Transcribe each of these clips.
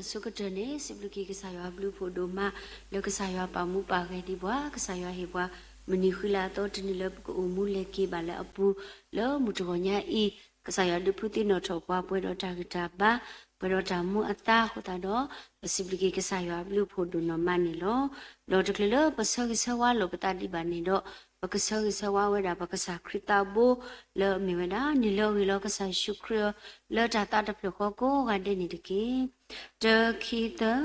အဆိကတၢၢ်န့ၣ် စံးဘျုးက့ၤကစၢ်ယွၤအဘျုးအဖှိၣ်ဒိၣ်မး လၢကစၢ်ယွၤပာ်မူပာ်ဂဲၤဒံးပှၤ, ကစၢ်ယွၤဟ့ၣ်ပှၤ မုၢ်နံၤဃံလၤအသီတနံၤလၢပကအိၣ်မူလဲၤက့ၤဘၣ်လၢအပူၤ, လၢမုၢ်တဂီၤညါအံၤ, ကစၢ်ယွၤဒုးဖုသံနီၣ်ထီၣ်ပှၤ ပှဲၤဒီးတၢ်ဂံၢ်တၢ်ဘါ, ပှဲၤဒီးတၢ်မူအသါအဃိသတးဒီး, ပစံးဘျုးက့ၤကစၢ်ယွၤအဘျုးအဖှိၣ်ဒိၣ်နီၢ်မးန့ၣ်လီၤ. ဒီးတချုးလၢပဆၢဂ့ၤဆၢဝါလိာ်ပသးဒံးဘၣ်န့ၣ်ဒီး, ပကဆၢဂ့ၤဆၢဝါဝဲဒၣ်ပကစၢ်ခရံာ်သးဘိ လၢအမ့ၢ်ဝဲဒၣ် နံၤလၢအဂ့ၤလီၤကစၢ်ယ့ၣ်ၡူးခရံာ်ဧၢ, လၢတၢ်သးတဖျၢၣ်ဃီကိးဂၤဒဲးန့ၣ်တက့ၢ်. တၢ ခံ သၢ,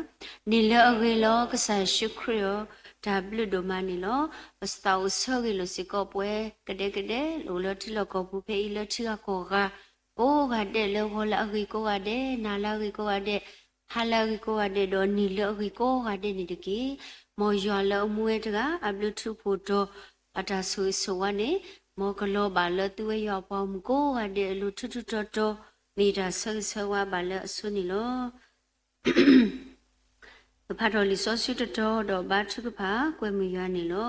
နံၤလၢအဂ့ၤလီၤကစၢ်ယ့ၣ်ၡူးခရံာ်ဧၢ, တၢ်ဘျုးဒိၣ်မးန့ၣ်လီၤ. ပသးအိၣ်ဆၢဂ့ၤလိာ်စ့ၢ်ကီးပှၤ ကဒဲကဒဲ အိၣ်လၢထံလီၢ်ကီၢ်ပူၤဖဲအံၤလၢထံဂၤကီၢ်ဂၤ ကိးဂၤဒဲးလၢဂီၤလၢအဂ့ၤကိးဂၤဒဲး, နၤလၢအဂ့ၤကိးဂၤဒဲး, ဟါလၢအဂ့ၤကိးဂၤဒဲး ဒီးနံၤလၢအဂ့ၤကိးဂၤဒဲးန့ၣ်တက့ၢ်. မ်ယွၤလၢအမူဝဲတဂၤ အဘျုးထူးဖှိၣ်ဒီး အတၢ်ဆိၣ်ဂ့ၤဆိၣ်ဝါန့ၣ်, မ်ကလီၤဘၣ်လၢသုဝဲယွၤအပှၤဂီၢ်မုၢ်ကိးဂၤဒဲးအလိၤထူထူတီတီ, မ့ၢ်ယတၢ်ဆၢဂ့ၤဆၢဝါဘၣ်လၢအဆိန့ၣ်လီၤ. ပဖးထီၣ်လံာ်စီဆှံတတီၤဒီးဘါထုကဖၣ်ကွဲမုာ်ယွၤန့ၣ်လီၤ.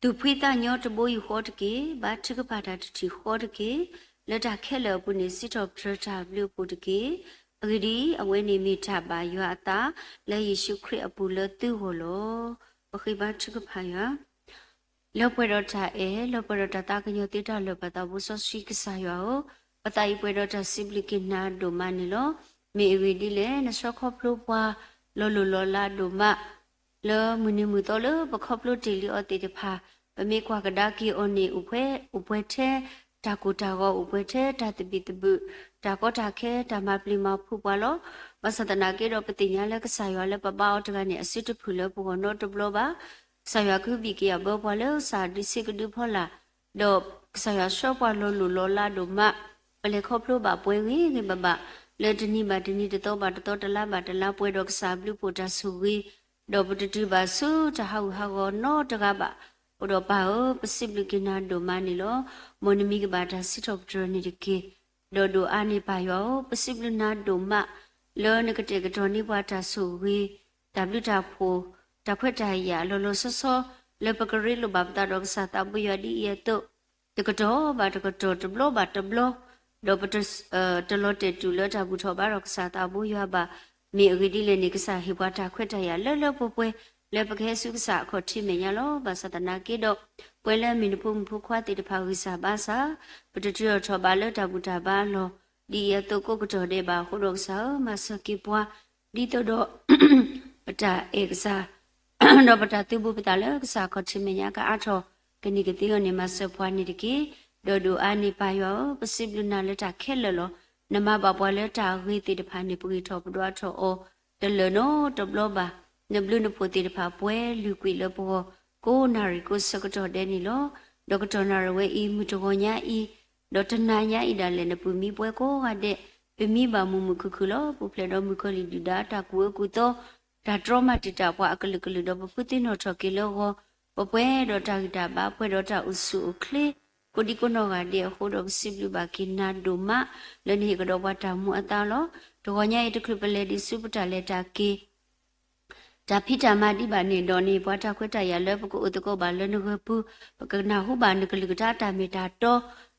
သူၣ်ဖှံသးညီတဘိယူၢ်ဃီတက့ၢ်. ဘါထုကဖၣ်တၢ်တထံၣ်ဃီတက့ၢ်. လၢတၢ်ခဲလၢာ်အပူၤန့ၣ် စံးထီၣ်ပတြၢၤတၢ်ဘျုးအဖှိၣ်တက့ၢ်. အဂ့ၢ်ဒ်အံၤ, အဝဲန့ၣ်မ့ၢ်တၢ်ဘၣ်ယွၤအသး လၢယ့ၣ်ၡူးခရံာ်အပူၤလၢသုဂီၢ်လီၤ. ပဃ့ဘါထုကဖၣ်ယွၤ လၢပှဲၤဒီးတၢ်အဲၣ်, လၢပှဲၤဒီးတၢ်သးကညီၤသ့တၢ်လၢာ် ပၢ်သးဘိစီဆှံကစၢ်ယွၤဧၢ, ပသးအံၤပှဲၤဒီးတၢ်စံးဘျုးက့ၤနၤဒိၣ်မးန့ၣ်လီၤ. မ့ၢ်အဂ့ၢ်ဒ်လဲၣ်, နဆှၢခီဖျိပှၤ လီၤလိၢ်လီၤလးဒိၣ်မး လၢမုၢ်နံၤမုၢ်သီလၢပခီဖျိတ့ၢ်လံအီၤသ့ၣ်တဖၣ်, ပမ့ၢ်ကွၢ်ကဒါက့ၤအီၤန့ၣ် အိၣ်ပှဲၤထဲ တၢ်ကိၢ်တၢ်ဂီၤ, အိၣ်ပှဲၤထဲတၢ်သဘံၣ်သဘုၣ်, တၢ်ကီတၢ်ခဲ, တၢ်မၤပျံၤမၤဖုးပှၤလီၤ. ဘၣ်ဆၣ်သနာ်က့ဒီး ပသ့ၣ်ညါလၢကစၢ်ယွၤလၢပဘါအီၤတဂၤန့ၣ် အစုတဖုၣ်လၢပဂီၢ်နီတဘျီဘၣ်. ကစၢ်ယွၤကဟုဘံၣ်က့ၤအဘၢပှၤလၢကစၢ်ဒုးဆ့ကဒုဖီလာ်, ဒီးကစၢ်ယွၤဆှၢပှၤလီၤလိၢ်လီၤလးဒိၣ်မး, ပလဲၤခီဖျိဘၣ်ပှဲၤဂ့ၤဂ့ၤဘၣ်ဘၣ်, လၢတနံၤဘၣ်တနံၤ တသီဘၣ်တသီ တလါဘၣ်တလါ ပှဲၤဒီးကစၢ်အဘျုးအဖှိၣ်တၢ်ဆိၣ်ဂ့ၤ, ဒီးပတတုၤဘၣ်ဆူတၢ်ဟးဂူာ်ဟးဂီၤနီတဂၤဘၣ်. အဃိဒီးပၢ်ဧၢ, ပစံးဘျုးက့ၤနၤဒိၣ်မးန့ၣ်လီၤ. မ်နမံၤကဘၣ်တၢ်စံးထီၣ်ပတြၢၤန့ၣ်တက့ၢ်. ဒီးဒိၣ်အါန့ၢ်ပၢ်ယွၤဧၢ, ပစံးဘျုးနၤဒိၣ်မး လၢနကတဲာ်ကတီၤန့ၢ်ပှၤတၢ်ဆိၣ်ဂ့ၤ, တၢ်ဘျုးတၢ်ဖှိၣ်, တၢ်ခွဲးတၢ်ယာ်လီၤလီၤဆီဆီ လၢပကရ့လိာ်ဘၣ်ပသးဒီးကစၢ်သးဘိယွၤဒ်အံၤအသိး, တကတီၢ်ဘၣ်တကတီၢ် တဘျီဘၣ်တဘျီ, ဒီးပတ တလီၤတဲာ်တူာ်လၢတၢ်ဘူၣ်ထီၣ်ဘါထီၣ်ကစၢ်သးဘိယွၤဘၣ်. မ့ၢ်အဂ့ၢ်ဒ်လဲၣ်န့ၣ် ကစၢ်ဟ့ၣ်ပှၤတၢ်ခွဲးတၢ်ယာ်လၢလၢပှဲၤပှဲၤ လၢပကဟဲဆူကစၢ်အခီၣ်ထံးမဲာ်ညါလီၤ. ဘၣ်ဆၣ်သနာ်က့ဒီး ပဝဲလၢမ့ၢ်နဖိမုၣ်ဖိခွါသ့ၣ်တဖၣ်ဂံၢ်စၢ်ဘါစၢ်, ပတတုၤထီၣ်ထီၣ်ဘၣ်လၢတၢ်ဘူၣ်တၢ်ဘါအလီၢ် ဒ်အံၤအသိးကိးကတီၢ်ဒဲးဘၣ်အဃိဒီးကစၢ်ဧၢ, မၤစၢၤက့ၤပှၤ ဒ်သိးဒီး ပတၢ်အဲၣ်ကစၢ် ဒီးပတၢ်သုးဘူးပသးလၢကစၢ်အခီၣ်ထံးမဲာ်ညါကအါထီၣ် ကန့ၢ်ကသ့အဂီၢ်န့ၣ် မၤစၢၤပှၤန့ၣ်တက့ၢ်. ဒီးဒိၣ်အါန့ၢ်ပၢ်ယွၤဧၢ, ပစံးဘျုးနၤလၢတၢ်ခဲလၢာ်လီၤ. နမၤဘၣ်ပှၤလၢတၢ်အဂ့ၤသ့ၣ်တဖၣ်န့ၣ် ပဂံၢ်ထီၣ်ပဒွးထီၣ်အီၤ တလၢာ်နီတဘျီဘၣ်. နဘျုးနဖှိၣ်သ့ၣ်တဖၣ်ပှဲၤလုာ်ကွံာ်လၢပဂီၢ် ကိးနၣ်ရံၣ်ကိးဆၢကတီၢ်ဒဲးန့ၣ်လီၤ. ဒီးကတီၢ်နၣ်ရံၣ်ဝဲအံၤ မုၢ်တဂီၤညါအံၤ ဒီးတနၤညါအံၤဒၣ်လဲာ် နပုၢ်မံပှဲၤကိးဂၤဒဲး ပမံဘၣ်မုာ်မုာ်ခုၣ်ခုၣ်လီၤ. ပူၤဖျဲးဒီးမုၣ်ကီၤလံၢ်ဒုၣ်ဒါတၢ်ကူၣ်အၢကူၣ်သီ တၢ်တြီမၤတံာ်တာ်ပှၤအကလုာ်ကလုာ် ဒီးပဖုသ့ၣ်နီၣ်ထီၣ်က့ၤလၢဂီၤ ပပှဲၤဒီးတၢ်ဂံၢ်တၢ်ဘါ ပှဲၤဒီးတၢ်အိၣ်ဆူၣ်အိၣ်ချ့ ကိးဒံကိးနီၢ်ဂၤဒဲးအဃိဒီး ပစံးဘျုးဘၣ်က့ၤနၤဒိၣ်မး လၢနဟ့ၣ်ကဒီးပှၤတၢ်မူအသါလီၤ. တဂီၤညါအံၤ တချုးပလဲၤဒံးဆူပတၢ်လဲၤတၢ်က့ၤ တၢ်ဖံးတၢ်မၤဒံးဘၣ်န့ၣ်ဒီးန့ၣ် ပှၤတၢ်ခွဲးတၢ်ယာ်လၢပကအိၣ်သကိးဘၣ်လၢနဂၢၢ်ပူၤ, ပကနၢ်ဟူဘၣ်နကလုၢ်ကထါတၢ်မ့ၢ်တၢ်တီ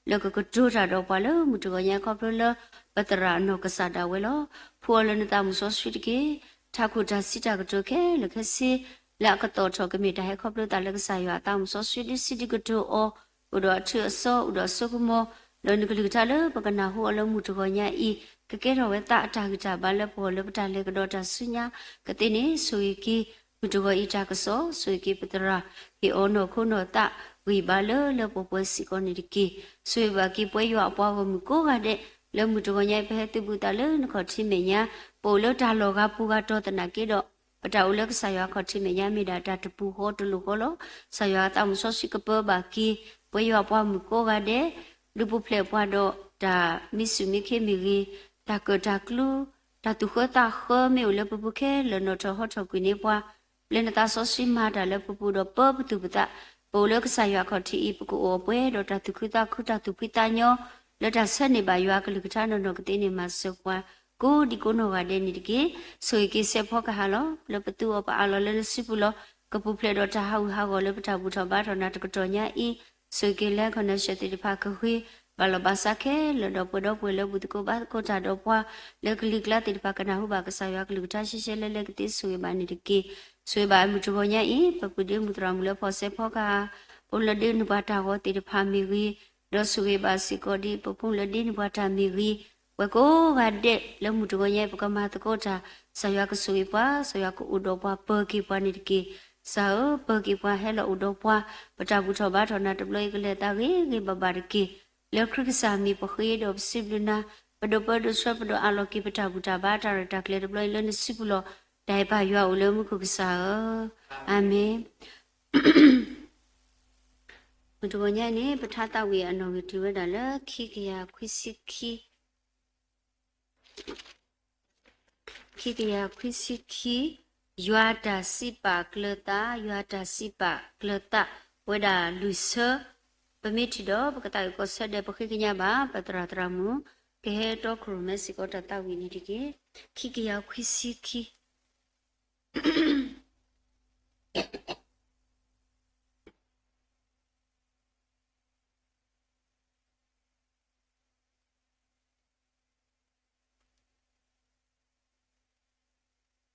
လၢကကတိၤတၢ်ဒီးပှၤလၢမုၢ်တဂီၤညါခီဖျိလၢ ပသရၣ်အနီၢ်ကစၢ်ဒၣ်ဝဲလီၤ. ဖှူအီၤလၢနသးမုၢ်စီဆှံတက့ၢ်. ထးခိၣ်တၢ်စံးတၢ်ကတိၤခဲလၢာ်ခဲဆ့ လၢအကသီၣ်ထီၣ်ကမ့ၢ်တၢ်ဟဲခီဖျိသးလၢကစၢ်ယွၤအသးမုၢ်စီဆှံဒုးစံးဒုးကတိၤအီၤ အိၣ်ဒီးအထူအစီ အိၣ်ဒီးအစိကမီၤ ဒီးနကလုၢ်ကထါလၢပကနၢ်ဟူအီၤလၢမုၢ်တဂီၤညါအံၤ ကကဲထီၣ်ဝဲသးအတၢ်ဂံၢ်တၢ်ဘါလၢပဂီၢ်လၢပတၢ်လဲၤကဒီးတၢ်ဆူညါကသ့န့ၣ် ဆိၣ်ဂ့ၤက့ၤ မုၢ်တဂီၤအံၤတၢ်ကစီၣ် ဆိၣ်ဂ့ၤက့ၤပသရၣ် ဟ့ၣ်အီၤနီၢ်ခိနီၢ်သး ဂံၢ်ဘါလၢလၢပှဲၤပှဲၤစ့ၢ်ကီးန့ၣ်တက့ၢ်. ဆိၣ်ဂ့ၤဘၣ်က့ၤပှဲၤယွၤအပှၤဂီၢ်မုၢ်ကိးဂၤဒဲး လၢမုၢ်တဂီၤညါအံၤ ပဟဲသုးဘူးသးလၢနခီၣ်ထံးမဲာ်ညါ ပအိၣ်လၢတၢ်လီၢ်ဂၤပူၤဂၤတီၤသနာ်က့ဒီး ပတၢ်အိၣ်လၢကစၢ်ယွၤအခီၣ်ထံးမဲာ်ညါ မ့ၢ်ဒၣ်တၢ်တပူၤဃီတလိာ်ဃီလီၤ. ကစၢ်ယွၤအသးမုၢ်စီဆှံကပၢဘၣ်က့ၤ ပှဲၤယွၤအပှၤမုၢ်ကိးဂၤဒဲး ဒုးပူၤဖျဲးပှၤဒီးတၢ်မံဆူၣ်မံခ့မ့ၢ်ဂ့ၤ, တၢ်ကၢၣ်တၢ်ကျူ, တၢ်သူၣ်ဃၢသးဃၢမ့ၢ်အိၣ်လၢပပူၤခဲလၢာ် နီၣ်ထီၣ်ဟီထီၣ်ကွံာ်န့ၢ်ပှၤ, ပျဲနသးစီဆှံမၤတၢ်လၢပပူၤဒီးပၢပသူၣ်ပသး, ပအိၣ်လၢကစၢ်ယွၤအခီၣ်ထံးအံၤ ပကအိၣ်အပှဲၤဒီးတၢ်သူၣ်ခုသးခု တၢ်သူၣ်ဖှံသးညီ လၢတၢ်ဆၢန့ၢ်ဘၣ်ယွၤအကလုၢ်ကထါနီၢ်နီၢ်ကသ့န့ၣ် မၤစၢၤပှၤ ကိးဒံကိးနီၢ်ဂၤဒဲးန့ၣ်တက့ၢ်. ဆိၣ်ဂ့ၤက့ၤစဲးဖီကဟၣ်လီၤ. လၢပသူအီၤပအးလီၤလၢနစုပူၤလီၤ. ကပူၤဖျဲးဒီးတၢ်ဟးဂူာ်ဟးဂီၤလၢပတၢ်ဘူၣ်ထီၣ်ဘါထီၣ်နၤတကတီၢ်ညါအံၤ, ဆိၣ်ဂ့ၤက့ၤလၢ connection သ့ၣ်တဖၣ်ကဂ့ၤ, ဘၣ်လီၢ်ဘၣ်စးခဲလၢာ် ဒီးပှဲၤဒီပုၢ်ဝဲၢ်လၢဘူၣ်သကိးဘါသကိးတၢ်ဒီးပှၤ လၢကလံၤကျါသ့ၣ်တဖၣ် ကနၢ်ဟူဘၣ်ကစၢ်ယွၤကလုၢ်ကထါရှဲရှဲလၢလၢ ကသ့ဆိၣ်ဂ့ၤဘၣ်န့ၣ်တက့ၢ်. ဆိၣ်ဂ့ၤဘၣ်အမုၢ်တဂီၤညါအံၤ ပပုၢ်ဒ့မုၣ်သရၣ်မုၣ်လၢဖီၣ်စဲးဖီကဟၣ် ပဖိလၢဒ့န့ၢ်ပှၤတၢ်ဂီၤသ့ၣ်တဖၣ်မ့ၢ်ဂ့ၤ, ဒီးဆိၣ်ဂ့ၤဘၣ်စ့ၢ်ကီးဒ်ပဖိလၢဒ့န့ၢ်ပှၤတၢ်မ့ၢ်ဂ့ၤ, ပှၤကိးဂၤဒဲးလၢမုၢ်တဂီၤညါအံၤ ပကမၤသကိးတၢ် ကစၢ်ယွၤကဆိၣ်ဂ့ၤပှၤ, ကစၢ်ယွၤကအိၣ်ဒီးပှၤ ပၢၤက့ၤပှၤန့ၣ်တက့ၢ်. ကစၢ်ဧၢ, ပၢၤက့ၤပှၤဟဲလီၤအိၣ်ဒီးပှၤ, ပတၢ်ဘူၣ်ထီၣ်ဘါထီၣ်နၤတဘျီအံၤ ကလဲၤအသးဂ့ၤဂ့ၤဘၣ်ဘၣ်တက့ၢ်. လၢခရံာ်ကစၢ်မံၤပဃ့ဒီးပစံးဘျုးနၤ, ပဒိးပၢဒိးဆှၢပဒိးအးလီၤက့ၤပတၢ်ဘူၣ်တၢ်ဘါတၢ်ရဲၣ်တၢ်ကျဲၤတဘျီအံၤလၢနစုပူၤလီၤ. တၢ်အဲၣ်ပၢ်ယွၤအိၣ်လၢမူခိၣ်ကစၢ်ဧၢ, အၤမ့ၣ်. မုၢ်တဂီၤညါအံၤန့ၣ် ပထါသးဝံၣ်အနီၣ်ဂံၢ်တုၤဝဲဒၣ်လၢ ခံကယၤခွံဆံခံ ခံကယၤခွံဆံခံ, ယွၤတၢ်စံးပာ်ကျၢၤသး, ယွၤတၢ်စံးပာ်ကျၢၤ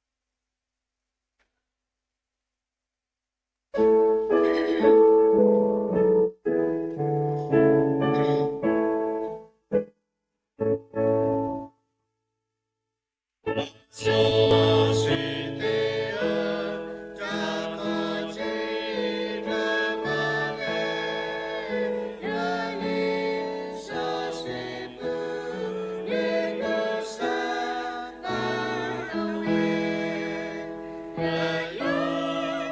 သး, ဝဲဒၣ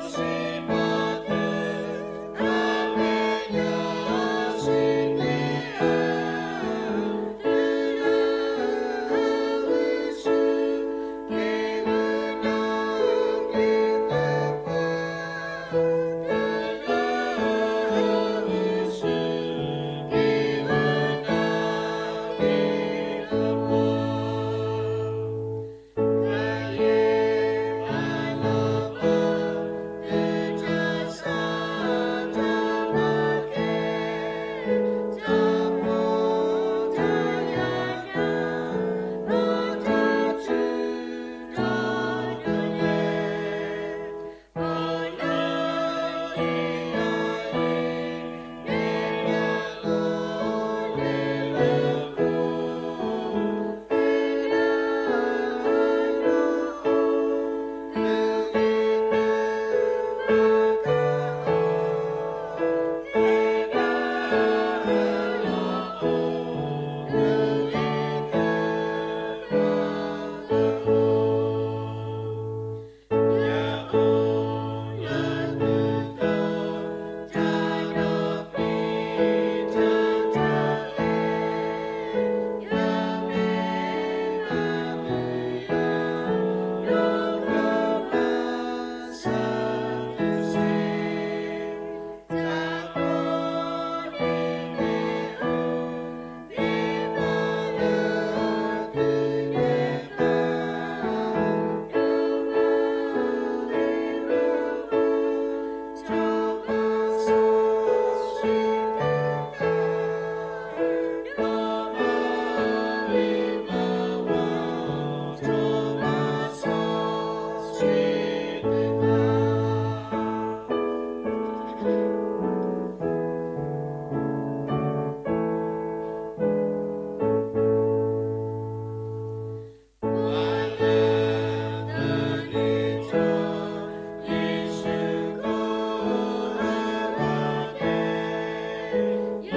်လွံၢ်ဆၢ, ပမ့ၢ်ထံၣ်ဒီး ပကသးဝံၣ်ကီၢ်ဆၢဒဲး ပဃ့ကညးဘၣ် ပသရၣ်သရၣ်မုၣ် ကဟဲတီခိၣ်ရိ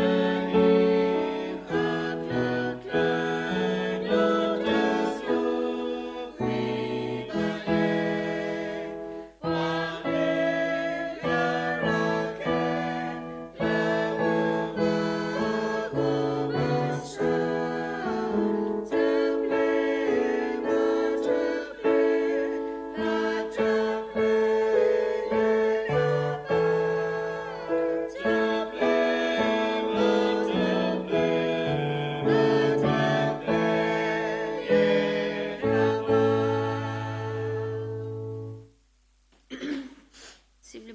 ၣ်မဲစ့ၢ်ကီးတၢ်သးဝံၣ်န့ၣ်တက့ၢ်. ခံကယၤခွံဆံခံ စံးဘျုး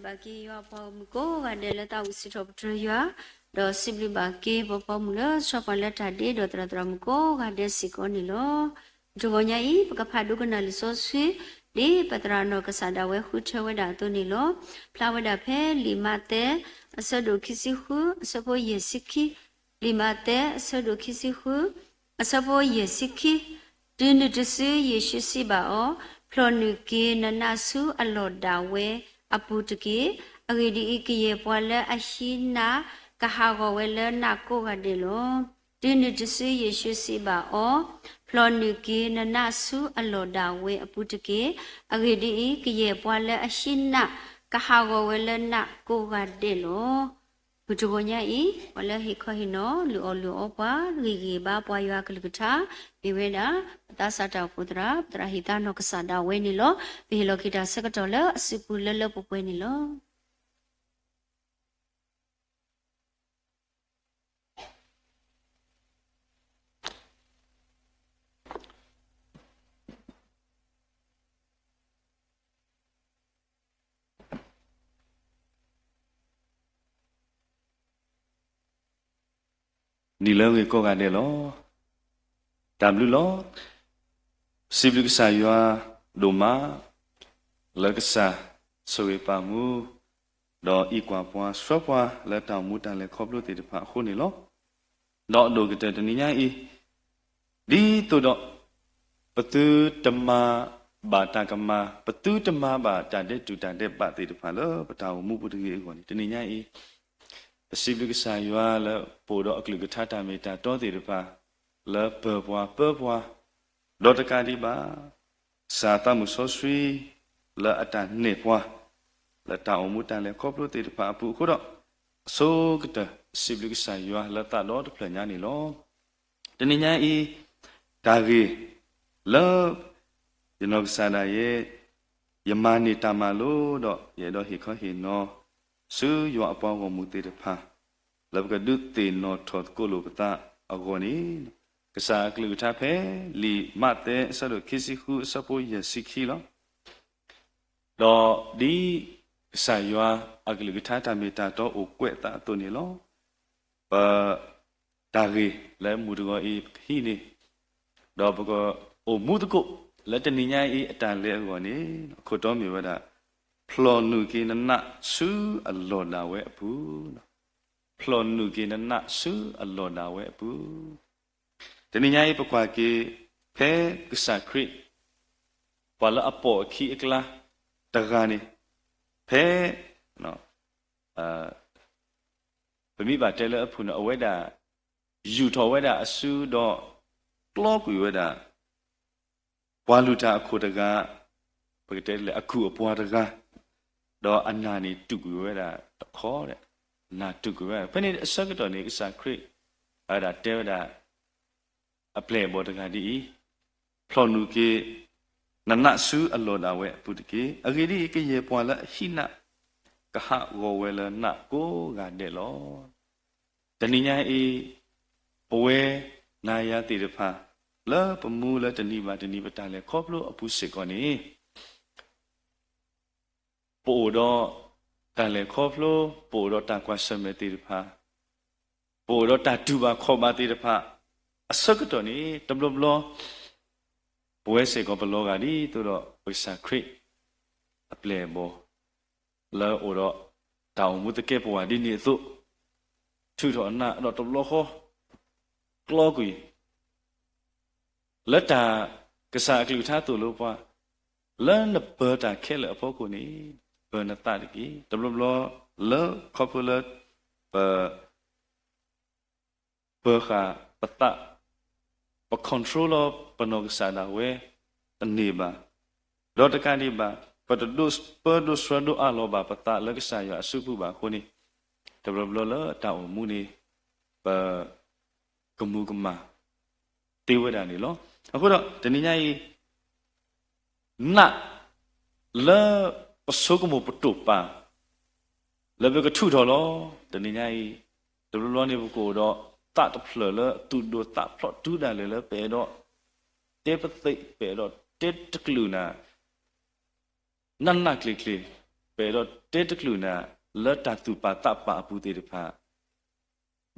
ဘၣ်က့ၤယွၤအပှၤဂီၢ်မုၢ်ကိးဂၤဒဲးလၢသးဝံၣ်စံးထီၣ်ပတြၢၤယွၤ, ဒီးစံးဘျုးဘၣ်က့ၤပှၤပိာ်မုၣ်လၢ ဆှၢပှၤလၢတၢ်ဒ့ဒီးသရၣ်သရၣ်မုၣ်ကိးဂၤဒဲးစ့ၢ်ကီးန့ၣ်လီၤ. တဂီၤညါအံၤ ပကဖးဒိကနၣ်လံာ်စီဆှံ ဒ်ပသရၣ်နီၢ်ကစၢ်ဒၣ်ဝဲဃုထၢဝဲဒၣ်အသိးန့ၣ်လီၤ. ဖျါဝဲဒၣ်ဖဲလံာ်မးသဲ အဆၢဒိၣ်ခံဆံဃု အဆၢဖိယဲၢ်ဆံခံ, လံာ်မးသဲ အဆၢဒိၣ်ခံဆံဃု အဆၢဖိယဲၢ်ဆံခံ, တုၤနုၤတစုယ့ၣ်ၡူးစံးဘၣ်အီၤ, ဖျီၣ်နုာ်က့ၤနနးဆူအလီၢ်ဒၣ်ဝဲအပူၤတက့ၢ်. အဂ့ၢ်ဒ်အံၤ, ကယဲၢ်ပှၤလၢအဟံးနး ကဟးဂီၤဝဲလၢနးကိးဂၤဒဲးလီၤ. တုၤနုၤတစုယ့ၣ်ၡူးစံးဘၣ်အီၤ, ဖျီၣ်နုာ်က့ၤနနးဆူအလီၢ်ဒၣ်ဝဲအပူၤတက့ၢ်. အဂ့ၢ်ဒ်အံၤ, ကယဲၢ်ပှၤလၢအဟံးနး ကဟးဂီၤဝဲလၢနးကိးဂၤဒဲးလီၤ. မုၢ်တဂီၤညါအံၤ ပှၤလၢဟ့ၣ်ခီဟ့ၣ်နီၤ လုၢ်အီၣ်လုၢ်အီပှၤ ဂ့ၤဂ့ၤဘါပှၤယွၤအကလုၢ်ကထါ မ့ၢ်ဝဲဒၣ် ပသးစၢ်တၢ်အိၣ်ဖှိၣ်သရၣ် ပသရၣ်ဟံၣ်သါနီၢ်ကစၢ်ဒၣ်ဝဲန့ၣ်လီၤ. ပဟ့ၣ်လီၤက့ၤတၢ်ဆၢကတီၢ်လၢအစုပူၤလၢလၢပှဲၤပှဲၤန့ၣ်လီၤ. နံၤလၢအဂ့ၤကိးဂၤဒဲးလီၤ. တၢ်ဘျုးလီၤ. စံးဘျုးကစၢ်ယွၤဒိၣ်မး လၢကစၢ်ဆိၣ်ဂ့ၤပာ်မူ ဒီးအံးကွၢ်ပှၤဆှၢပှၤလၢတၢ်အိၣ်မူတၢ်လဲၤခီဖျိသ့ၣ်တဖၣ်အဃိန့ၣ်လီၤ. ဒီးအဒိၣ်ကတၢၢ်တနံၤညါအံၤ ဒ်သိးဒီး ပသုတမၤဘၣ်တၢ်ကမၣ်, ပသုတမၤဘၣ်တၢ်ဒဲးတူာ်တၢ်ဒဲးဘးသ့ၣ်တဖၣ်လၢပတၢ်အိၣ်မူပူၤတဂ့ၤအဂီၢ်န့ၣ် တနံၤညါအံၤ ပစံးဘျုးကစၢ်ယွၤလၢပအိၣ်ဒီးအကလုၢ်ကထါတၢ်မ့ၢ်တၢ်တီသ့ၣ်တဖၣ် လၢပၢၤပှၤပၢပှၤ, ဒီးတကးဒံးဘၣ် ကစၢ်သးမုၣ်စီဆှံ လၢအတၢ်နဲၣ်ပှၤ လၢတၢ်အိၣ်မူတၢ်လဲၤခီဖျိသ့ၣ်တဖၣ်အပူၤအဃိဒီး အဆိကတၢၢ်စံးဘျုးကစၢ်ယွၤလၢသးဒီတဖျၢၣ်ညါန့ၣ်လီၤ. တနံၤညါအံၤ တၢ်ဂ့ၢ်လၢ ယနီၢ်ကစၢ်ဒၣ်ယဲ ယမၤန့ၢ်တၢ်မၤလိဒီး ယအဲၣ်ဒိးဟ့ၣ်ခီဟ့ၣ်နီၤ ဆူယွၤအပှၤဂီၢ်မုၢ်သ့ၣ်တဖၣ် လၢပကဒုးသ့ၣ်နီၣ်ထီၣ်သကိးလိာ်ပသးအဂီၢ်န့ၣ် ကစၢ်အကလုၢ်ကထါဖဲ လံာ်မးသဲအဆၢဒိၣ်ခံဆံဃု အဆၢဖိယဲၢ်ဆံခံလီၤ. ဒီးဒ်ကစၢ်ယွၤအကလုၢ်ကထါတၢ်မ့ၢ်တၢ်တီအိၣ်ကွဲးအသးအသိးန့ၣ်လီၤ. ပ တၢ်ဂ့ၢ်လၢမုၢ်တဂီၤအံၤ ပကဟံးန့ၢ် ဒီးပကအိၣ်မူသကိး လၢတနံၤညါအံၤအတၢ်လဲၤအဂီၢ်န့ၣ် အခိၣ်တီမ့ၢ်ဝဲဒၣ် ဖျီၣ်နုာ်က့ၤနနးဆူအလီၢ်ဒၣ်ဝဲအပူၤ, ဖျီၣ်နုာ်က့ၤနနးဆူအလီၢ်ဒၣ်ဝဲအပူၤ. တနံၤညါအံၤပကွၢ်က့ၤ ဖဲကစၢ်ခရံာ် ပှၤလၢအပိာ်အခံအကျါတဂၤန့ၣ် ဖဲ ပမ့ၢ်ဘၣ်တဲလၢအဖုၣ်န့ၣ် အဝဲဒၣ် ယူာ်ထီၣ်ဝဲဒၣ်အစုဒီး ကျီကွံာ်ဝဲဒၣ် ပှၤလုၢ်တၢ်အခိၣ်တဂၤ, ပကတဲလၢ အကူၣ်အပှၤတဂၤ, ဒီးအနၢ်န့ၣ်တူၢ်ကွံာ်ဝဲဒၣ်တခီ, နၢ်တူၢ်ကွံာ်ဝဲဒၣ် ဖဲန့ၣ်အဆၢကတီၢ်န့ၣ် ကစၢ်ခရံာ် အဝဲဒၣ်တဲဝဲဒၣ် အပျဲၢ်အဘီၣ်တဂၤဒ်အံၤ, ဖျီၣ်နုာ်က့ၤ နနးဆူအလီၢ်ဒၣ်ဝဲအပူၤတက့ၢ်. အဂ့ၢ်ဒ်အံၤ, ကယဲၢ်ပှၤလၢအဟံးနး ကဟးဂီၤဝဲလၢနးကိးဂၤဒဲးလီၤ. တနံၤညါအံၤ ပဝဲနၤယၤသ့ၣ်တဖၣ် လၢပမူလၢတနံၤဘၣ်တနံၤ ပတၢ်လဲၤခီဖျိအပူၤစ့ၢ်ကီးန့ၣ် ပအိၣ်ဒီးတၢ်လဲၤခီဖျိ, ပအိၣ်ဒီးတၢ်ကွၢ်ဆၢၣ်မဲာ်သ့ၣ်တဖၣ်, ပအိၣ်ဒီးတၢ်တူၢ်ဘၣ်ခီၣ်ဘၣ်သ့ၣ်တဖၣ် အဆၢကတီၢ်န့ၣ် တဘျီဘျီ ပဝဲစ့ၢ်ကီးပလီၤဂာ်ဒ်သိးဒီး ပကစၢ်ခရံာ်အပျဲၢ်အဘီၣ် လၢအအိၣ်ဒီးတၢ်အိၣ်မူသကဲးပဝးဒ်န့ၣ်အသိး, ထုးထီၣ်အနးဒီးတဘျီဃီ ကျီကွံာ် လၢတၢ်ကစၢ်အကလုၢ်ကထါသိၣ်လိပှၤ, လၢနပၢၤတၢ်ခဲလၢာ်အဖီခိၣ်န့ၣ် ပၢၤနသးတက့ၢ်. တဘျီဘျီလၢခီဖျိလၢ ပ ပၢၤဃာ်ပသး, ပ control လီၤပနီၢ်ကစၢ်ဒၣ်ဝဲတန့ၢ်ဘၣ်, ဒီးတကးဒံးဘၣ် ပတဒိးပၢဒိးဆှၢဒိးအးလီၤဘၣ်ပသးလၢကစၢ်ယွၤအစုပူၤဘၣ်အဃိန့ၣ်, တဘျီဘျီလၢတၢ်အိၣ်မူန့ၣ် ပ ကမူၤကမၣ်သ့ဝဲဒၣ်န့ၣ်လီၤ. အဃိဒီးတနံၤညါအံၤ နး လၢပဆိကမိၣ်ပတိာ်ပာ် လၢပကထုးထီၣ်လီၤ. တနံၤညါအံၤ တဘျီဘျီန့ၣ် ပကအိၣ်ဒီးသးတဖျၢၣ်လၢသူၣ်ဒိၣ်သးဖျိးတုၤဒၣ်လဲာ်လၢ ပအဲၣ်ဒိးတဲပသ့ၣ်, ပအဲၣ်ဒိးတဲတကလုာ်နၤ နးနးကျံၤကျံၤ, ပအဲၣ်ဒိးတဲတကလုာ်နၤ လၢတၢ်သူၣ်ပာ်သးပာ်အပူၤသ့ၣ်တဖၣ်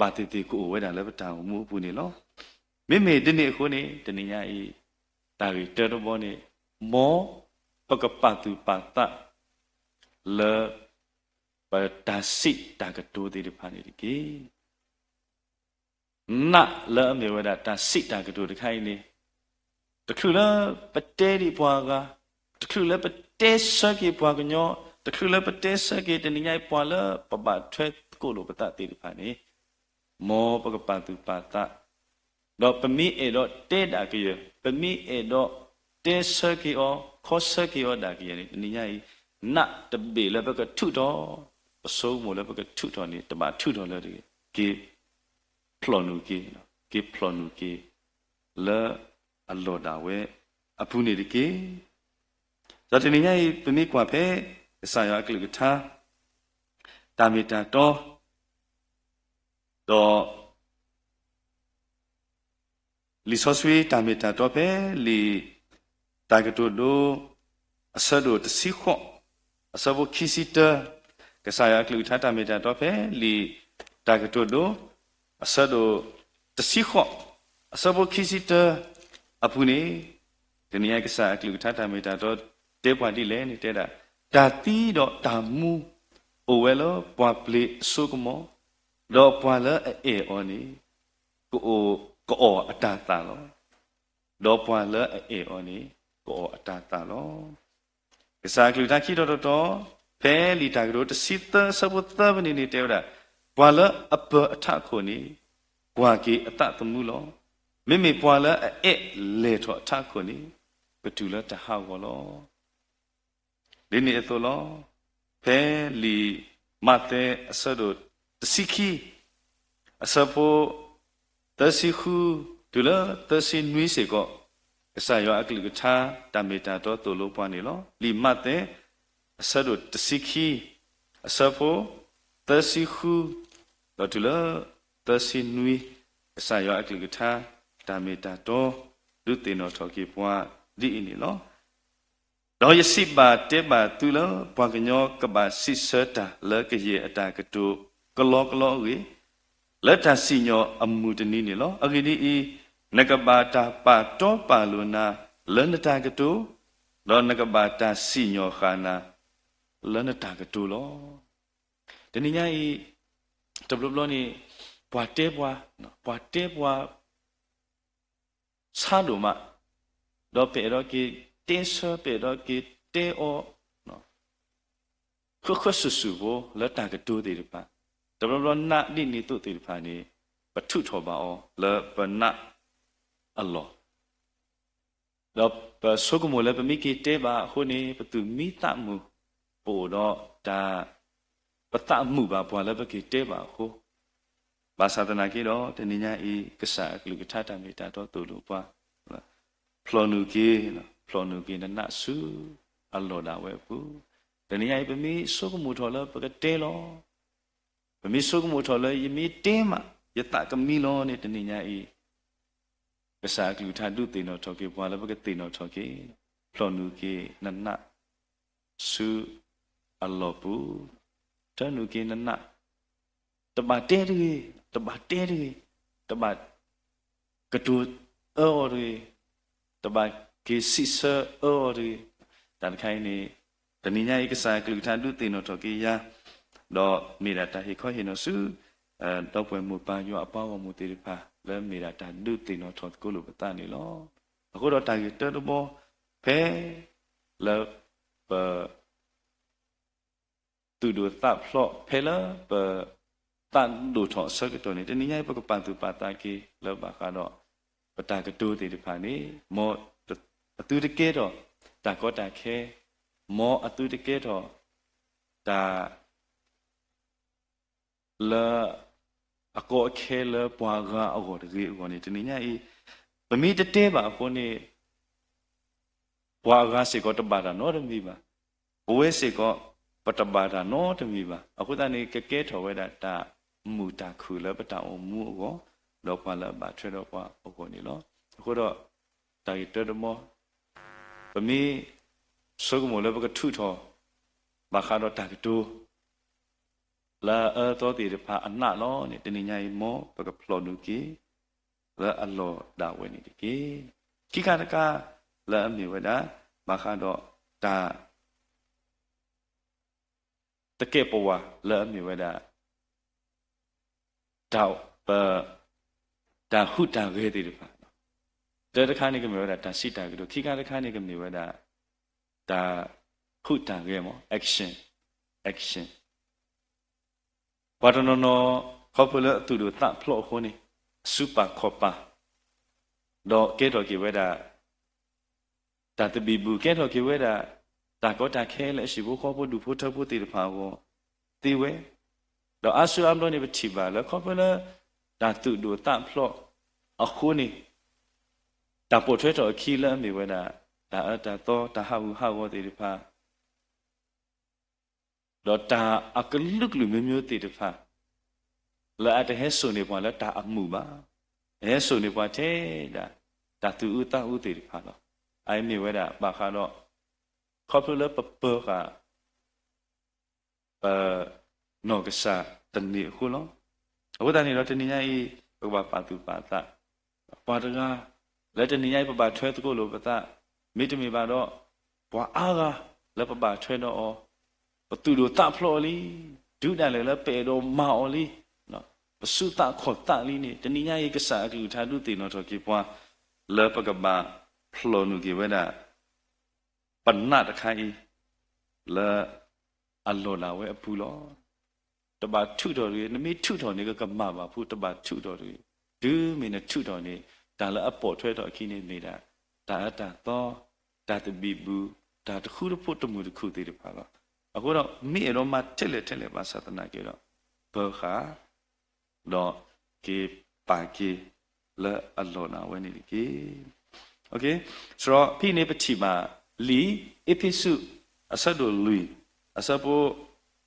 ဘၣ်သ့ၣ်သ့ၣ်ကအိၣ်ဝဲဒၣ်လၢပတၢ်အိၣ်မူအပူၤန့ၣ်လီၤ. မ့မ့ၢ်ဒ်န့ၣ်အဃိန့ၣ် တနံၤညါအံၤ တၢ်ဂ့ၢ်တၢတဘီန့ၣ် မ်ပကပာ်သူၣ်ပာ်သး လၢပတၢ်စံးတၢ်ကတိၤသ့ၣ်တဖၣ်န့ၣ်တက့ၢ်. နာ်လၢအမ့ၢ်ဝဲဒၣ်တၢ်စံးတၢ်ကတိၤတခါအံၤန့ၣ် တချုးလၢပတဲဒံးပှၤဂၤ, တချုးလၢပတဲဆၢက့ၤပှၤကညီ, တချုးလၢပတဲဆၢက့ၤတနံၤညါအံၤပှၤလၢပဘၣ်ထွဲသကိးလိာ်ပသးသ့ၣ်တဖၣ်န့ၣ် မ်ပကပာ်သူၣ်ပာ်သး ဒီးပမ့ၢ်အဲၣ်ဒိးတဲဒၣ်ကယၢၢ်, ပမ့ၢ်အဲၣ်ဒိးတဲဆၢက့ၤအီၤ, ခီဆၢက့ၤအီၤဒၣ်ကယၢၢ်န့ၣ် တနံၤညါအံၤ နာ်တဘ့ၣ်လၢပကထုးထီၣ်, ပဆိကမိၣ်လၢပကထုးထီၣ်န့ၣ် တဘၣ်ထုးထီၣ်လၢၤတဂ့ၤ, က့ၤဖျိးနုာ်က့ၤ, က့ၤဖျိးနုာ်က့ၤ လၢအလီၢ်ဒၣ်ဝဲအပူၤန့ၣ်တက့ၢ်. ဒီးတနံၤညါအံၤ ပမ့ၢ်ကွၢ်ဖဲ ကစၢ်ယွၤအကလုၢ်ကထါ တၢ်မ့ၢ်တၢ်တီ ဒီး လံာ်စီဆှံတၢ်မ့ၢ်တၢ်တီဖဲလံာ်တၢ်ကတိၤဒိ အဆၢဒိၣ်တဆံဃိး, အဆၢဖိခံဆံတၢ, ကစၢ်ယွၤအကလုၢ်ကထါတၢ်မ့ၢ်တၢ်တီဖဲလံာ်တၢ်ကတိၤဒိ အဆၢဒိၣ်တဆံဃိး, အဆၢဖိခံဆံတၢအပူၤန့ၣ် တနံၤညါကစၢ်အကလုၢ်ကထါတၢ်မ့ၢ်တၢ်တီတဲပှၤဒ်လဲၣ်န့ၣ်တဲဒၣ်, တၢ်သံဒီးတၢ်မူအိၣ်ဝဲလၢပှၤပျ့ၤအစိကမီၤ, ဒီးပှၤလၢအအဲၣ်အီၤန့ၣ် ကအိၣ်ကအီၣ်အတၢ်သၣ်လီၤ. ဒီးပှၤလၢအအဲၣ်အီၤန့ၣ် ကအီၣ်အတၢ်သၣ်လီၤ. ကစၢ်အကလုၢ်ကထါခံထီၣ်တတီၤ, ဖဲလံာ်တၢ်ကတိၤတဆံသၢအဆၢဖိသၢဖဲန့ၣ်န့ၣ်တဲဝဲဒၣ်, ပှၤလၢအပၢၤအထးခိၣ်န့ၣ် ကွၢ်က့ၤအသးသမူလီၤ. မ့မ့ၢ်ပှၤလၢအအဲၣ်လဲၢ်ထီၣ်အထးခိၣ်န့ၣ် ကတုၤလၢတၢ်ဟးဂီၤလီၤ. ဒ်န့ၣ်အသိးလီၤ. ဖဲလံာ်မးသဲအဆၢဒိၣ်တဆံခံ, အဆၢဖိသၢဆံဃု တုၤလၢသၢဆံနွံစ့ၢ်ကီး, ကစၢ်ယွၤအကလုၢ်ကထါတၢ်မ့ၢ်တၢ်တီသိၣ်လိပှၤန့ၣ်လီၤ. လံာ်မးသဲ အဆၢဒိၣ်တဆံခံ, အဆၢဖိသၢဆံဃု ဒီးတုၤလၢသၢဆံနွံ, ကစၢ်ယွၤအကလုၢ်ကထါတၢ်မ့ၢ်တၢ်တီ ဒုးသ့ၣ်နီၣ်ထီၣ်က့ၤပှၤဒ်အံၤန့ၣ်လီၤ. ဒီးယစံးဘၣ်တဲဘၣ်သုလၢ ပှၤကညီကဘၣ်စံးဆၢတၢ်လၢကယဲၢ်အတၢ်ကတိၤကလီကလီအဂ့ၢ်, လၢတၢ်စံၣ်ညီၣ်အမုၢ်တနံၤန့ၣ်လီၤ. အဂ့ၢ်ဒ်အံၤ, နကဘၣ်တၢ်ပာ်တီပာ်လိၤနၤလၢနတၢ်ကတိၤ, ဒီးနကဘၣ်တၢ်စံၣ်ညီၣ်ဃာ်နၤလၢနတၢ်ကတိၤလီၤ. တနံၤညါအံၤ တဘျီဘျီန့ၣ် ပှၤတဲပှၤ, ပှၤတဲပှၤ ဆါဒိၣ်မး, ဒီးပအဲၣ်ဒိးက့ၤတဲဆၢ ပအဲၣ်ဒိးက့ၤတဲအီၤ ဃၢဃၢဆူၣ်ဆူၣ်ဖိလၢတၢ်ကတိၤသ့ၣ်တဖၣ်, တဘျီဘျီနာ်ဒ်န့ၣ်သိးသ့ၣ်တဖၣ်န့ၣ် ပထုးထီၣ်ဘၣ်အီၤလၢပနာ်အလီၢ် ဒီးပဆိကမိၣ်လၢပမ့ၢ်က့ၤတဲဘၣ်အဃိန့ၣ် ပသူၣ်မံသးမုာ်, ပအိၣ်ဒီးတၢ်, ပသးမုာ်ဘၣ်ပှၤလၢပက့ၤတဲဘၣ်အဃိ, ဘၣ်ဆၣ်သနာ်က့ဒီး တနံၤညါအံၤ ကစၢ်အကလုၢ်ကထါတၢ်မ့ၢ်တၢ်တီသိၣ်လိပှၤ, ဖျိးနုာ်က့ၤ, ဖျိးနုာ်က့ၤနနာ်ဆူအလီၢ်ဒၣ်ဝဲအပူၤ, တနံၤညါအံၤ ပမ့ၢ်ဆိကမိၣ်ထီၣ်လၢပကတဲလီၤ ပမ့ၢ်ဆိကမိၣ်ထီၣ်လၢယမ့ၢ်တဲမး ယသးကမံလီၤန့ၣ် တနံၤညါအံၤ ကစၢ်အကလုၢ်ကထါဒုးသ့ၣ်နီၣ်ထီၣ်က့ၤပှၤလၢပကသ့ၣ်နီၣ်ထီၣ်က့ၤ, ဖျိးနုာ်က့ၤနနာ် ဆူအလီၢ်ပူၤ, ထၢနုာ်က့ၤနနာ်, တဘၣ်တဲတဂ့ၤ, တဘၣ်တဲတဂ့ၤ, တဘၣ်ကတိၤအၢအီၤတဂ့ၤ, တဘၣ်က့ၤစံးဆၢအၢအီၤတဂ့ၤ, တၢ်တခါအံၤန့ၣ် တနံၤညါအံၤ ကစၢ်အကလုၢ်ကထါဒုးသ့ၣ်နီၣ်ထီၣ်က့ၤယၤ, ဒီးမ့ၢ်ဒၣ်တၢ်ဟ့ၣ်ခီဟ့ၣ်နီၤဆူ ဒီပုၢ်ဝဲၢ်မိၢ်ပၢ်ယွၤအပှၤဂီၢ်မုၢ်သ့ၣ်တဖၣ် လၢမ့ၢ်ဒၣ်တၢ်ဒုးသ့ၣ်နီၣ်ထီၣ်သကိးလိာ်ပသးန့ၣ်လီၤ. အဃိဒီးတၢ်ဂ့ၢ်တၢတဘီ ဖဲလၢပ သူၣ်ဒိၣ်သးဖျိး ဖဲလၢပသးဒိၣ်ထီၣ်အဆၢကတီၢ်န့ၣ် တနံၤညါအံၤ ပကပာ်သူၣ်ပာ်သးက့ၤလၢဘၣ်ဃးဒီး ပတၢ်ကတိၤသ့ၣ်တဖၣ်န့ၣ် မ်အသုတကဲထီၣ်တၢ်ကီတၢ်ခဲ, မ်အသုတကဲထီၣ်တၢ် လၢအကီအခဲလၢပှၤဂၤအဂီၢ်တဂ့ၤအဂီၢ်န့ၣ် တနံၤညါအံၤ ပမ့ၢ်တတဲဘၣ်အဃိန့ၣ် ပှၤအဂၤစ့ၢ်ကီးတဘၣ်တၢ်နီတမံၤဘၣ်. ပဝဲစ့ၢ်ကီး ပတဘၣ်တၢ်နီတမံၤဘၣ်. အဃိသတးန့ၣ် ကကဲထီၣ်ဝဲဒၣ်တၢ်မုာ်တၢ်ခုၣ်လၢပတၢ်အိၣ်မူအဂီၢ်, ဒီးပှၤလၢအဘၣ်ထွဲဒီးပှၤအဂီၢ်န့ၣ်လီၤ. အဃိဒီး တၢ်ဂ့ၢ်တၢတဘီ ပမ့ၢ်ဆိကမိၣ်လၢပကထုးထီၣ် ဘၣ်ဃးဒီးတၢ်ကတိၤ လၢအအၢအသီသ့ၣ်တဖၣ်အနးလီၤန့ၣ် တနံၤညါအံၤ မ်ပကဖျိးနုာ်က့ၤ လၢအလီၢ်ဒၣ်ဝဲန့ၣ်တက့ၢ်. ခံခါတခါ လၢအမ့ၢ်ဝဲဒၣ် ဘၣ်ဃးဒီးတၢ် တကဲးပဝးလၢအမ့ၢ်ဝဲဒၣ် တၢ် ပ တၢ်ဟူးတၢ်ဂဲၤသ့ၣ်တဖၣ်, တၢတခါန့ၣ်ကမ့ၢ်ဝဲဒၣ်တၢ်စံးတၢ်ကတိၤ, ခံခါတခါန့ၣ်ကမ့ၢ်ဝဲဒၣ် တၢ်ဟူးတၢ်ဂဲၤမး action, action. ပှၤတနီၤနီၤ ခီဖျိလၢအသူၣ်ဒိၣ်သးဖျိးအဃိန့ၣ် အစုပၢ်ခီၣ်ပၢ် ဒီးကဲထီၣ်က့ၤဝဲဒၣ် တၢ်သဘံၣ်ဘုၣ် ကဲထီၣ်က့ၤဝဲဒၣ် တၢ်ကီတၢ်ခဲလၢအဟံၣ်ဖိဃီဖိဒူၣ်ဖိထၢဖိသ့ၣ်တဖၣ်အဂီၢ်သ့ဝဲ, ဒီးအါစုအါဘျီန့ၣ် ပထံၣ်ဘၣ်လၢခီဖျိလၢ တၢ်သူၣ်ဒိၣ်သးဖျိးအဃိန့ၣ် တၢ်ပိာ်ထွဲထီၣ်အခံလၢအမ့ၢ်ဝဲဒၣ် တၢ်အၢတၢ်သီ တၢ်ဟးဂူာ်ဟးဂီၤသ့ၣ်တဖၣ် ဒီးတၢ်အကလုာ်ကလုာ်မ့ၢ်မ့ၢ်သ့ၣ်တဖၣ် လၢအတဟဲစိာ်န့ၢ်ပှၤလၢတၢ်အမုာ်ဘၣ်, ဟဲစိာ်န့ၢ်ပှၤထဲဒၣ် တၢ်သူၣ်အုးသးအုးသ့ၣ်တဖၣ်လီၤ. အအံၤမ့ၢ်ဝဲဒၣ် ဘၣ်ဃးဒီး ခီဖျိလၢပပၢၤဃာ် ပနီၢ်ကစၢ်တန့ၢ်အဃိလီၤ. အဃိသတးန့ၣ်ဒီး တနံၤညါအံၤ ပကဘၣ်ပာ်သူၣ်ပာ်သး, ပှၤတဂၤ လၢတနံၤညါအံၤ ပဘၣ်ထွဲသကိးလိာ်ပသး, မ့တမ့ၢ်ဘၣ်ဒီး ပှၤအါဂၤလၢပဘၣ်ထွဲဒီးအီၤ, ပသူၣ်ဒိၣ်သးဖျိးအီၤလံ, တုၤဒၣ်လဲာ်လၢပအဲၣ်ဒိးမၤအီၤလံ, ပသူၣ်သးခီၣ်သးလံန့ၣ် တနံၤညါအံၤ ကစၢ်အကလုၢ်ကထါဒုးသ့ၣ်နီၣ်ထီၣ်က့ၤပှၤ လၢပကဘၣ်ဖျိးနုာ်က့ၤဝဲဒၣ် ပနးတခါအံၤ လၢအလီၢ်ဒၣ်ဝဲအပူၤလီၤ. တဘၣ်ထုးထီၣ်တဂ့ၤ, နမ့ၢ်ထုးထီၣ်န့ၣ် ကကမၣ်ဘၣ်ဖိ, တဘၣ်ထုးထီၣ်တဂ့ၤ. တုၤမ့ၢ်နထုးထီၣ်န့ၣ် တၢ်လၢအပိာ်ထွဲထီၣ်အခံန့ၣ်မ့ၢ်ဒၣ် တၢ်အၢတၢ်သီ, တၢ်သဘံၣ်ဘုၣ်, တၢ်တဃူတဖိးတမုာ်တခုၣ်သ့ၣ်တဖၣ်လီၤ. အဃိဒီး မ့ၢ်အဲၣ်ဒိးမၤထဲလဲၣ်ထဲလဲၣ် ဘၣ်ဆၣ်သနာ်က့ဒီး ပၢၤဃာ် ဒီးက့ၤပာ်က့ၤလၢအလီၢ်ဒၣ်ဝဲန့ၣ်တက့ၢ်. စရီဖဲန့ၣ် ပထံၣ်ဘၣ် လံာ်အ့းဖ့းစူး အဆၢဒိၣ်လွံၢ် အဆၢဖိ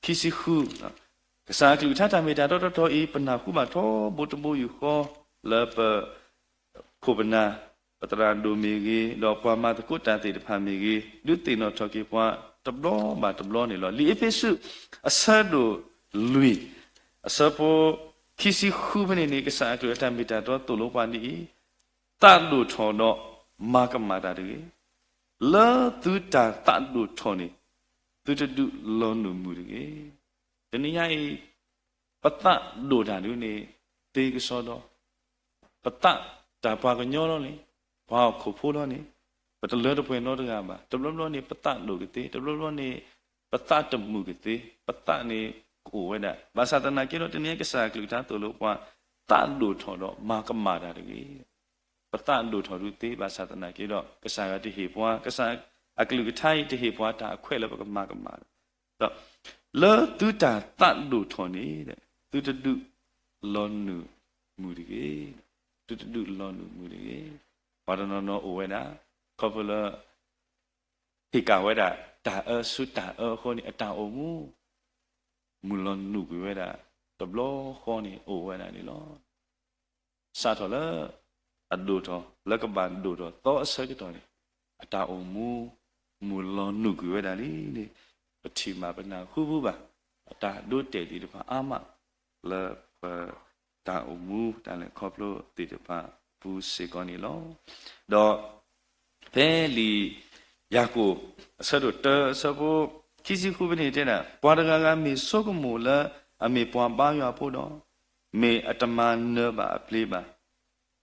ခံဆံဃု, ကစၢ်အကလုၢ်ကထါတၢ်မ့ၢ်တၢ်တီတီတီအံၤ ပနၢ်ဟူဘၣ်ထီဘိတဘိယူၢ်ဃီ လၢပ ခိၣ်ပနၢ် ပသရၣ်ဒိၣ်မ့ၢ်ဂ့ၤ, ဒီးပှၤမၤသကိးတၢ်သ့ၣ်တဖၣ်မ့ၢ်ဂ့ၤ, ဒုးသ့ၣ်နီၣ်ထီၣ်က့ၤပှၤတဘျီဘၣ်တဘျီန့ၣ်လီၤ. လံာ်အ့းဖ့းစူး အဆၢဒိၣ်လွံၢ် အဆၢဖိခံဆံဃုဖဲန့ၣ်န့ၣ် ကစၢ်အကလုၢ်အတၢ်မ့ၢ်တၢ်တီသိၣ်လိပှၤဒ်အံၤ, သးဒိၣ်ထီၣ်ဒီးမၤကမၣ်တၢ်တဂ့ၤ. လၢသုတၢ်သးဒိၣ်ထီၣ်န့ၣ် သုတဒုးလီၤနုာ်မုာ်တဂ့ၤ. တနံၤညါအံၤ ပသးဒိၣ်တၢ်ဒုးန့ၣ် သ့ကစီဒီ, ပသးတၢ်ပှၤကညီလီၤန့ၣ်, ပှၤဟီၣ်ခိၣ်ဖိလီၤန့ၣ်, ပတလၢတပှဲၤနီတဂၤဘၣ်. တဘျီဘျီန့ၣ် ပသးဒိၣ်ကသ့, တဘျီဘျီန့ၣ် ပသးတမုာ်ကသ့, ပသးန့ၣ်ကအိၣ်ဝဲဒၣ်. ဘၣ်ဆၣ်သနာ်က့ဒီး တနံၤညါကစၢ်အကလုၢ်ကထါသိၣ်လိပှၤ သးဒိၣ်ထီၣ်ဒီးမၤကမၣ်တၢ်တဂ့ၤ. ပသးဒိၣ်ထီၣ်ဒုးသ့ ဘၣ်ဆၣ်သနာ်က့ဒီး ကစၢ်ယွၤတဟ့ၣ်ပှၤ, ကစၢ်အကလုၢ်ကထါအံၤတဟ့ၣ်ပှၤတၢ်အခွဲးလၢပကမၤကမၣ်ဒီး လၢသုတၢ်သးဒိၣ်ထီၣ်န့ၣ် သုတဒုးလီၤနုာ်မုာ်တဂ့ၤ. သုတဒုးလီၤနုာ်မုာ်တဂ့ၤ. ပှၤတနီၤနီၤအိၣ်ဝဲဒၣ် ခီဖျိလၢ ဟ့ၣ်ကၣ်ဝဲဒၣ် တၢ်အၢဆူတၢ်အၢအဃိန့ၣ် အတၢ်အိၣ်မူ မုၢ်လီၤနုာ်ကွံာ်ဝဲဒၣ် တဘျီဃီန့ၣ်အိၣ်ဝဲဒၣ်န့ၣ်လီၤ. စးထီၣ်လၢ အဒိၣ်ထီၣ် လၢကဘၣ်ဒိၣ်ထီၣ်သီအဆၢကတီၢ်န့ၣ် အတၢ်အိၣ်မူ မုၢ်လီၤနုာ်ကွံာ်ဝဲဒၣ်လံန့ၣ် ပထံၣ်ဘၣ်ပနၢ်ဟူဘၣ် အတၢ်ဒိတဲာ်သ့ၣ်တဖၣ်အါမး လၢပ တၢ်အိၣ်မူတၢ်လဲၤခီဖျိသ့ၣ်တဖၣ်အပူၤစ့ၢ်ကီးန့ၣ်လီၤ. ဒီးဖဲလံာ်ယၤကိာ် အဆၢဒိၣ်တၢ အဆၢဖိခံဆံဃုဖဲန့ၣ်တဲဒၣ်, ပှၤတဂၤဂၤမ့ၢ်ဆိကမိၣ်လၢအမ့ၢ်ပှၤဘါယွၤအဖိဒီး, မ့ၢ်အတမၤနၢၤဘၣ်အပျ့ၤဘၣ်,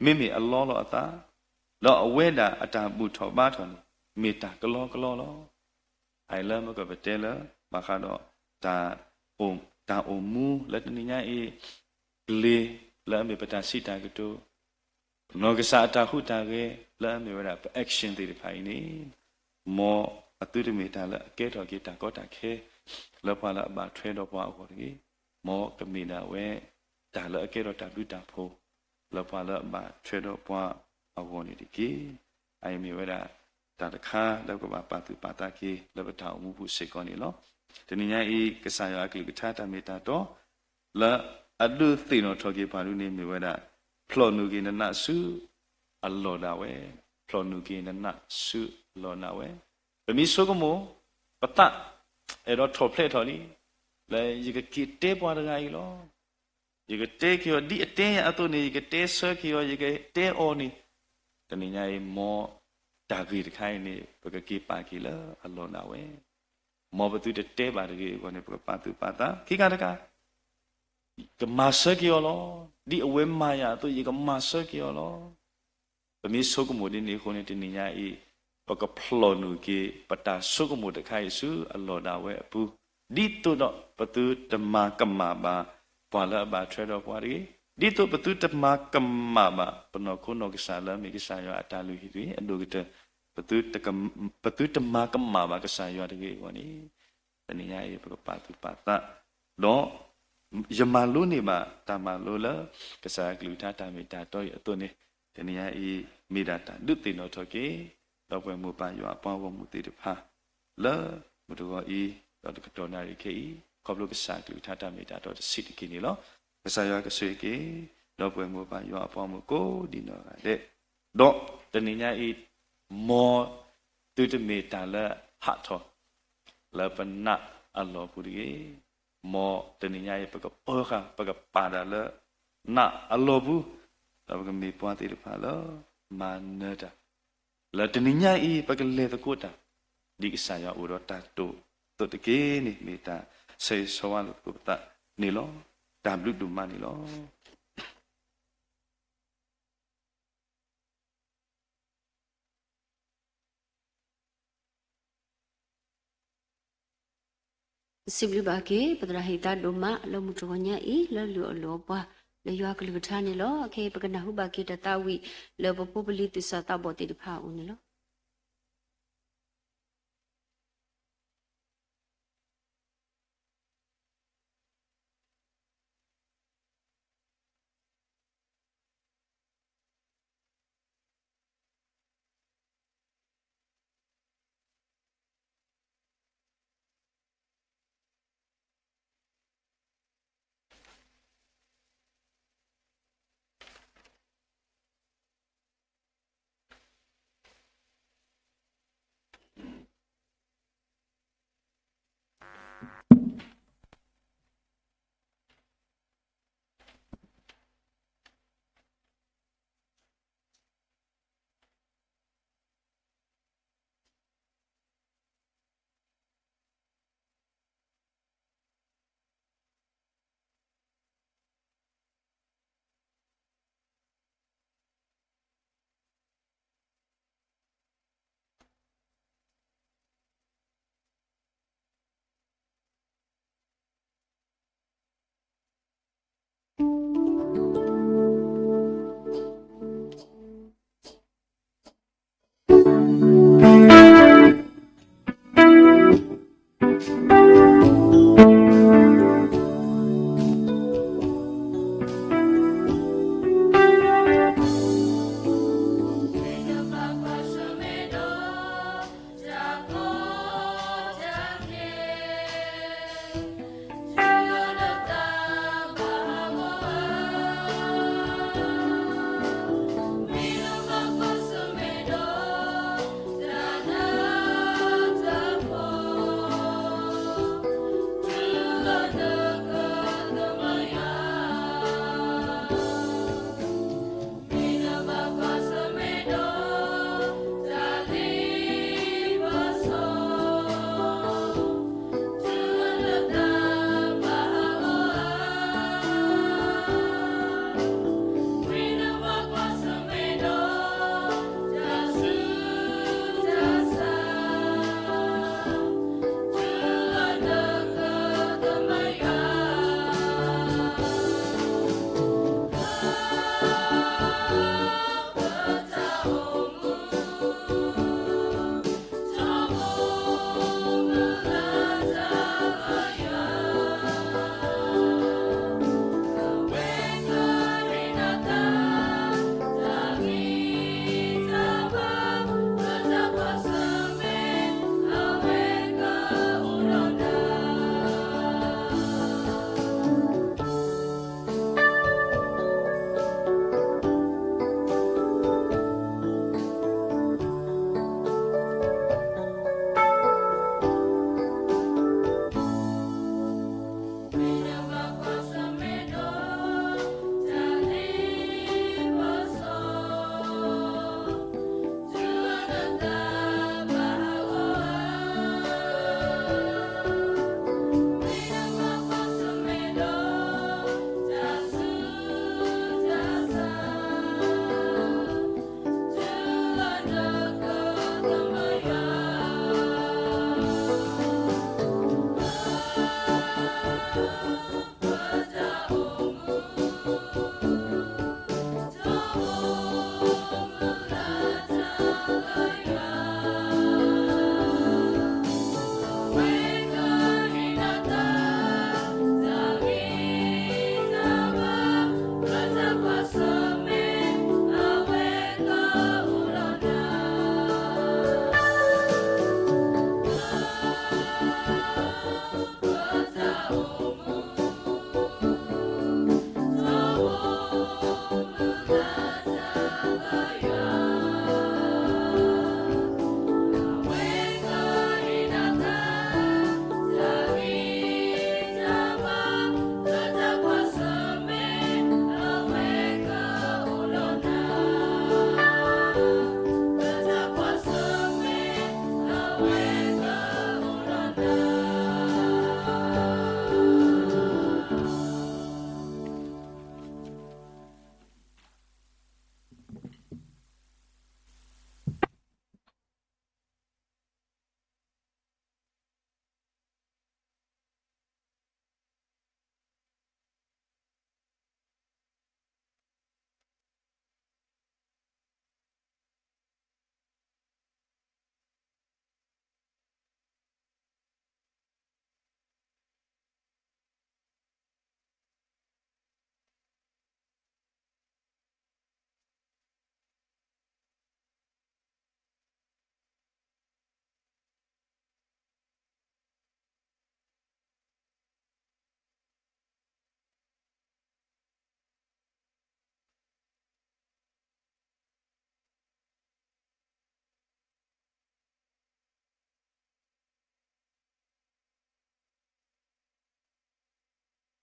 မ့မ့ၢ်အလီလီၤအသး, ဒီးအဝဲဒၣ်အတၢ်ဘူၣ်ထီၣ်ဘါထီၣ်န့ၣ် မ့ၢ်တၢ်ကလီကလီလီၤ. အအံၤလၢမ့ၢ်ကပတဲလၢ ဘၣ်ဃးဒီး တၢ်အိၣ်မူလၢတနံၤညါအံၤ ပျ့ၤလၢအမ့ၢ်ပတၢ်စံးတၢ်ကတိၤ, နီၢ်ကစၢ်အတၢ်ဟူးတၢ်ဂဲၤလၢအမ့ၢ်ဝဲဒၣ်ပ action သ့ၣ်တဖၣ်အံၤန့ၣ်, မ်အသုတမ့ၢ်တၢ်လၢအကဲထီၣ်က့ၤတၢ်ကီတၢ်ခဲ လၢပှၤလၢအဘၣ်ထွဲဒီးပှၤအဂီၢ်တဂ့ၤ. မ်ကမ့ၢ်ဒၣ်ဝဲ တၢ်လၢအကဲထီၣ်တၢ်ဘျုးတၢ်ဖှိၣ် လၢပှၤလၢအဘၣ်ထွဲဒီးပှၤအဂီၢ်န့ၣ်တက့ၢ်. အအံၤမ့ၢ်ဝဲဒၣ် တၢ်တခါလၢပကဘၣ်ပာ်သူၣ်ပာ်သးက့ၤ လၢပတၢ်အိၣ်မူပူၤစ့ၢ်ကီးန့ၣ်လီၤ. တနံၤညါအံၤ ကစၢ်ယွၤအကလုၢ်ကထါတၢ်မ့ၢ်တၢ်တီ လၢအဒုးသ့ၣ်နီၣ်ထီၣ်က့ၤပှၤဒ်န့ၣ်မ့ၢ်ဝဲဒၣ် ဖျိးနုာ်က့ၤနနးဆူအလီၢ်ဒၣ်ဝဲ, ဖျိးနုာ်က့ၤနနးဆူအလီၢ်ဒၣ်ဝဲ. ပမ့ၢ်ဆိကမိၣ် ပသး အဲၣ်ဒိးထီၣ်ဖျဲးထီၣ်လံ, လၢယကက့ၤတဲပှၤတဂၤအံၤလီၤ. ယကတဲက့ၤအီၤဒ်အတဲယၤအသိးန့ၣ် ယကတဲဆၢက့ၤအီၤ ယကတဲအီၤန့ၣ်, တနံၤညါအံၤ မ်တၢ်ဂ့ၢ်တခါအံၤန့ၣ် ပကက့ၤပာ်က့ၤလၢအလီၢ်ဒၣ်ဝဲ, မ်ပသုတတဲဘၣ်တဂ့ၤအဂီၢ်န့ၣ် ပကပာ်သူၣ်ပာ်သး ခံခါတခါ ကမၤဆၢက့ၤအီၤလီၤ. ဒ်အဝဲမၤယၤအသိး ယကမၤဆၢက့ၤအီၤလီၤ. ပမ့ၢ်ဆိကမိၣ်ဒ်န့ၣ်အဃိန့ၣ် တနံၤညါအံၤ ပကဖျိးနုာ်က့ၤ ပတၢ်ဆိကမိၣ်တခါအံၤဆူအလီၢ်ဒၣ်ဝဲအပူၤ, ဒ်သိးဒီးပသုတမၤကမၣ်ဘၣ် ပှၤလၢအဘၣ်ထွဲဒီးပှၤတဂ့ၤ, ဒ်သိးပသုတမၤကမၣ်ဘၣ် ပနီၢ်ခိနီၢ်ကစၢ်လၢအမ့ၢ်ကစၢ်ယွၤအတၢ်လုၢ်ဟံၣ်တဂ့ၤ, အဒိၣ်ကတၢၢ် ပသုတမၤကမၣ်ဘၣ်ကစၢ်ယွၤတဂ့ၤအဂီၢ်န့ၣ်, တနံၤညါအံၤ ပကပာ်သူၣ်ပာ်သး, ဒီး ယမၤလိန့ၢ်ဘၣ်တၢ်မၤလိလၢ ကစၢ်ယွၤကလုၢ်ကထါတၢ်မ့ၢ်တၢ်တီအံၤအသိးန့ၣ်, တနံၤညါအံၤ မ့ၢ်ဒၣ်တၢ်ဒုးသ့ၣ်နီၣ်ထီၣ်က့ၤ ဒီပုၢ်ဝဲၢ်မိၢ်ပၢ်ယွၤအပှၤဂီၢ်မုၢ်သ့ၣ်တဖၣ် လၢမုၢ်တဂီၤအံၤ ဒီးတကတီၢ်နၣ်ရံၣ်ခဲအံၤ ခီဖျိကစၢ်ကလုၢ်ကထါတၢ်မ့ၢ်တၢ်တီတဆံးတက့ၢ်န့ၣ်လီၤ. ကစၢ်ယွၤကဆိၣ်ဂ့ၤက့ၤ ဒီပုၢ်ဝဲၢ်မိၢ်ပၢ်ယွၤအပှၤဂီၢ်မုၢ်ကိးဒံးနီၢ်ဂၤဒဲး, ဒီးတနံၤညါအံၤ မ်သုတမ့ၢ်တၢ်လၢဟးထီၣ် လၢပနးအလီၢ်ပူၤတဂ့ၤ, မ်တနံၤညါအံၤ ပကပၢဃာ် ပကပာ်တၢ်လၢ နးအလီၢ်ပူၤ, ဒီးပကမ့ၢ်ပှၤသ့ၣ်တဖၣ်လၢ မၤနၢၤတၢ်, လၢတနံၤညါအံၤ ပကလဲၤသကိးတၢ် ဒ်ကစၢ်ယွၤအိၣ်ဒီးတၢ်တိာ်အသိးတက့ၢ်န့ၣ် မ့ၢ်တၢ်ဆၢဂ့ၤဆၢဝါလိာ်သကိးပသးန့ၣ်လီၤ. တၢ်ဘျုးဒိၣ်မးန့ၣ်လီၤ. ပစံးဘျုးဘၣ်က့ၤ ပသရၣ်ဟ့ၣ်သးဒိၣ်မး လၢမုၢ်တဂီၤညါအံၤ လၢလုၢ်အီၣ်လုၢ်အီပှၤ လၢယွၤကလုၢ်ကထါန့ၣ်လီၤ. အခဲအံၤ ပကနၢ်ဟူဘၣ်က့ၤတၢ်သးဝံၣ် လၢပဖိပလံၤသူၣ်စၢ်သးဘီၣ်သ့ၣ်တဖၣ်အအိၣ်န့ၣ်လီၤ.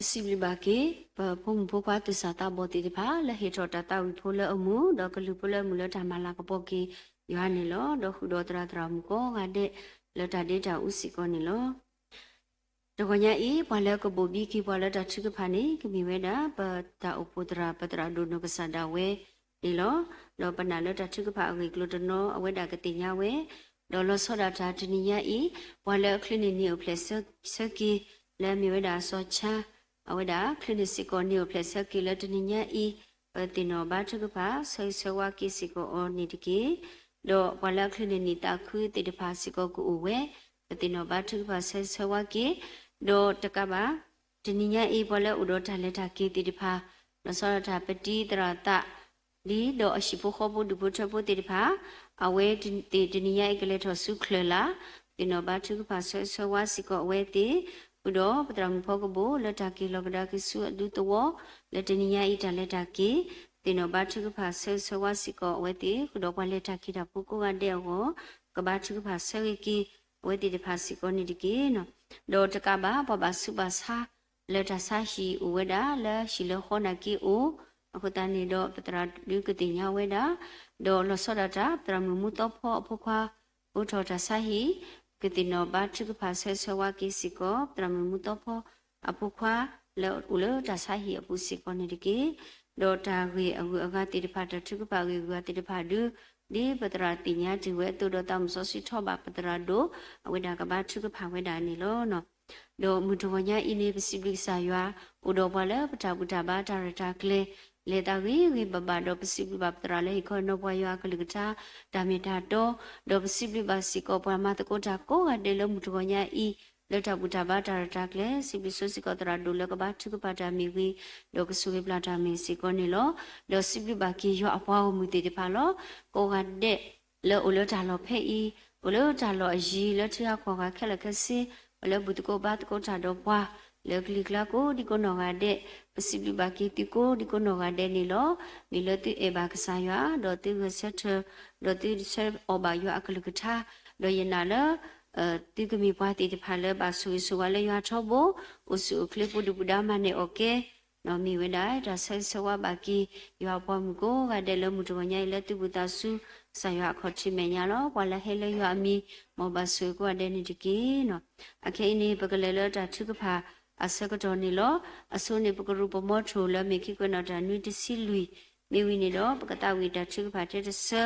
စံးဘျုးဘၣ်က့ၤ ပဖိမုၣ်ဖိခွါသူၣ်စၢ်သးဘီၣ်သ့ၣ်တဖၣ် လၢဟ့ၣ်ထီၣ်တၢ်သးဝံၣ်ဖိလၢအမုာ် ဒီးကလုၢ်ဖိလၢအမုာ်လၢတၢ်မၤလၤကပီၤက့ၤယွၤန့ၣ်လီၤ. ဒီးဃုာ်ဒီးသရၣ်သရၣ်မုၣ်ကိးဂၤဒဲး လၢတၢ်ဒ့တၢ်အူစ့ၢ်ကီးန့ၣ်လီၤ. တဂီၤညါအံၤ ပှၤလၢကဘိၣ်ဘံက့ၤပှၤလၢတၢ်ထုကဖၣ်န့ၣ် ကမ့ၢ်ဝဲဒၣ် ပတၢ်အိၣ်ဖှိၣ်သရၣ် ပသရၣ်ဒိၣ်နီၢ်ကစၢ်ဒၣ်ဝဲန့ၣ်လီၤ. ဒီးပနာ်လၢတၢ်ထုကဖၣ်အဂ့ၢ်အကျိၤတနီၤ အဝဲဒၣ်ကသ့ၣ်ညါဝဲ, ဒီးလီၤဆီဒၣ်တၢ်တနံၤညါအံၤ ပှၤလၢအချုးန့ၢ်နံၣ်အိၣ်ဖျဲၣ်ဆၢက့ၤ လၢအမ့ၢ်ဝဲဒၣ်စီၤဆါ အဝဲဒၣ်ချုးန့ၢ်စ့ၢ်ကီးနံၣ်အိၣ်ဖျဲၣ်ဆၢက့ၤလၢတနံၤညါအံၤ ပသ့ၣ်နီၣ်ဘါထုကဖၣ် ဆၢဂ့ၤဆၢဝါက့ၤစ့ၢ်ကီးအီၤန့ၣ်တက့ၢ်. ဒီးပှၤလၢအချုးန့ၢ်နံၣ်သးခုသ့ၣ်တဖၣ်စ့ၢ်ကီးကအိၣ်ဝဲ, ပသ့ၣ်နီၣ်ဘါထုကဖၣ်ဆၢဂ့ၤဆၢဝါက့ၤ, ဒီးတကးဘၣ် တနံၤညါအံၤ ပှၤလၢအအိၣ်ဒီးတၢ်လဲၤတၢ်က့ၤသ့ၣ်တဖၣ် လီၤဆီဒၣ်တၢ်ပတံၤသရၣ်သး လံဒီးအဟံၣ်ဖိဃီဖိဒူၣ်ဖိထၢဖိသ့ၣ်တဖၣ် အဝဲသ့ၣ်တနံၤညါအံၤကလဲၤထီၣ်ဆူချၢၣ်လၢ် သ့ၣ်နီၣ်ဘါထုကဖၣ်ဆၢဂ့ၤဆၢဝါစ့ၢ်ကီးအဝဲသ့ၣ်, ဃုာ်ဒီးပသရၣ်မုၣ်ဖီကဘိၣ်လၢတၢ်က့ၤလီၤကဒါက့ၤဆူအဒူသဝီ လၢတနံၤညါအံၤတၢ်လဲၤတၢ်က့ၤ သ့ၣ်နီၣ်ဘါထုကဖၣ်ဆၢဂ့ၤဆၢဝါစ့ၢ်ကီးအဝဲသ့ၣ်, ဃုာ်ဒီးပှၤလဲၤတၢ်က့ၤတၢ်ဖိကိးဂၤဒဲးအဂီၢ် ကဘါထုကဖၣ်ဆၢဂ့ၤက့ၤ အဝဲသ့ၣ်တဖၣ်စ့ၢ်ကီးန့ၣ်တက့ၢ်. ဒီးတကးဘၣ် ပှၤဘၣ်ဆူးဘၣ်ဆါ လၢတၢ်ဆါဟံၣ်အိၣ်ဝဲဒၣ် လၢဟံၣ်လၢဃီနာ်က့အိၣ်, အဃိသတးန့ၣ်ဒီး ပသရၣ်ဒုကသ့ၣ်ညါဝဲဒၣ်, ဒီးလီၤဆီဒၣ်တၢ် ပသရၣ်မုၣ်မူသီဖီအဖိခွါ အိးထီၣ်တၢ်ဆါဟံၣ် ကသ့ၣ်နီၣ်ဘါထုကဖၣ်ဆၢဂ့ၤဆၢဝါက့ၤစ့ၢ်ကီး ပသရၣ်မုၣ်မူသီဖီအဖိခွါ လၢအိၣ်လၢတၢ်ဆါဟံၣ်အပူၤစ့ၢ်ကီးန့ၣ်တက့ၢ်. ဒီးတၢ်ဂ့ၢ်အဂုၤအဂၤသ့ၣ်တဖၣ် တၢ်ထုကဖၣ်အဂ့ၢ်အဂုၤအဂၤသ့ၣ်တဖၣ်ဒု ဒ်ပသရၣ်သ့ၣ်ညါတ့ၢ်ဝဲအသိးဒီး သးမုၣ်စီဆှံထီၣ်ဘၣ်ပသရၣ်ဒိၣ် အဝဲဒၣ်ကဘါထုကဖၣ်ဝဲဒၣ်န့ၣ်လီၤ. ဒီးမုၢ်တဂီၤညါအံၤန့ၣ် ပစံးဘျုးကစၢ်ယွၤ အိၣ်ဒီးပှၤလၢပတၢ်ဘူၣ်တၢ်ဘါတၢ်ရဲၣ်တၢ်ကျဲၤ လဲၤသးဂ့ၤဂ့ၤဘၣ်ဘၣ် ဒီးပစံးဘျုးဘၣ်ပသရၣ်လၢဟ့ၣ်ခီဟ့ၣ်နီၤပှၤယွၤအကလုၢ်ကထါ တၢ်မ့ၢ်တၢ်တီ, ဒီးပစံးဘျုးဘၣ်စ့ၢ်ကီးပှၤမၤသကိးတၢ်ကိးဂၤဒဲးလၢမုၢ်တဂီၤညါအံၤ လၢတၢ်ဘူၣ်တၢ်ဘါတၢ်ရဲၣ်တၢ်ကျဲၤ, စံးဘျုးဆိစ့ၢ်ကီးသရၣ်ဒိၣ်လၢကဘါထုကဖၣ်တၢ်မ့ၢ်ဂ့ၤ, ဒီးကဆိၣ်ဂ့ၤပျၢ်တၢ်မ့ၢ်စ့ၢ်ကီးန့ၣ်လီၤ. ဒီးစံးဘျုးဘၣ်က့ၤယွၤအပှၤဂီၢ်မုၢ်သ့ၣ်တဖၣ်လီၤ. ကိးဂၤဒဲး လၢအိၣ်လၢတၢ်လီၢ်ဖဲအံၤ, အိၣ်လၢတၢ်လီၢ်အယံၤ လၢထံဂၤကီၢ်ဂၤခဲလၢာ်ခဲဆ့, ပှၤလၢဘူၣ်သကိးဘါသကိးတၢ်ဒီးပှၤ လၢကလံၤကျါကိးဒံကိးနီၢ်ဂၤဒဲး, ပစံးဘျုးဘၣ်က့ၤသုကိးဒံကိးနီၢ်ဂၤဒဲးန့ၣ်လီၤ. မ့ၢ်လၢသုအဲၣ်ဘၣ်ကစၢ်ယွၤ, ဒီးသုဂဲၤဆၢထၢၣ်, ဒီးသုဆၢအီၣ်ဘၣ်ယွၤအကလုၢ်ကထါ, ဒီးယနာ်လၢ သုကမ့ၢ်ပှၤသ့ၣ်တဖၣ်လၢဘၣ်ဆိၣ်ဂ့ၤဆိၣ်ဝါလၢယွၤထီဘိ, အိၣ်ဆူၣ်အိၣ်ချ့ပူၤဒုၣ်ပူၤဒါမၤနၢၤအီၣ်ကဲ မ့ၢ်ဝဲဒၣ်တၢ်ဆၢဂ့ၤဆၢဝါဘၣ်က့ၤ ယွၤအပှၤမုၣ်ကိးဂၤဒဲးလၢမုၢ်တဂီၤညါအံၤ လၢသုဘူၣ်သးဆူ ကစၢ်ယွၤအခီၣ်ထံးမဲာ်ညါလီၤ. ပှၤလၢဟဲလၢယွၤအမံၤ မ်ဘၣ်ဆိၣ်ဂ့ၤကိးဂၤဒဲးန့ၣ်တက့ၢ်. အခဲအံၤန့ၣ် ပကလဲၤလၢတၢ်ထုကဖၣ်အဆၢကတီၢ်န့ၣ်လီၤ. အဆိန့ၣ် ပကရူၢ်ပမီထိၣ်လၢမ့ၢ်ခံကွဲးနီၣ်တၢ်နွံတဆံလွံၢ် မ့ၢ်ဝံၤန့ၣ်ဒီး ပကသးဝံၣ်တၢ်ထုကဖၣ်ထဲတဆၢ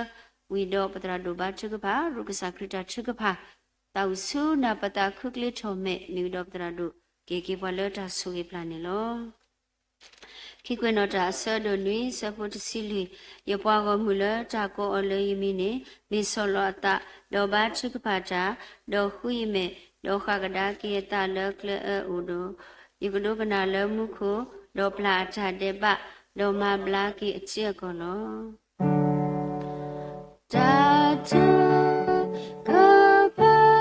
ဝံၤဒီးပသရၣ်ဒိၣ်ဘါထုကဖၣ် ရူၢ်ကစၢ်ခရံာ်တၢ်ထုကဖၣ် သးဝံၣ်ဆူနၢ်ပသးခုကျ့ထီၣ်မဲာ် မ့ၢ်ဝံၤဒီးပသရၣ်ဒိၣ်က့ၤက့ၤပှၤလၢတၢ်ဆိၣ်ဂ့ၤပျၢ်န့ၣ်လီၤ. ခံကွဲးနီၣ်တၢ်အဆၢဒိၣ်နွံ ဆၢဖိတဆံလွံၢ်, ယပှၤဂီၢ်မုၢ်လၢတၢ်ကိးအီၤလၢယမံၤန့ၣ် မ့ၢ်ဆီၣ်လီၤအသး, ဒီးဘါထုကဖၣ်တၢ်, ဒီးဃုယမဲာ်, ဒီးဃၣ်ကဒါက့ၤအသးလၢကျဲအၢအိၣ်ဒီး, ယကဒိကနၣ်လၢမူခိၣ်, ဒီးပျၢ်အတၢ်ဒဲးဘး, ဒီးမၤဘျါက့ၤအထံအကီၢ်လီၤ. တၢ်ထုကဖၣ်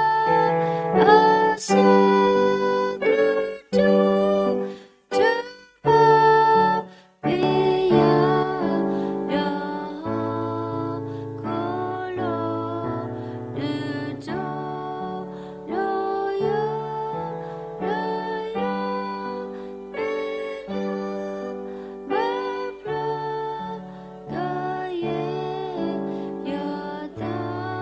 အဆၢကတီၢ် ထုကဖၣ် ပယီၤ ဒီးဟီၣ်ခိၣ်လီၤ ဒုးတီၤ ဒီးယီၤ ဒီးယီၤ ပယီၤ ဘၣ်ဖျါ ကယဲၢ်ယသး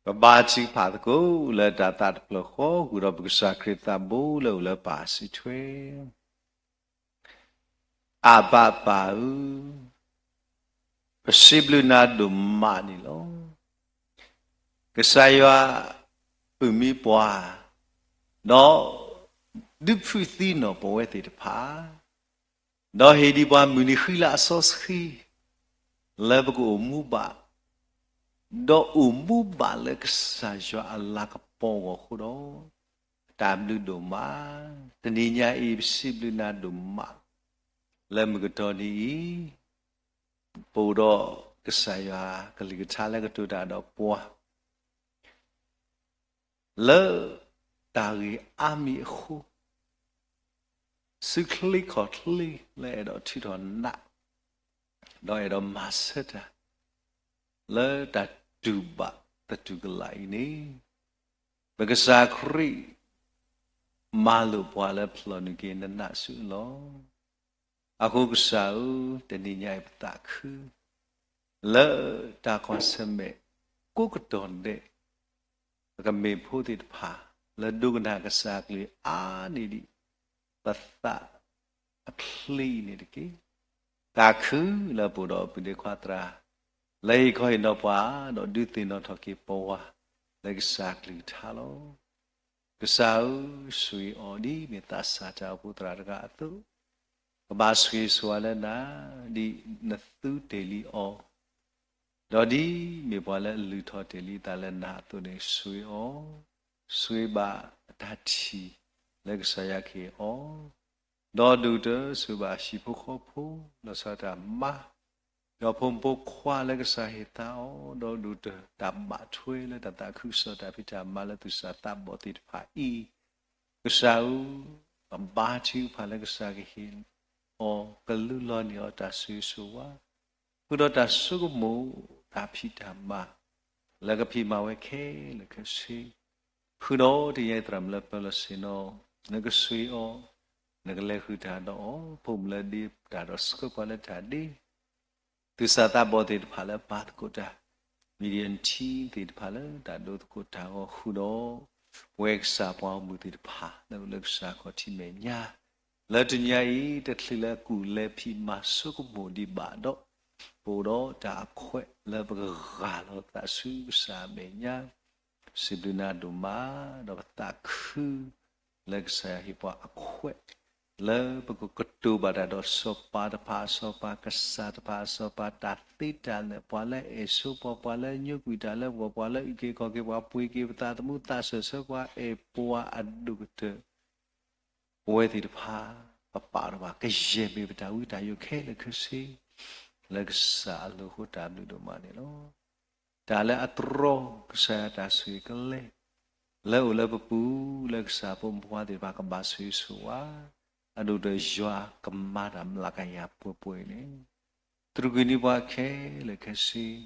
ပဘါထုကဖၣ်သကိးလၢတၢ်သးတဖျၢၣ်ဃီ ဃုာ်ဒီးပကစၢ်ခရံာ်သးဘိလၢအိၣ်လၢပၢ်အစုထွဲ အဘၣ်ပၢ်ဧၢ, ပစံးဘျုးနၤဒိၣ်မးန့ၣ်လီၤ. ကစၢ်ယွၤ အုၣ်မံပှၤ, ဒီးဒုးဖုးသံနီၢ်ပဝဲသ့ၣ်တဖၣ်, ဒီးဟ့ၣ်ဒံးပှၤမုၢ်နံၤဃံလၤအစီဆှံ လၢပကအိၣ်မူဘၣ်, ဒီးအိၣ်မူဘၣ်လၢကစၢ်ယွၤအလၤကပီၤအဂီၢ်အဃိဒီး တၢ်ဘျုးဒိၣ်မး, တနံၤညါအံၤ ပစံးဘျုးနၤဒိၣ်မး, လၢမုၢ်ကတီၢ်နံၤအံၤ ပအိၣ်ဒီးကစၢ်ယွၤကလုၢ်ကထါလၢကတိၤတၢ်ဒီးပှၤ လၢတၢ်ဂ့ၢ်အါမံၤအဃိ, စုချံခီၣ်ချ့လၢအဲၣ်ဒိးထုးထီၣ်နး, ဒီးအဲၣ်ဒိးမၤဆၢတၢ် လၢတၢ်တူၢ်ဘၣ်သတူၢ်ကလာ်အံၤန့ၣ်, ပကစၢ်ခရံာ် မၤလိာ်ပှၤလၢဖျီၣ်နုာ်က့ၤနနးဆူအလီၢ်, အဃိကစၢ်ဧၢ, တနံၤညါအံၤပသးခု လၢတၢ်ကွၢ်ဆၢၣ်မဲာ်ကိးကတီၢ်ဒဲး ပကမ့ၢ်ဖိသ့ၣ်တဖၣ် လၢဒိကနၣ်ကစၢ်အကလုၢ်အါန့ၢ်ဒံး ပသးအချ့အံၤန့ၣ်တက့ၢ်. သးခုလၢပအိၣ်ဒီးပုၢ်ဒ့ခွါသရၣ် လၢဟ့ၣ်ခီဟ့ၣ်နီၤပှၤ ဒီးဒုးသ့ၣ်နီၣ်ထီၣ်က့ၤပဝဲ လၢကစၢ်ကလုၢ်ကထါလီၤ. ကစၢ်ဧၢ, ဆိၣ်ဂ့ၤအီၤဒ်မ့ၢ်သးစၢ်တၢ်အိၣ်ဖှိၣ်သရၣ်တဂၤအသိး, ကဘၣ်ဆိၣ်ဂ့ၤဆိၣ်ဝါလၢနၤ ဒ်နသူတ့ၢ်လံအီၤ, ဒီးဒ်မ့ၢ်ပှၤလၢအလုၢ်ထီၣ်တ့ၢ်လံအသးလၢနၤအသိးန့ၣ် ဆိၣ်ဂ့ၤအီၤ, ဆိၣ်ဂ့ၤဘၣ်အတၢ်ထံၣ်လၢကစၢ်ယွၤကဟ့ၣ်အီၤ, ဒီးဒိၣ်ကတၢၢ်ဆိၣ်ဂ့ၤဘၣ်ဟံၣ်ဖိဃီဖိ လီၤဆီဒၣ်တၢ်မါ ဒီးဖိမုၣ်ဖိခွါလၢကစၢ်ဟ့ၣ်သါအီၤ, ဒီးဒိၣ်ကတၢၢ်တၢ်ဘၣ်ထွဲလၢတၢ်သးခုကစီၣ်တၢ်ဖံးတၢ်မၤလၢသူၣ်စၢ်သးဘီၣ်သ့ၣ်တဖၣ်အံၤ, ကစၢ်ဧၢ, ပဘါထုကဖၣ်လၢကစၢ်ကဟ့ၣ်အီၤ ကလူလီၤန့ၢ်အီၤတၢ်ဆိၣ်ဂ့ၤဆိၣ်ဝါ, ဃုာ်ဒီးတၢ်ဆိကမိၣ်တၢ်ဖံးတၢ်မၤ လၢကဖံးမၤဝဲခဲလၢာ်ခဲဆ့, ဃုာ်ဒီးတနံၤညါအံၤသရၣ်မုၣ်လၢပၢၤလီၢ်ဆ့ၣ်နီၤ နကဆိၣ်ဂ့ၤအီၤ, နကလဲၤဃုာ်တၢ်ဒီးအီၤ, ဖိမုၣ်လၢဒ့တၢ်ဒီးဆှၢပှၤလၢတၢ်ဒ့ သူၣ်စၢ်သးဘီၣ်သ့ၣ်တဖၣ်လၢပာ်သကိးတၢ်, media team သ့ၣ်တဖၣ်လၢတၢ်ဒိသကိးတၢ်အဂီၢ်ဃုာ်ဒီး, ပဝဲကစၢ်ပှၤဂီၢ်မုၢ်သ့ၣ်တဖၣ် လၢအိၣ်လၢကစၢ်ခီၣ်ထံးမဲာ်ညါ, လၢတနံၤညါအံၤ တချုးလၢကူၣ်လဲၤဖံးမၤဆိကမိၣ်ဒံးဘၣ်ဒီး, ပအိၣ်ဒီးတၢ်အခွဲးလၢပကဂၢ်လီၤသးဆူကစၢ်အမဲာ်ညါ, စံးဘျုးနၤဒိၣ်မး, ဒီးပသးခု လၢကစၢ်ယွၤဟ့ၣ်ပှၤအခွဲး လၢပကကတိၤဘၣ်တၢ်ဒီးစီၤပၤတဖၣ်အစီၤပၤ, ကစၢ်တဖၣ်အစီၤပၤ, တၢ်သ့တၢ်လၢာ်, ပှၤလၢအအဲၣ်ဆိပှၤ, ပှၤလၢညိကွံာ်တၢ်လၢပဂီၢ်, ပှၤလၢအုၣ်က့ၤခီၣ်က့ၤပှၤ, ပှ့ၤက့ၤပသးသမူ, သးစၢၢ်ဆၢပှၤ, အဲၣ်ပှၤအဒိၣ်ကတၢၢ်, ပဝဲသ့ၣ်တဖၣ် ပပာ်ဒီးဘၣ် ကယဲၢ်မ့ၢ်ပတၢ်ဝံတၢ်ယိးခဲလၢာ်ခဲဆ့ လၢကစၢ်အလိၤအဃိ တၢ်ဘျုးဒိၣ်မးန့ၣ်လီၤ. တၢ်လၢအတြီ ကစၢ်ယွၤတၢ်ဆိၣ်ဂ့ၤကလဲၤ လၢအိၣ်လၢပပူၤ လၢကစၢ်ဖိမုၣ်ဖိခွါသ့ၣ်တဖၣ်ကဘၣ်ဆိၣ်ဂ့ၤဆိၣ်ဝါ, အဒိၣ်ဒီးယွၤကမၤတၢ်မျးကယၤပှဲၤပှဲၤန့ၣ်, တြူာ်ကွံာ်န့ၢ်ပှၤခဲလၢာ်ခဲဆ့, ဒီး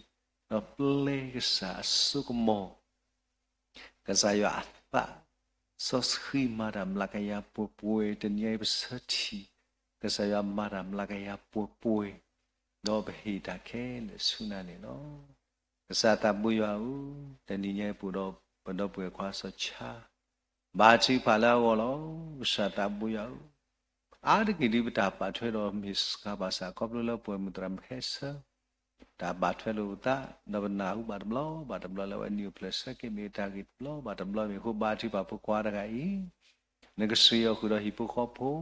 ပျဲကစၢ်အစိကမီၤ ကစၢ်ယွၤအသး စီဆှံမၤတၢ်မျးကယၤပှဲၤပှဲၤ, တနံၤအံၤပဆၢထံၣ် ကစၢ်ယွၤမၤတၢ်မျးကယၤပှဲၤပှဲၤ, ဒီးပဟ့ၣ်တၢ်ခဲလၢာ်ဆူနၤန့ၣ်လီၤ. ကစၢ်သးဘိယွၤဧၢ, တနံၤညါအံၤပအိၣ်ဒီးပဒီပုၢ်ဝဲၢ်ခွါစီၤဆါ, ဘါထုကဖၣ်လၢအဂီၢ်လီၤ. ကစၢ်သးဘိယွၤဧၢ, အါတက့ၢ်ဒ်ပတၢ်ဘၣ်ထွဲဒီးမ့ၢ်စှၤဘၣ်ဆၣ် ခီဖျိလၢပဝဲမုၢ်သရၣ်မုၣ်ခဲဆၢ တၢ်ဘၣ်ထွဲလိာ်ပသး, ဒီးပနၢ်ဟူဘၣ်တဘျီဘၣ်တဘျီလၢအဝဲနံၣ်အိၣ်ဖျဲၣ်ဆၢက့ၤ မ့ၢ်တၢ်ဂ့ၢ်တဘျီဘၣ်တဘျီမ့ၢ်အဃိ ဘါထုကဖၣ်ဖိခွါတဂၤအံၤ, နကဆိၣ်ဂ့ၤအီၤဃုာ်ဒီးဟံၣ်ဖိဃီဖိ,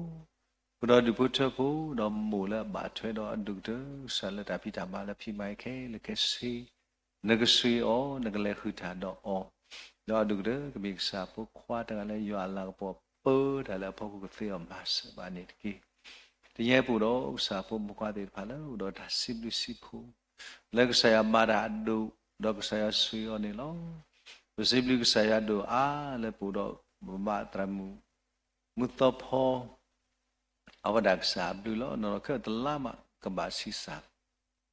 ဃုာ်ဒီးဒူၣ်ဖိထၢဖိ, ဒီးမိၢ်လၢအဘၣ်ထွဲဒီးအဒိၣ်ကတၢၢ် ကစၢ်လၢတၢ်ဖံးတၢ်မၤလၢဖံးမၤအံၤခဲလၢာ်ခဲဆ့ နကဆိၣ်ဂ့ၤအီၤ, နကလဲၤဃုာ်တၢ်ဒီးအီၤ, ဒီးအဒိၣ်ကတၢၢ်ကမ့ၢ်ကစၢ်ဖိခွါတဂၤလၢယွၤအလၤကပီၤပၢတၢ်လၢအဖီခိၣ်ကသ့အီၤမၤစၢၤဘၣ်န့ၣ်တက့ၢ်. တနံၤညါအံၤပအိၣ်ဒီးကစၢ်ဖိမုၣ်ဖိခွါသ့ၣ်တဖၣ်လၢအိၣ်ဒီးတၢ်စံးဘျုးစံးဖှိၣ်, လၢကစၢ်ယွၤမၤတၢ်အဒိၣ်, ဒီးကစၢ်ယွၤဆိၣ်ဂ့ၤအီၤန့ၣ်လီၤ. ပစံးဘျုးကစၢ်ယွၤဒိၣ်အါလၢပအိၣ်ဒီးပဘၣ်သရၣ်မုၣ် မုၢ်သီဖီ အဝဲဒၣ်ကစၢ်အဘျုးလီၤ. နီၢ်နီၢ်ခဲအံၤတလါမး ကဘၣ်ဆံးစၢ်,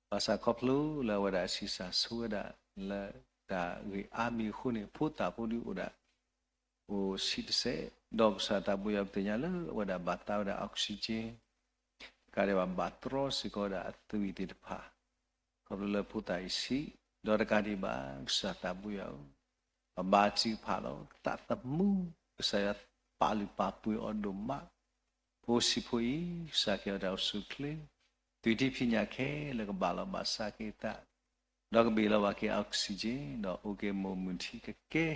ဘၣ်ဆၣ်ခီဖျိလၢအဝဲဒၣ်ဆံးစၢ်ဆိဝဲဒၣ်လၢတၢ်ဂ့ၢ်အါမံၤအဃိန့ၣ် ဖိသၣ်ဖိဒုးအိၣ်ဒၣ် အိၣ်ဆံးတစဲး, ဒီးကစၢ်သးဘိယွၤပသ့ၣ်ညါလၢအဝဲဒၣ်ဘၣ်သါဝဲဒၣ် oxygen, တကးဒံးဘၣ် ဘၣ်တြီစ့ၢ်ကီးဝဲဒၣ်အသွံၣ်သ့ၣ်တဖၣ်, ခီဖျိလၢဖိသၣ်အံၤဆံး, ဒီးတကးဒံးဘၣ် ကစၢ်သးဘိယွၤဧၢ ပဘါထုကဖၣ်လီၤ. သးသမူ ကစၢ်ယွၤပာ်လုၢ်ပာ်ပှ့ၤအီၤဒိၣ်မး, ဖိဆံးဖိအံၤ ကစၢ်ကဲအီၤတၢ်အိၣ်ဆူၣ်အိၣ်ချ့, သွံၣ်ထံဖံးညၣ်ခဲလၢာ်ကဘၣ်လီၤဘၣ်ဆါက့ၤသး, ဒီးကဘ့ၣ်လီၤဘၣ်က့ၤ oxygen ဒီးအိၣ်က့ၤမိၢ်မုၢ်ထံကကဲ,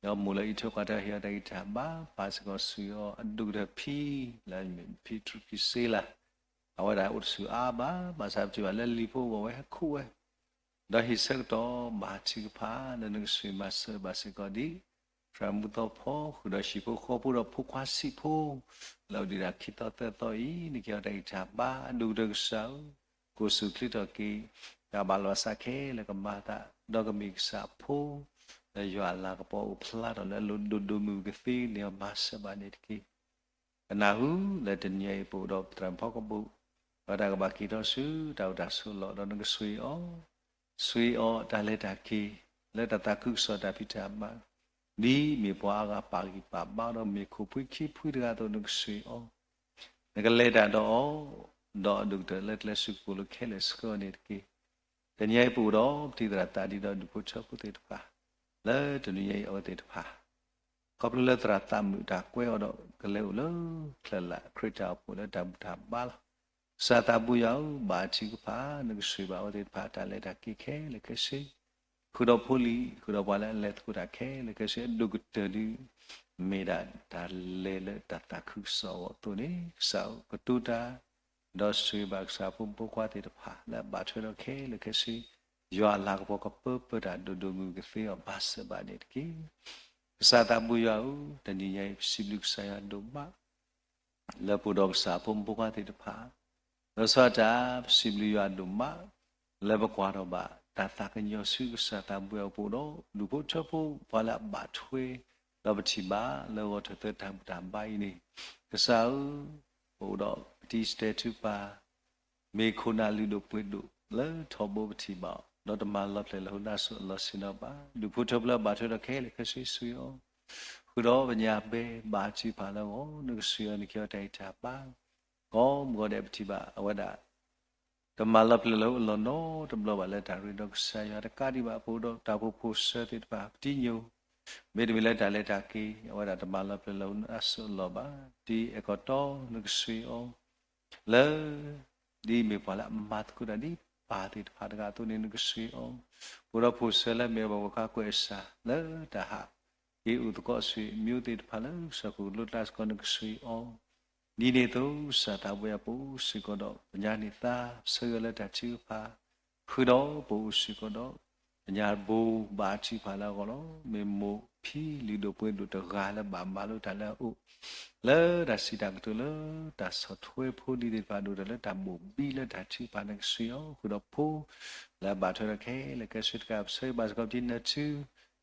ဒီးမိၢ်လၢအံးထွဲကွၢ်ထွဲဟ့ၣ်အီၤတၢ်ဂံၢ်တၢ်ဘါ ပာ်စ့ၢ်ကီးဆူအီၤအဒူၣ်ကတၢၢ်ဖံ, လၢဖံတြူၢ်ဖံစ့လး, အဝဲဒၣ်အိၣ်တဆူၣ်အါဘၣ်, ဘၣ်ဆၣ်ပထံၣ်ဘၣ်လၢလံာ်ဖိအဂီၢ်ဝဲဟဲခိၣ်ဝဲ, ဒီးဟံၣ်ဆၢကတီၢ်ဘါထုကဖၣ် လၢနကဆှၢမၤစၢၤဘၣ်စ့ၢ်ကီးဒ် သရၣ်မုၣ်သီဖီ ဃုာ်ဒီးဟံၣ်ဖိဃီဖိဒီးဖိခွါဆံးဖိ, လၢအဒုးတၢ်ခံသီသၢသီအံၤ နကဟ့ၣ်အီၤတၢ်ဂံၢ်တၢ်ဘါ အဒူၣ်ကတၢၢ်ကစၢ်ဧၢ, ကအိၣ်ဆူၣ်အိၣ်ချ့ထီၣ်က့ၤ တၢ်ဘၣ်လီၤဘၣ်ဆါခဲလၢာ်ကမၤအသး, ဒီးကမ့ၢ်ကစၢ်အဖိ လၢယွၤအလၤကပီၤအိၣ်ဖျါထီၣ်လၢအလိၤဒိၣ်ဒိၣ်မုၢ်မုၢ်ကသ့န့ၣ် မၤစၢၤဘၣ်န့ၣ်တက့ၢ်. ကနၢ်ဟူလၢတနံၤအံၤပအိၣ်ဒီးပသရၣ်ဖီကဘိၣ်, ဒီးတၢ်ကဘၣ်က့ၤထီၣ်ဆူတၢ်အိၣ်တၢ်ဆိးလီၢ် ဒီးနကဆှၢအီၤ, ဆှၢအီၤတၢ်လဲၤတၢ်က့ၤ လၢတၢ်သးခုကစီၣ်တၢ်ဖံးတၢ်မၤ, ဒ်မ့ၢ်ပှၤအါဂၤပာ်ဂံၢ်ပာ်ဘါဒီးမ့ၢ်ခိၣ်ဖှံခံဖှံတဂၤအသိးနကဆှၢအီၤ, နကလဲၤတၢ်ဒီးအီၤ, ဒီးအဒိၣ်ကတၢၢ်လၢကျဲစူးကပိာ်လိၤခဲလၢာ်ဆှၢအီၤန့ၣ်တက့ၢ်. တနံၤအံၤပအိၣ်ဒီးပတံၤသရၣ်သးဒံးဒီးဒူၣ်ဖိထၢဖိသ့ၣ်တဖၣ်, လၢတနံၤအံၤအဝဲသ့ၣ်တဖၣ် ခီဖျိလၢသရၣ်သးမုာ်တၢ်ကွဲးအီၤဒီးကလဲၤအိၣ်လၢချၢၣ်လၢ်ခရံာ်တၢ်အိၣ်ဖှိၣ်လၢတၢ်ဘူၣ်တၢ်ဘါလီၤ. ကစၢ်သးဘိယွၤဧၢ, ဘါထုကဖၣ် နကဆှၢဘၣ်အဝဲသ့ၣ်တဖၣ်တၢ်လဲၤတၢ်က့ၤခဲလၢာ်ခဲဆ့, ဃုာ်ဒီးဖိလံၤ ဃုာ်ဒီးပှၤလၢအလဲၤသကိးတၢ်ခဲလၢာ်ခဲဆ့ အဒိၣ်ကတၢၢ်ဒုး မ့ၢ်ဒၣ်တၢ်လဲၤလၢတၢ်သးခုကစီၣ်အဂီၢ်အသိးန့ၣ် ကစၢ်ဧၢ ကတိၤတၢ် ဒီးဆှၢဘၣ်ကစၢ်ဖိမုၣ်ဖိခွါသ့ၣ်တဖၣ် လၢအဘၣ်ထွဲဒီးခဲလၢာ်ခဲဆ့ ယွၤအလၤကပီၤကပၢပၢတၢ်ဒိၣ်ဒိၣ်မုၢ်မုၢ်ကသ့အီၤ မၤစၢၤဘၣ်န့ၣ်တက့ၢ်. ကစၢ်သးဘိယွၤဧၢ, တနံၤညါအံၤ ပစံးဘျုးကစၢ်ယွၤဒိၣ်မး လၢပအိၣ်ဒီးကစၢ်ဖိမုၣ်ဖိခွါသ့ၣ်တဖၣ်, လီၤဆီဒၣ်တၢ် ပစံးဘျုးယွၤဒိၣ်မး လၢပကွၢ်ထီၣ်ဘၣ်တၢ်သးကညီၤဆူကစၢ်သးဘိယွၤအပူၤဒီး ဒူၣ်ဖိထၢဖိ ပှၤလၢအဘၣ်ထွဲ ဒီးပထံၣ်ဘၣ်လၢဂီၤထၢၣ်သၢတၢ်ဘူၣ်တၢ်ဘါအံၤန့ၣ်, ကစၢ်ဧၢ, ပအိၣ်ဒီးပတံၤစတဲထူပၤ မ့ၢ်ခိၣ်နၢ်လုၢ်ဒိၣ်ပှ့ၤဒိၣ်လၢထီဘိပထံၣ်ဘၣ်အီၤ, ဒီးတမၤလီၤဖျဲၣ်လၢဟူနၢ်စိၤအလီၢ်ဆ့ၣ်နီၤဘၣ်. ဒူၣ်ဖိထၢဖိလၢအဘၣ်ထွဲဒီးခဲလၢာ်ခဲဆ့ ဆှၢအီၤ, ဃုာ်ဒီးပညၣ်ဘဲ ဘါထုကဖၣ်လၢအဂီၢ် နကဆှၢအီၤ နကဟ့ၣ်အီၤတၢ်ဂံၢ်တၢ်ဘါ, ကိးမုၢ်ဂီၤဒဲးပထံၣ်ဘၣ်အဝဲဒၣ် တမၤလီၤဖျဲၣ်လၢဟူအလီၢ်နီတဘျီဘၣ်လၢတၢ်ရ့ဒီးကစၢ်ယွၤတကးဒံးဘၣ် ပအိၣ်ဒီးတၢ်အိၣ်ဖှိၣ်ဖိစၢၤသ့ၣ်တဖၣ် ပတံၤညိၣ် မ့တမ့ၢ်လၢတၢ်လဲၤတၢ်က့ၤ အဝဲဒၣ်တမၤလီၤဖျဲၣ်လၢဟူနၢ်စိၤအလီၢ်ဘၣ်. ဒ်အဲၣ်ကီၢ်တီ နကဆှၢအီၤ လၢ ဒ်မ့ၢ်ပှၤလၢအမၤသကိးတၢ်ဒ်ပၢ်သ့ၣ်တဖၣ်တဂၤအသိးန့ၣ် နကဆှၢအီၤ, ပအိၣ်ဒီးဖိစၢၤလၢမ့ၢ်အဘၣ်ပှၤခါကွဲးစၢ် လၢတၢ်ဟးက့ၤအိၣ်သကိးအဆွေမျိုးသ့ၣ်တဖၣ်လၢကစၢၢ်ခိၣ်လိၣ်တၢ်စ့ၢ်ကီး နကဆှၢအီၤ, ဒ်န့ၣ်အသိး ကစၢ်သးဘိယွၤ ပအိၣ်စ့ၢ်ကီးဒီးပညါန့ၢ်သါ ဆၢဂ့ၤလၢတၢ်ထုကဖၣ် ဃုာ်ဒီးပအိၣ်စ့ၢ်ကီးဒီး ပညါဘိ ဘါထုကဖၣ်လၢအဂီၢ်လီၤ. မ့ၢ်မိၢ်ဖံလုၢ်ဒိၣ်ပှ့ၤဒိၣ်တဂၤလၢဘၣ်မၤလိတၢ်လၢအအိၣ် လၢတၢ်စံးတၢ်ကတိၤလၢ တၢ်ဆီၣ်ထွဲဖိဒ်သ့ၣ်တဖၣ် ဒိၣ်တၢ်လၢတၢ်ဘိၣ်ဘံလၢတၢ်ထုကဖၣ် နကဆှၢအီၤ, ဃုာ်ဒီးဖိ လၢအဘၣ်ထွဲဒီးခဲလၢာ်ခဲဆ့တကး ပဆၢဂ့ၤဘၣ်စ့ၢ်ကီးပတံၤနၢၤထူ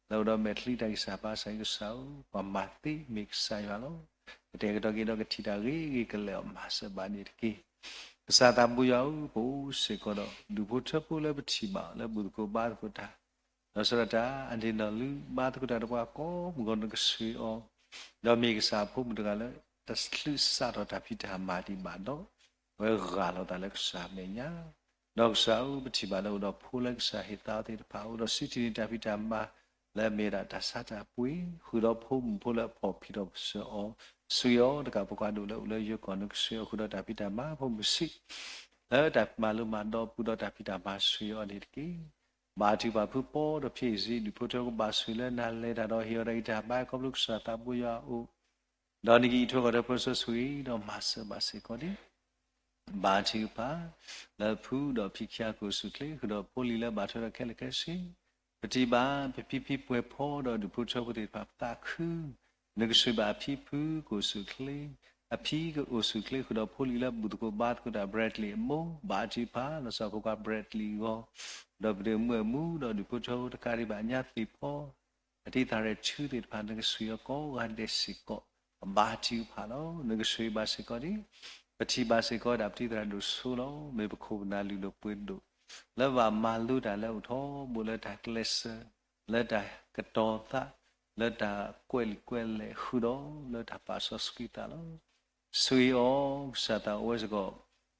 လၢအိၣ်ဒီးမဲာ်ချံတၢ်ဂံၢ်စၢ်ဘါစၢ် ကစၢ်ဧၢ, ပှၤမၤသ့မ့ၢ်ကစၢ်ယွၤလီၤ. ကတဲာ်ကတီၤက့ၤဒီးကထံၣ်တၢ်ဂ့ၤဂ့ၤကလဲာ်အီၤ မၤစၢၤဘၣ်န့ၣ်တက့ၢ်. ကစၢ်သးဘိယွၤဧၢ, ပအိၣ်စ့ၢ်ကီးဒီး ဒူၣ်ဖိထၢဖိလၢပထံၣ်ဘၣ်အီၤလၢဘူၣ်သကိးဘါသကိးတၢ် ဒီးဆၢဒၣ်တၢ်အနံၣ်နီၢ်လုၢ်ဘါသကိးတၢ်တပှၤကိးမုၢ်ဂီၤ နကဆှၢအီၤ, ဒီးမ့ၢ်ကစၢ်အဖိမုၣ်တဂၤလၢ တချုးစးထီၣ်တၢ်ဖံးတၢ်မၤဒံးဘၣ်ဒီး အဝဲဂၢ်လီၤသးလၢကစၢ်မဲာ်ညါ, ဒီးကစၢ်ဧၢ, ပထံၣ်ဘၣ်လၢအိၣ်ဒီးဖိလၢကစၢ်ဟ့ၣ်သါအီၤသ့ၣ်တဖၣ် အိၣ်ဒီးစံးထီၣ်န့ၢ်တၢ်ဖံးတၢ်မၤ လၢအမ့ၢ်ဝဲဒၣ်တၢ်ဆါတၢ်ပှ့ၤ, ဃုာ်ဒီးဖိမုၣ်ဖိလၢအဖီၣ်ဖံးထီၣ်ပၢၢ်ဆၢအီၤ, ဆှၢအီၤတကးဖိခွါဒိၣ်လၢအိၣ်လၢယိၤကီၢ် နကဆှၢအီၤဃုာ်ဒီးတၢ်ဖံးတၢ်မၤဖိမုၣ်ဆံး လၢတၢ်မၤလိမၤဒိးပူၤဒီးတၢ်ဖံးတၢ်မၤဆှၢအီၤန့ၣ်တက့ၢ်. ဘါထုကဖၣ်ဖုပီဒီးဖံးစ့ ဒူၣ်ဖိထၢဖိကဘၣ်ဆှၢလၢနၤလဲၤတၢ်ဒီးဟ့ၣ်အီၤတၢ်ဂံၢ်တၢ်ဘါ ခီဖျိကစၢ်သးဘိယွၤအအိၣ်, ဒီးနကအံးထွဲဃီၤထွဲဖိစီဆှံဒီးမၤစၢၤဘၣ်စ့ၢ်ကီးန့ၣ် ဘါထုကဖၣ် လၢဖုဒီးဖံးခံဂၤကအိၣ်ဆူၣ်အိၣ်ချ့ ဃုာ်ဒီးဖိလံၤလၢဘၣ်ထွဲဒီးခဲလၢာ်ခဲဆ့, ပထံၣ်ဘၣ် ပဖံဖံပှဲၤဖီဒီးဒူၣ်ဖိထၢဖိသ့ၣ်တဖၣ်ပသးခု, နကဆှၢဘၣ်အဖံဖုကအိၣ်ဆူၣ်အိၣ်ချ့, အဖံကအိၣ်ဆူၣ်အိၣ်ချ့ ဃုာ်ဒီးဖိလံၤလၢဘူၣ်သကိးဘါသကိးတၢ် Bradley အမိၢ် ဘါထုကဖၣ် လီၤဆီဖိခွါ Bradley အဂီၢ်, ဒီးပဒုးမုၢ်အမူဒီးဒူၣ်ဖိထၢဖိတကးဒံးဘၣ်ညါသ့ၣ်ဖီ အတံၤသၣ်ရဲၣ်ထူသ့ၣ်တဖၣ် နကဆှၢအီၤကိးဂၤဒဲးစ့ၢ်ကီး, ပဘါထုကဖၣ်လီၤ. နကဆှၢဘၣ်စ့ၢ်ကီးဒံး, ပထံၣ်ဘၣ်စ့ၢ်ကီးဒၣ်ပတံၤသရၣ်ဒိၣ်စိလီၤ. မ့ၢ်ပခိၣ်ပနၢ်လုၢ်ဒိၣ်ပှ့ၤဒိၣ်, လၢဘၣ်မၤလိတၢ်လၢအိၣ်ထီဘိလၢတၢ်ကျဲးစၢး, လၢတၢ်ကတီၤသး, လၢတၢ်ကွဲးလံာ်ကွဲးလဲၢ် ဃုာ်ဒီးလၢတၢ်ပာ်စီဆှံသးလီၤ. ဆှၢအီၤ ကစၢ်သးအိၣ်ဝဲစ့ၢ်ကီး,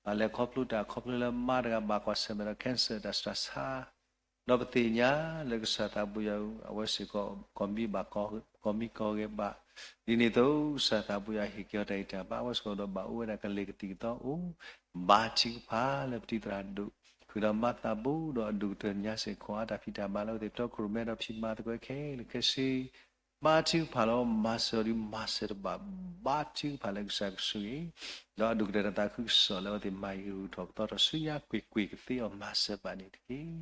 ဘၣ်လဲၤခီဖျိတၢ်ခီဖျိလၢမါတဂၤဘၣ်ကွၢ်ဆၢၣ်မဲာ်ဒီး cancer တၢ်ဆူးတၢ်ဆါ ဒီးပသ့ၣ်ညါလၢကစၢ်သးဘိယွၤ အဝဲစ့ၢ်ကီး ကီၢ်မံဘၣ် ကီၢ်မံကီၢ်ဂဲၤဘၣ်, ဒ်န့ၣ်အသိးကစၢ်သးဘိယွၤဟ့ၣ်က့ၤအီၤတၢ်ဂံၢ်တၢ်ဘါ အဝဲစ့ၢ်ကီးဒီးဘၣ်အိၣ်ဝဲဒၣ်ကလဲၤကသံၣ်ကသီအိၣ်, ဘါထုကဖၣ်လၢပတံၤသရၣ်ဒိၣ် ဃုာ်ဒီးမၤသးဘိဒီးအဒိၣ်ကတၢၢ်ညါစ့ၢ်ကီး အတၢ်ဖံးတၢ်မၤလၢအဝဲသ့ၣ်တီခိၣ်ရိၣ်မဲဒီးဖံးမၤသကိးခဲလၢာ်ခဲဆ့ ဘါထုကဖၣ်လၢမၤစၢၤအီၤဒ်မၤစၢၤတဘၣ်, ဘါထုကဖၣ်လၢကစၢ်ကဆိၣ်ဂ့ၤ, ဒီးအဒိၣ်ကတၢၢ်တၢ်သးခုကစီၣ်လၢအဝဲသ့ၣ်မၤဂ့ၤထီၣ်ပသီထီၣ်ဆူညါကွ့ၢ်ကွ့ၢ်ကသ့အီၤမၤစၢၤဘၣ်န့ၣ်တက့ၢ်.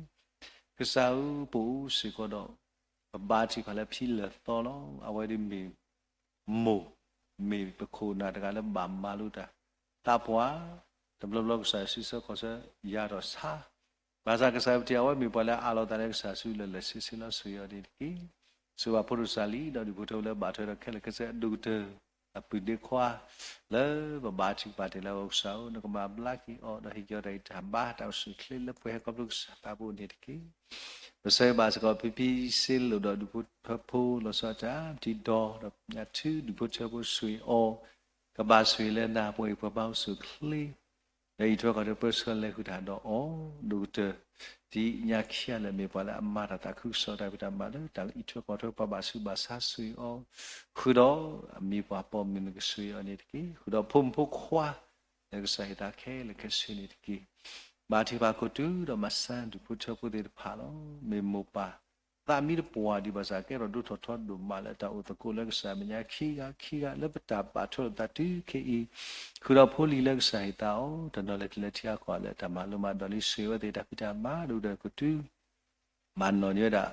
ကစၢ်ဧၢ ပအိၣ်စ့ၢ်ကီးဒီး ပဘါထုကဖၣ်လၢဖံလၢၢ်သီလီၤ. အဝဲဒ်မ့ၢ် မိၢ်, မ့ၢ်ပခိၣ်နၢ်တဂၤလၢဘၣ်မၤလိတၢ်, သးပှၢ်, တဘျီဘျီကစၢ်ယွၤစံးဆၢခီၣ်ဆၢယၤဒီးဆါ, ဘၣ်ဆၣ်ကစၢ်ယွၤပထံၣ်အဝဲမ့ၢ်ပှၤလၢအအးလီၤအသးလၢကစၢ်ဆူလၢာ်လၢာ်ဆ့ဆ့လီၤ ဆိၣ်ဂ့ၤအီၤန့ၣ်တက့ၢ်. ဆိၣ်ဂ့ၤဖိဒိၣ်စၢ်လံဒီးဒုးဖိထၢဖိလၢဘၣ်ထွဲဒီးခဲလၢာ်ခဲဆ့အဒိၣ်ကတၢၢ် အပုၢ်ဒ့ခွါ လၢပဘါထုကဖၣ်တ့ၢ်လၢအကစၢ်ဧၢ နကမၤဘျါက့ၤအီၤ ဒီးဟ့ၣ်က့ၤအီၤတၢ်ဂံၢ်တၢ်ဘါ တၢ်အိၣ်ဆူၣ်အိၣ်ချ့လၢပှဲၤဟဲခီဖျိကစၢ်သးဘိန့ၣ်တက့ၢ်. ပဆၢဂ့ၤဘၣ်စ့ၢ်ကီးဖံဖံစ့လိၣ်ဒီးဒုးဖိထၢဖိလီၤဆီဒၣ်တၢ် ပထံၣ်ဒီး ဒီးညၣ်ထုဒုးဖိထၢဖိဆိၣ်ဂ့ၤအီၤ ကဘၣ်ဆိၣ်ဂ့ၤလၢနၤ ပှၤအံၤပှၤဘါအိၣ်ဆူၣ်အိၣ်ချ့ ဒီးအံးထွဲကွၢ်ထွဲပၢဆှၢလဲၤဃုာ်တၢ်ဒီးအီၤ ဒိၣ်ကတၢၢ် ဒ်ညါခံဂၤလၢာ်မ့ၢ်ပှၤလၢအမၤတၢ်သးခုကစီၣ်တၢ်ဖံးတၢ်မၤလၢတၢ်အံးထွဲကွၢ်ထွဲပှၤဘၣ်ဆူးဘၣ်ဆါ ဆိၣ်ဂ့ၤအီၤ ဃုာ်ဒီးအမံၤပှၢ်ပိာ်မုၣ်နကဆိၣ်ဂ့ၤအီၤန့ၣ်တက့ၢ်. ဃုာ်ဒီးဖိမုၣ်ဖိခွါ လၢကစၢ်ဟ့ၣ်သးခဲလၢာ်ခဲဆ့န့ၣ်တက့ၢ်. ဘါထုကဖၣ်ခိၣ်တုၤဒီးမၤစၢၤဒုးဖိထၢဖိသ့ၣ်တဖၣ်လီၤ. မ့ၢ်မိၢ်ပၢ် သးမံတပှၢ်ဒံးဘၣ်ဆၣ် ကဲထီၣ်ဒိၣ်ထီၣ်ထီဒိၣ်မးလၢတၢ်အိၣ်သကိးလၢကစၢ်မဲာ်ညါခံဂၤခံဂၤလၢပတၢ်ဘၣ်ထွဲလိာ်သးတုၤခဲအံၤ, ဃုာ်ဒီးဖိလံၤလၢကစၢ်ဟ့ၣ်သးအီၤ တနီၤလဲၤတုၤလၢထံအကီၢ်လၢတၢ်မၤလိမၤဒိးလံ ဆိၣ်ဂ့ၤအဝဲသ့ၣ်တၢ်ဖံးတၢ်မၤဒိၣ်ကတၢၢ်ခိၣ်တုၤ ဘၣ်နီၣ်န့ၢ်ဝဲဒၣ်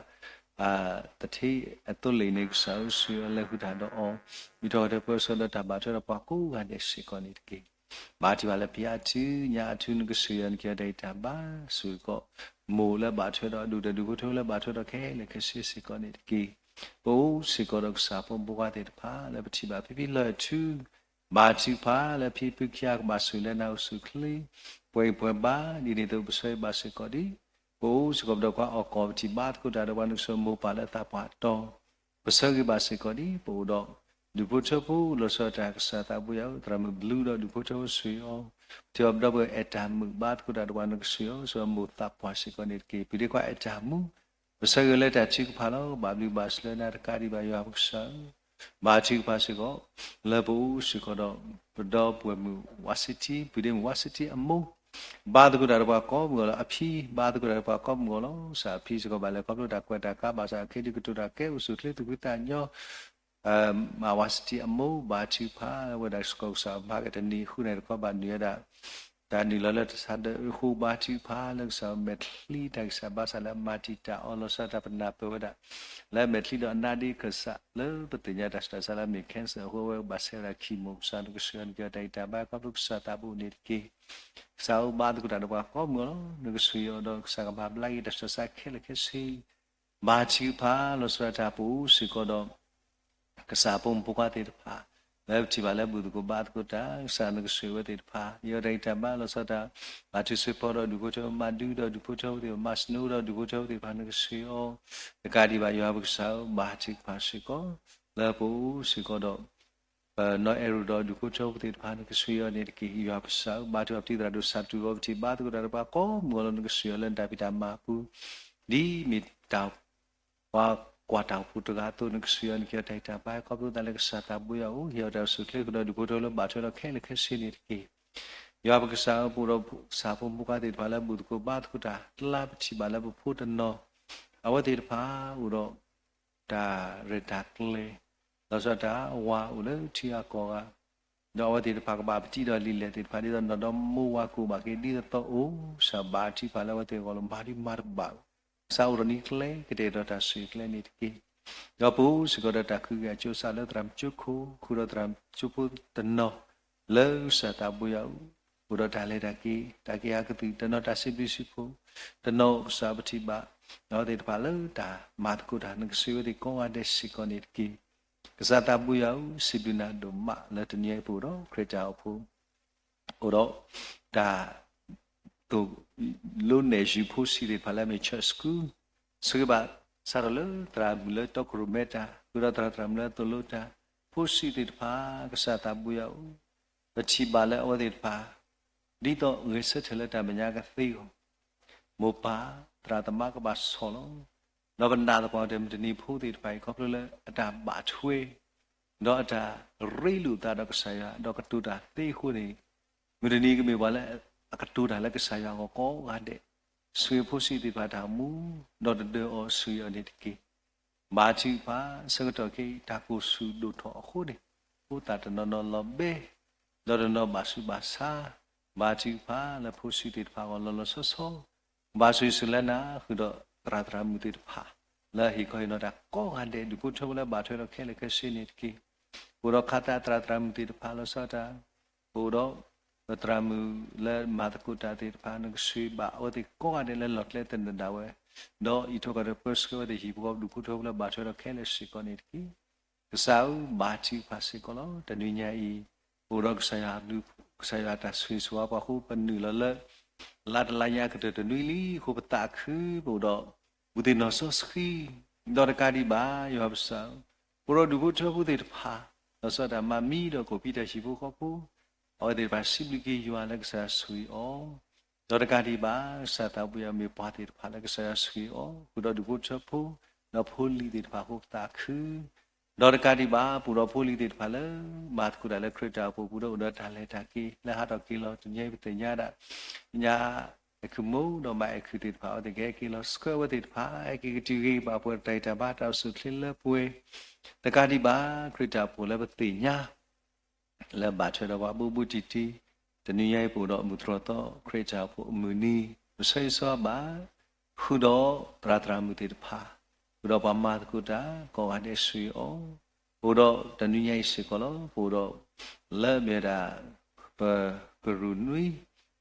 သထ့အသိလ့ၣ်န့ၣ် ကစၢ်ဧၢ ဆိၣ်ဂ့ၤအီၤလဲၤဃုာ်တၢ်ဒီးအီၤ မ့ၢ်ထီၣ်ကတၢၢ်ပၢဆှၢဒီးတၢ်ဘၣ်ထွဲဒီးပှၤကိးဂၤဒဲးစ့ၢ်ကီးန့ၣ်တက့ၢ်. ဘါထုကဖၣ်လၢဖံအါထုညၣ်အါထုနကဆိၣ်ဂ့ၤအီၤနကဲတၢ်ဂံၢ်တၢ်ဘါ ဆိၣ်ဂ့ၤကီး မိၢ်လၢဘၣ်ထွဲဒီးအဒိၣ်ကတၢၢ်ဒုးဖိထၢလၢဘၣ်ထွဲဒီးခဲလၢာ်ခဲဆ့စ့ၢ်ကီးန့ၣ်တက့ၢ်. ပအိၣ်စ့ၢ်ကီးဒီးကစၢ်ဖိမုၣ်ဖိခွါသ့ၣ်တဖၣ်လၢပထံၣ်ဘၣ်ဖံဖံလၢၢ်အထူ ဘါထုကဖၣ်လၢဖံဖုခံဂၤကဘၣ်ဆိၣ်ဂ့ၤလၢနၤအိၣ်ဆူၣ်အိၣ်ချ့ ပှဲၤအံၤပှဲၤဘါ ဒ်န့ၣ်အသိးပဆၢဂ့ၤဘၣ်စ့ၢ်ကီးဒ် ပအိၣ်စ့ၢ်ကီးပဒီးခွါအီၣ်ကီၢ် ပထံၣ်ဘါသကိးတၢ်ဒီးပှၤနကဆိၣ်ဂ့ၤမိၢ်ပၢ်လၢသးပှၢ်အတီၤ ပဆၢဂ့ၤဘၣ်စ့ၢ်ကီးဒ် ပအိၣ်ဒီး ဒုးဖိထၢဖိလီၤဆီဒၣ်တၢ် ကစၢ်သးဘိယွၤဧၢ သရၣ်မုၣ်ဘျုးဒီးဒုးဖိထၢဖိဆိၣ်ဂ့ၤအီၤ ပထံၣ်ဘၣ်ပဒီပုၢ်ဝဲၢ်အဲၣ်တၢ်မုာ် ဘါသကိးတၢ်ဒီးပှၤနကဆိၣ်ဂ့ၤအီၤ ဆိၣ်ဂ့ၤမိၢ်သးပှၢ်စ့ၢ်ကီးန့ၣ်တက့ၢ်. ပူၤဒ့ခွါအဲၣ်တၢ်မူ ပဆၢဂ့ၤလၢတၢ်ထုကဖၣ်လီၤ. ဘၣ်ဘျုးဘၣ်ဆိၣ်လၢနၤတကးဒံးဘၣ်ယွၤပကစၢ်ဧၢ ဘါထုကဖၣ်စ့ၢ်ကီး လၢပအိၣ်စ့ၢ်ကီးဒီး ပဒီပုၢ်ဝဲၢ်မုၣ်ဝါစံတံ ပုၢ်ဒ့မုၣ်ဝါစံတံအမိၢ် ဘါသကိးတၢ်ဒီးပှၤကိးမုၢ်ဂီၢ်လီၤ. အဖံ ဘါသကိးတၢ်ဒီးပှၤကိးမုၢ်ဂီၢ်လီၤ. ကစၢ်အဖံစ့ၢ်ကီးဘၣ်လဲၤခီဖျိတၢ်ကွဲးတၢ်ကါ ဘၣ်ဆၣ်အခ့ဒံးကတိၤတၢ်ကဲအိၣ်ဆူၣ်အိၣ်ချ့သူၣ်ဖှံသးညီ မၤဝါစံတံအမိၢ် ဘါထုကဖၣ်ဝဲဒၣ်စ့ၢ်ကီး ကစၢ်မၤကတနံၤဃုနၣ်တခီဘၣ်နုာ်ဝဲဒၣ် တၢ်နုာ်လီၤလၢတဆါဒၢအဃိ ဘါထုကဖၣ်လၢကစၢ်မဲာ်ချံတၢ်ဂံၢ်စၢ် ဘၣ်ဆၣ်လၢမၤတံာ်တာ်အီၤလီၤဆီဒၣ်တၢ်ပနၢ်ပၢၢ်ဝဲဒၣ် လၢမဲာ်ချံဒီးအနါဒ့ခၢၣ်စး လၢပသ့ၣ်ညါတၢ်ဆူးတၢ်ဆါလၢမ့ၢ် cancer အဃိ အဝဲဘၣ်ဆဲးဝဲဒၣ် chemo ကစၢ်နကဆိၣ်ဂ့ၤအီၤ နကဲတၢ်ဂံၢ်တၢ်ဘါခီဖျိကစၢ်သးဘိန့ၣ်တက့ၢ်. ကစၢ်ဧၢ ဘါသကိးတၢ်ဒီးပှၤကိးမုၢ်ဂီၢ်လီၤ. နကဆိၣ်ဂ့ၤအီၤဒီးကစၢ်ကမၤဘျါက့ၤတၢ်ဆူးတၢ်ဆါခဲလၢာ်ခဲဆ့ ဘါထုကဖၣ်လီၤဆီဒၣ်တၢ် ပအိၣ်စ့ၢ်ကီးဒီး ကစၢ်ဖိမုၣ်ဖိခွါသ့ၣ်တဖၣ် လၢပထံၣ်ဘၣ်လၢဘူၣ်သကိးဘါသကိးတၢ် ကစၢ်နကဆိၣ်ဂ့ၤဝဲသ့ၣ်တဖၣ် ဟ့ၣ်အီၤတၢ်ဂံၢ်တၢ်ဘါလီၤဆီဒၣ်တၢ် ဘါထုကဖၣ်ဒီးဒုးဖိထၢဖိ မၤဒုဒီးဒုးဖိထၢဖိသ့ၣ်တဖၣ် မၤစနိဒီးဒုးဖိထၢဖိသ့ၣ်တဖၣ် နကဆိၣ်ဂ့ၤအီၤ တကးဒံးဘၣ်ယွၤပကစၢ်ဧၢ ဘါထုကဖၣ်စ့ၢ်ကီး လၢပအိၣ်စ့ၢ်ကီးဒီး ပနီၢ်အဲၣ်ရိၣ်ဒီးဒုးဖိထၢဖိသ့ၣ်တဖၣ် နကဆိၣ်ဂ့ၤအီၤန့ၣ်တက့ၢ်. ယွၤပကစၢ်ဧၢ ဘါထုကဖၣ်ပတံၤသရၣ်ဒိၣ် စၢ်တူၢ်ဂီၤ ပထံၣ်ဘါသကိးတၢ်ဒီးပှၤကိးမုၢ်ဂီၢ်လီၤ. နကဆိၣ်ဂ့ၤအီၤလၢနတၢ်ဖံးတၢ်မၤအပူၤ ဒ်မ့ၢ်တၢ် ပှၤကွၢ်တၢ်အိၣ်ဖှိၣ်တဂၤအသိး နကဆိၣ်ဂ့ၤအီၤ နကဲအီၤတၢ်ဂံၢ်တၢ်ဘါခီဖျိသးလၢကစၢ်သးဘိယွၤအအိၣ် ဟ့ၣ်အီၤတၢ်အိၣ်ဆူၣ်အိၣ်ချ့ဃုာ်ဒီးဒုးဖိထၢဖိလၢဘၣ်ထွဲဒီးခဲလၢာ်ခဲဆ့န့ၣ်တက့ၢ်. ယွၤပကစၢ်ဧၢ ပအိၣ်ဒီးကစၢ်ဖိမုၣ်ဖိခွါသ့ၣ်တဖၣ်လၢဘူၣ်သကိးဘါသကိးတၢ် တလါပထံၣ်ဘၣ်လၢပဖိတနီၤ အဝဲသ့ၣ်တဖၣ်အိၣ်ဒီး တၢ်ရဲၣ်တၢ်ကျဲၤ လီၤဆီဒၣ်တၢ်ဝၤအိၣ်လၢထံဂၤကီၢ်ဂၤ ဒီးအဝဲသ့ၣ်တဖၣ်ကဘၣ်ပတံၤဒီးလံာ်လဲၢ်သ့ၣ်တဖၣ် ဒ်သိးနီၢ်ဒီမါဝၤကအိၣ်ဘၣ်က့ၤ ဒ်သိးသိးအိၣ် ကစၢ်ဘါထုကဖၣ်လၢအဝဲသ့ၣ်အဂီၢ်လီၤ မၤဒ်မၤတဘၣ် ကစၢ်အိၣ်ဒီးနံၤကျဲ ကတဲာ်ကတီၤတၢ်ဆူၣ်ကျဲန့ၣ်တက့ၢ်. ဒီးပအိၣ်စ့ၢ်ကီးဒီးတၢ်ခုကစီၣ်အစိၣ်အစၢ်လၢသရၣ်မုၣ်ကၠိခိၣ် ဃုာ်ဒီးသရၣ်မုၣ်ကၠိဖိတနီၤ လၢကစၢ်သးဘိယွၤအအိၣ် အိၣ်ဒီးတၢ်လဲၤတၢ်က့ၤ တၢ်က့ၤဟးကသုၣ် တနီၤတၢ်စံးဘျုးစံးဖှိၣ် တနီၤကစၢ်ပထံၣ်ဘၣ် အဝဲသ့ၣ်တဖၣ်လၢတၢ်မၤသကိးတၢ် နကဆိၣ်ဂ့ၤအဝဲသ့ၣ်ကိးဂၤဒဲးစ့ၢ်ကီးန့ၣ်တက့ၢ်. ကစၢ်သးဘိယွၤဧၢ စံးဘျုးနၤဒိၣ်မးလၢတနံၤအံၤပအိၣ်ဒီးခရံာ်တၢ်အိၣ်ဖှိၣ် အိၣ်ဒီး တၢ် သိၣ်လိနဲၣ်ယုၤဖိဆံးသ့ၣ်တဖၣ်လၢအမ့ၢ် church school ဆိၣ်ဂ့ၤဘၣ်စးထီၣ်လၢသရၣ်မုၣ်လၢတီခိၣ်ရိၣ်မဲတၢ် ဃုာ်ဒီးသရၣ်သရၣ်မုၣ်လၢသိၣ်လိတၢ် ဖိဆံးသ့ၣ်တဖၣ် ကစၢ်သးဘိယွၤဧၢ ပထံၣ်ဘၣ်လၢအဝဲသ့ၣ်တဖၣ် ဒ်သိးဂဲၤဆၢထၢၣ်လၢတၢ်မဲာ်ညါကသ့အဂီၢ် မိၢ်ပၢ် သရၣ်သမါကဘၣ်ဆီၣ်လီၤ. ဒီးပနာ်သပှၢ်ကတၢၢ် မုၢ်တနံၤဖိသ့ၣ်တဖၣ်အံၤ ခီဖျိလၢအတၢ်ဘၣ်ထွဲ ဒီးအတၢ်ရ့လိာ်သးဒီးကစၢ်ယွၤ ဒီးကတိၤတၢ်သ့အဃိန့ၣ်, မုၢ်တနံၤကမ့ၢ်ပှၤလၢအကတိၤတၢ်လၢကစၢ်ယွၤအဂီၢ်ကိးဂၤဒဲး, ဆိၣ်ဂ့ၤဖိဆံးသ့ၣ်တဖၣ်တၢ်အိၣ်မူ, ဒီးတဒၢအီၤဆိၣ်ဂ့ၤအီၤန့ၣ်တက့ၢ်. ဘါထုကဖၣ်, ဆၢကတီၢ်ခဲအံၤ တၢ်ကိၢ်ဆူၣ်ဒိၣ်ထီၣ်အဃိန့ၣ်, ဖိသၣ်တနီၤနီၤလီၤဘဲ, ဒီးတနီၤဘၣ်ဆူးဘၣ်ဆါ, ဘါထုကဖၣ်လၢဖိဆံးသ့ၣ်တဖၣ်အဂီၢ်လီၤလီၤဆီဆီ, ဘၣ်ဆိၣ်ဂ့ၤဆိၣ်လၢနၤ ဃုာ်ဒီးသရၣ်သရၣ်မုၣ်သ့ၣ်တဖၣ် လၢအဟ့ၣ်ခီဟ့ၣ်နီၤတၢ်ကိးဂၤဒဲး ဒူၣ်ဖိထၢဖိလၢဘၣ်ထွဲဒီးခဲလၢာ်ခဲဆ့န့ၣ်တက့ၢ်. ပအိၣ်ဒီးခါသးသရၣ်သရၣ်မုၣ်သ့ၣ်တဖၣ်လီၤဆီဒၣ်တၢ်, ပအိၣ်ဒီး ပသရၣ်မုၣ်လၢမၤသကိးတၢ်သ့ၣ်တဖၣ် နကဆိၣ်ဂ့ၤဘၣ်အဝဲသ့ၣ်ကိးဂၤဒဲးလၢလီၢ်ကျဲသနၢၣ်ဒၣ်ဝဲ, ဒီးအံးထွဲကွၢ်ထွဲပၢဆှၢဝဲသ့ၣ်ဟံၣ်ဖိဃီဖိ ဒူၣ်ဖိထၢဖိလၢဘၣ်ထွဲဒီးခဲလၢာ်စ့ၢ်ကီးန့ၣ်တက့ၢ်. ကစၢ်ဧၢ, ဘါထုကဖၣ်စ့ၢ်ကီးလီၤ. တနွံညါအံၤ ပအိၣ်ဒီးကစၢ်ယွၤ, ကစၢ်ယွၤတၢ်ဆိၣ်ဂ့ၤဆိၣ်ဝါပှၤအဃိ ပနုာ်လီၤလၢ လါတလါညါအကတၢၢ်တနွံလံအဃိ ပသးခု, ပအိၣ်ဒီး ပူၤသ့ၣ်နီၣ်စီဆှံ, ဒီးတကးဒံးဘၣ် ယွၤပကစၢ်ဧၢ, ပအိၣ်ဒီးဒူၣ်ဖိထၢဖိသ့ၣ်တဖၣ် လီၤဆီဒၣ်တၢ်မၤမံဒီးကိးပံတၢ်ဟံၣ်ဖိဃီဖိ, အဝဲသ့ၣ်တဖၣ်စံးဘျုးက့ၤယွၤလၢကစၢ်ယွၤဆိၣ်ဂ့ၤအီၤ, ဒီးတကးဒံးဘၣ် ကစၢ်သးဘိယွၤမ့ၢ်ပှၤသ့ၣ်တဖၣ်လၢကစၢ်ယွၤဆိၣ်ဂ့ၤအီၤ ဃုာ်ဒီးဒူၣ်ဖိထၢဖိ ဒီးဖိလံၤသ့ၣ်တဖၣ်အဃိပသးခု ဒီးတကးဒံးဘၣ် ပအိၣ်ဒီးဖိလံၤသ့ၣ်တဖၣ်လၢ မၤသကိးတၢ်လၢခရံာ်တၢ်အိၣ်ဖှိၣ်ပူၤဒီးအိၣ်ဒီးတၢ်လဲၤတၢ်က့ၤ လၢဟးထီၣ်က့ၤလီၤ တနံၤညါအံၤပသ့ၣ်ညါဒၣ် ညါအဲၤခုၣ်မူဒီးမၤအဲၤခုၣ်သ့ၣ်တဖၣ် အဝဲသ့ၣ်ကဟဲက့ၤလီၤဆှၢဝဲသ့ၣ်တဖၣ် ဟဲက့ၤကတုၤဂ့ၤကဘၣ်ပှဲၤဒီးတၢ်ဂံၢ်တၢ်ဘါတၢ်အိၣ်ဆူၣ်အိၣ်ချ့လၢပှဲၤ တကးဒံးဘၣ် ခရံာ်တၢ်အိၣ်ဖှိၣ်လၢပသ့ၣ်ညါ လၢဘၣ်ထွဲဒီးပှၤဘူးဘူးတံၢ်တံၢ်, တနံၤညါအံၤပအိၣ်ဒီးမုၢ်တြီၢ်သီ ခရံာ်တၢ်အိၣ်ဖှိၣ်အမုၢ်နံၤ ပဆၢဂ့ၤဆၢဝါဘၣ်, ဃုာ်ဒီးသရၣ်သရၣ်မုၣ်သ့ၣ်တဖၣ်, ဃုာ်ဒီးပှၤမၤသကိးတၢ်ကိးဂၤဒဲးဆိၣ်ဂ့ၤအီၤ, ပအိၣ်ဒီးတနံၤညါအံၤစ့ၢ်ကီးလီၤ. ပအိၣ်ဒီး လၢမ့ၢ်ဝဲဒၣ် ပကရူၢ်နွံ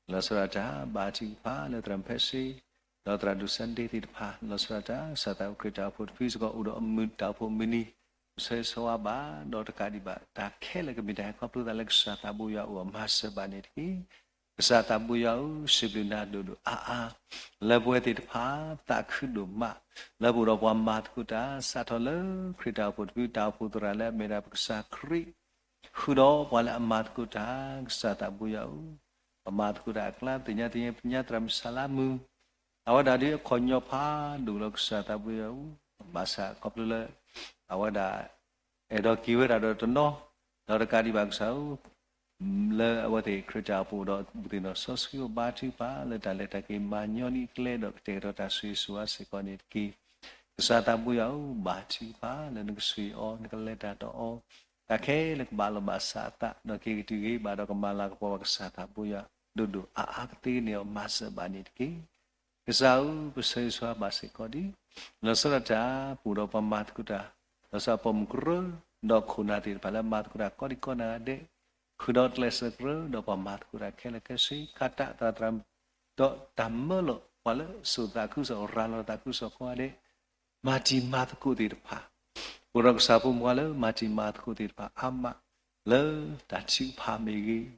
လီၤဆီဒၣ်တၢ် ဘါထုကဖၣ်လၢသရၣ်မုၣ်ဖဲစ့ ဒီးသရၣ်ဒိၣ်စဲဒ့သ့ၣ်တဖၣ် လီၤဆီဒၣ်တၢ် ကစၢ်သးဘိခရံာ်တၢ်အိၣ်ဖှိၣ်တဖုစ့ၢ်ကီး အိၣ်ဒီးအမုၢ်တၢ်အိၣ်ဖှိၣ်မုၢ်နံၤ ပဆၢဂ့ၤဆၢဝါဘၣ်, ဒီးတကးဒံးဘၣ် တၢ်ခဲလၢာ်ကမ့ၢ်တၢ်ဟဲခီဖျိသးလၢကစၢ်သးဘိယွၤအအိၣ်အမၤစၢၤဘၣ်န့ၣ်တက့ၢ်. ကစၢ်သးဘိယွၤဧၢ, စံးဘျုးနၤဒိၣ်ဒိၣ်အါအါ လၢပဝဲသ့ၣ်တဖၣ် သးခုဒိၣ်မး လၢပအိၣ်ဒီးပှၤမၤသကိးတၢ် စးထီၣ်လၢခရံာ်တၢ်အိၣ်ဖှိၣ်တဖု တၢ်အိၣ်ဖှိၣ်သရၣ်လၢအမ့ၢ်ဒၣ်ပကစၢ်ခရံာ် ဃုာ်ဒီးပှၤလၢအမၤသကိးတၢ် ကစၢ်သးဘိယွၤဧၢ, ပမၤသကိးတၢ်အကျါ သ့ၣ်ညါသ့ၣ်ညါ ပသ့ၣ်ညါသရၣ်မုၣ်စၢ်လါမုၢ် အဝဲဒၣ်ဒ်အခီၣ်ညီဖးဒိၣ်လီၤ ကစၢ်သးဘိယွၤဧၢ, ဘၣ်ဆၣ်ခီဖျိလၢ အဝဲဒၣ် အဲၣ်ဒိးက့ၤဝဲဒၣ်ဒီးတနီၤ, ဒီးတကးဒံးဘၣ်ကစၢ်ဧၢ, လၢအဝဲသ့ၣ်ခရံာ်တၢ်အိၣ်ဖှိၣ်ဒီး ဘူးသ့ၣ်နီၣ်စီဆှံအဃိ ဘါထုကဖၣ်လၢတၢ်လဲၤတၢ်က့ၤမၤညီနုၢ်အကျဲဒီး ကတဲာ်ကတီၤတၢ်ဆိၣ်ဂ့ၤဆိၣ်ဝါစ့ၢ်ကီးန့ၣ်တက့ၢ်. ကစၢ်သးဘိယွၤဧၢ, ဘါထုကဖၣ်လၢနကဆိၣ်ဂ့ၤအီၤ နကလဲၤတၢ်ဒီးအီၤ, တၢ်ခဲလၢာ်ကဘၣ်လီၤဘၣ်စးအသး ဒီးက့ၤကတုၤဂ့ၤဘၣ်ဒီးကမၤလၤကပီၤဘၣ်ကစၢ်သးဘိယွၤ ဒိၣ်ဒိၣ်အါအါကသ့န့ၢ်အီၤမၤစၢၤဘၣ်န့ၣ်တက့ၢ်. ကစၢ်ဧၢ, ပဆၢဂ့ၤဆၢဝါဘၣ်စ့ၢ်ကီးဒ် လီၤဆီဒၣ်တၢ် ပအိၣ်ဒီးပှၤမၤသကိးတၢ်, လီၤဆီပိာ်မုၣ်ကရၢ ဒီးခိၣ်နၢ်သ့ၣ်တဖၣ်လၢမၤသကိးတၢ်ကိးဒံကိးနၢ်ဂၤဒဲး, ဃုာ်ဒီးကျဲးစၢးကရၢ ဒီးပှၤမၤသကိးတၢ်ခဲလၢာ်ခဲဆ့ ခါတၢ်သရၣ်သရၣ်မုၣ် ဒီးတၢ်မၢလီၤ ပှၤလၢစိာ်သးခုကစီၣ် ရၤလီၤသးခုကစီၣ်ကိးဂၤဒဲး မၤတံၤမၤသကိးသ့ၣ်တဖၣ်, ပအိၣ်ဒီးကစၢ်ဖိမုၣ်ခွါလၢမၤတံၤမၤသကိးသ့ၣ်တဖၣ်အါမး, လၢတၢ်ထုကဖၣ်မ့ၢ်ဂ့ၤ,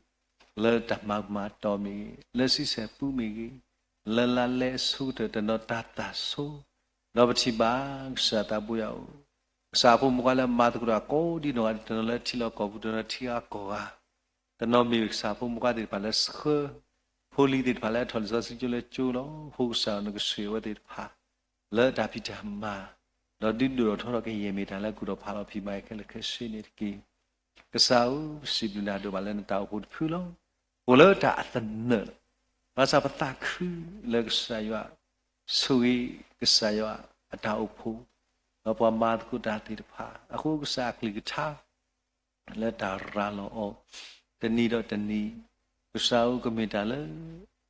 လၢတၢ်မၤကမၤတီၢ်မ့ၢ်ဂ့ၤ, လၢဆံဆဲၣ်ပူမ့ၢ်ဂ့ၤ, လၢလါလဲအဆိကတၢၢ် တနီၤတၢ်သၣ်ဆိ, ဒီးပထံၣ်ဘၣ်ကစၢ်သးဘိယွၤဧၢ, ကစၢ်ဖိမုၣ်ခွါလၢမၤသကိးတၢ်ကိးဒံနီၢ်ဂၤဒဲး တနီၤလၢထံလီၢ်ကီၢ်ပူၤ တနီၤထံဂၤကီၢ်ဂၤ တနီၤမ့ၢ်ကစၢ်ဖိမုၣ်ခွါသ့ၣ်တဖၣ်လၢဆှၢ, ဖိလံၤသ့ၣ်တဖၣ်လၢအထီၣ်လံာ်စီဆှံကၠိလၢကၠိလီၤ. အဃိကစၢ်ဧၢ နကဆိၣ်ဂ့ၤအဝဲသ့ၣ်တဖၣ် လၢတၢ်ဖံးတၢ်မၤ, ဒီးဒုးဒိၣ်ထီၣ်ထီထီၣ်ကယဲၢ်မ့ၢ်တၢ်လၢကူၣ်ထီၣ်ဖးလီၤဖံးမၤခဲလၢာ်ခဲဆ့န့ၣ်တက့ၢ်. ကစၢ်ဧၢ, ပစံးဘျုးနၤဒိၣ်မးလၢနတၢ်အိၣ်ဖှိၣ်တဖုလီၤ. အိၣ်လၢတၢ်အသနၢၣ်, ဘၣ်ဆၣ်ပသးခုလၢကစၢ်ယွၤ ဆိၣ်ဂ့ၤကစၢ်ယွၤအတၢ်အိၣ်ဖှိၣ်, ဒီးပှၤမၤသကိးတၢ်သ့ၣ်တဖၣ်, အဃိကစၢ်အကလုၢ်ကထါ လၢတၢ်ရၤလီၤအီၤ တနံၤဒီးတနံၤ, ကစၢ်ဧၢ ကမ့ၢ်တၢ်လၢ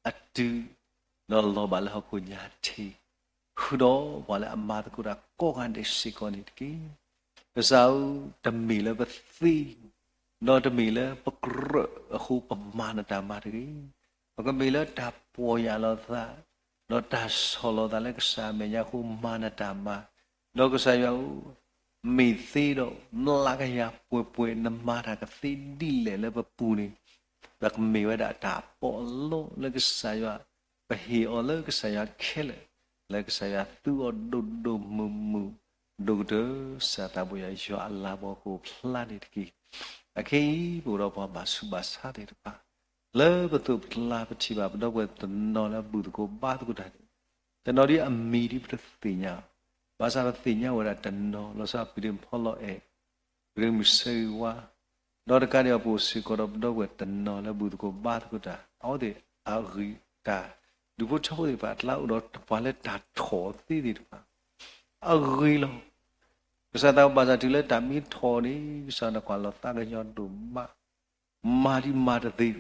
အတုၤ ဒီးလီၤဘၣ်လၢဟီၣ်ခိၣ်ညါထံး, ဃုာ်ဒီးပှၤလၢအမၤသကိးတၢ်ကိးဂၤဒဲးစ့ၢ်ကီးန့ၣ်တက့ၢ်. ကစၢ်ဧၢ, တမ့ၢ်လၢပသ့ ဒီးတမ့ၢ်လၢပကြၢးအဃိပမၤနတၢ်မၤတဂ့ၤ. ပကမ့ၢ်လၢတၢ်ပီၢ်ယၢ်လီၤသး, ဒီးတၢ်ဆီၣ်လီၤသးလၢကစၢ်အမဲာ်ညါအဃိမၤနတၢ်မၤ, ဒီးကစၢ်ယွၤဧၢ, မ့ၢ်သ့ဒီးမျးကယၤပှဲၤပှဲၤ နမၤတၢ်ကသ့ဒ်လဲၣ်လၢပပူၤန့ၣ်, ပကမ့ၢ်ဝဲဒၣ်တၢ်ပီးအလီလၢကစၢ်ယွၤ, ပဟ့ၣ်အီၤလၢကစၢ်ယွၤခဲလၢာ်, လၢကစၢ်ယွၤသူအီၤဒိၣ်ဒိၣ်မုၢ်မုၢ်, ဒိၣ်ကတၢၢ် ကစၢ်သးဘိယွၤယွၤအလၤကပီၤအဃိဖျါန့ၣ်တက့ၢ်. အခဲအံၤ ပအိၣ်ဒီးပှၤဘၣ်ဆူးဘၣ်ဆါသ့ၣ်တဖၣ်, လၢပသိးပကျါပထံၣ်ဘၣ်ပဒီပုၢ်ဝဲၢ်တနီၤလၢဘူၣ်သကိးဘါသကိးတၢ်န့ၣ်, တနီၤဒ်အမံၤဒ်ပတသ့ၣ်ညါ, ဘၣ်ဆၣ်ပသ့ၣ်ညါဝဲဒၣ်တနီၤ လီၤဆီပူၤဒ့ဖီလီၤအဲၣ်, ပူၤဒ့မုၢ်ဆၢဂ့ၤဝါ, ဒီးတကးဒံးဘၣ်ပအိၣ်စ့ၢ်ကီးဒီးပဒီပုၢ်ဝဲၢ်တနီၤလၢဘူၣ်သကိးဘါသကိးတၢ် အဝဲသ့ၣ်အဂံၢ်တၢ် ဒူၣ်ဖိထၢဖိသ့ၣ်တဖၣ် အကျါအိၣ်ဒီးပှၤလၢတၢ်ထီၣ်သ့သ့ၣ်တဖၣ် အဂ့ၤလီၤ. ကစၢ်သးဘၣ်ဆၣ်တုၤလၢတၢ်မ့ၢ်ထီၣ်န့ၣ် ကစၢ်နကွၢ်လီၤသးကညီၤဒိၣ်မး, မၤဒံးမၤတသ့,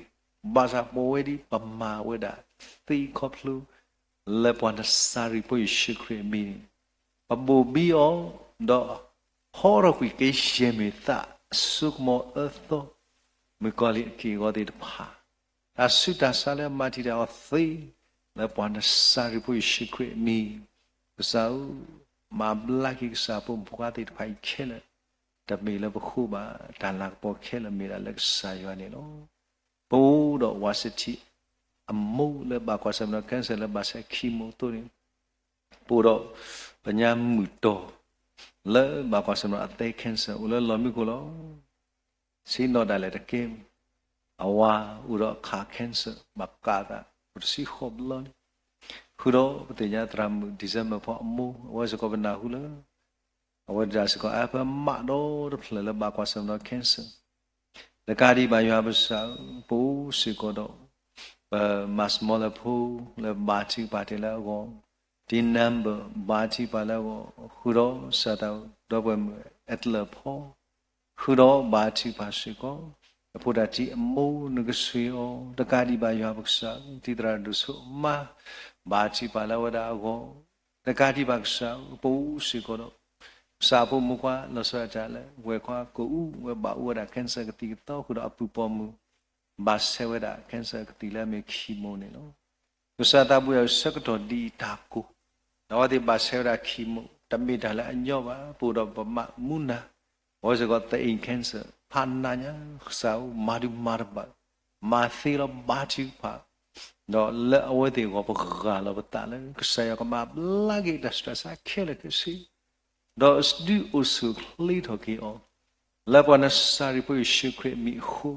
ဘၣ်ဆၣ်ပဝဲဒ်ပမၤဝဲဒၣ်သ့ခီဖျိ လၢပှၤနစၤရ့းဖိယ့ၣ်ၡူးခရံာ်အမံၤန့ၣ်, ပဘိၣ်ဘံအီၤ, ဒီးဟီထီၣ်ကွံာ်ကယဲၢ်မ့ၢ်သးအစိကမီၤအၢသီ, မုၣ်ကီၤလံၢ်အက့ၢ်အဂီၤသ့ၣ်တဖၣ် တၢ်ဆူးတၢ်ဆါလၢအမၤတံာ်တာ်အီၤသ့, လၢပှၤနစၤရ့းဖိယ့ၣ်ၡူးခရံာ်အမံၤ, ကစၢ်ဧၢ, မၤဘျါက့ၤကစၢ်ဖိမုၣ်ဖိခွါသ့ၣ်တဖၣ်အံၤခဲလၢာ်, တမ့ၢ်လၢပဃိဘၣ်, တၢ်လၤကပီၤခဲလၢာ်မ့ၢ်ဒၣ်လၢကစၢ်ယွၤန့ၣ်လီၤ. ပအိၣ်ဒီးဝးစထံ အမိၢ်လၢဘၣ်ကွၢ်ဆၢၣ်မဲာ်ဒီး cancer လၢဘၣ်ဆဲးခံမိၣ်သိန့ၣ်, ပအိၣ်ဒီးပညါမုၣ်တီၤ လၢဘၣ်ကွၢ်ဆၢၣ်မဲာ်ဒီးအသည်း cancer အိၣ်လၢလီၢ်မံခိၣ်လီၤ. ဆ့ၣ်နီၤဒၣ်လဲာ်တကဲမုၢ်, အဝၤအိၣ်ဒီးအခး cancer ဘၣ်ကးသး အိၣ်တဆံဃိးဘျီလံ. ဃုာ်ဒီးပသ့ၣ်ညါသရၣ်မုၣ် December ဖီအမိၢ် အဝဲစ့ၢ်ကီးပနၢ်ဟူလၢ အဝဲဒၣ်စ့ၢ်ကီး အပမးဒီတဖျၢၣ်လၢဘၣ်ကွၢ်ဆၢၣ်မဲာ်ဒီး cancer တကးဒံးဘၣ်ယွၤပကစၢ်ဧၢ, ပအိၣ်စ့ၢ်ကီးဒီး ပမၤစမီလၢဖိ လၢဘါထုကဖၣ်တ့ၢ်လၢအဂီၢ်, တံနၢ်ဘၢၣ် ဘါထုကဖၣ်လၢအဂီၢ်, ဃုာ်ဒီးစၢ်သးဒီပုၢ်ဝဲၢ်မုၣ် အဲတလၢၣ်ဖီ ဃုာ်ဒီးဘါထုကဖၣ်စ့ၢ်ကီး, အဖိဒၣ်တံအမိၢ်နကဆှ့အီၤ, တကးဒံးဘၣ်ယွၤပကစၢ်ဧၢ, တံၤသရၣ်ဒိၣ်ဆိအမါ ဘါထုကဖၣ်လၢအဝဲဒၣ်အဂီၢ်, တကးဒံးဘၣ်ကစၢ်ဧၢ, ပအိၣ်စ့ၢ်ကီးဒီး ကစၢ်ဖိမုၣ်ဖိခွါလီၤဆီဒၣ်တၢ်လၢ ဝဲၤခွါကအိၣ်ဝဲဘၣ်အိၣ်ဝဲဒၣ် cancer ကသံၣ်ကသီ ဃုာ်ဒီးအပုၢ်ပိာ်မုၣ် ဘၣ်ဆဲးဝဲဒၣ် cancer ကသံၣ်လၢအမ့ၢ် chemo န့ၣ်လီၤ. ကစၢ်သးဘိယွၤဆၢကတီၢ်ဒ်အံၤတၢ်ကိၢ်, အဝဲသ့ၣ်ဘၣ်ဆဲးဝဲဒၣ် chemo တမ့ၢ်တၢ်လၢအညီဘၣ်, ပအိၣ်ဒီးပမးမူနၤ အဝဲစ့ၢ်ကီး သအ့ၣ် cancer ဖးနးညါ, ကစၢ်ဧၢ မၤဒုးမၤတဘၣ်, မၤသ့လီၤဘါထုကဖၣ်, ဒီးလၢအဝဲသ့ၣ်အဂီၢ်ပဂၢ်လီၤပသးလၢ ကစၢ်ယွၤကမၤဘျါက့ၤတၢ်ဆူးတၢ်ဆါခဲလၢာ်ခဲဆ့ ဒီးဒုးအိၣ်ဆူၣ်အိၣ်ချ့ထီၣ်က့ၤအီၤ, လၢပှၤနစၤရ့းဖိယ့ၣ်ၡူးခရံာ်အမံၤအဃိ,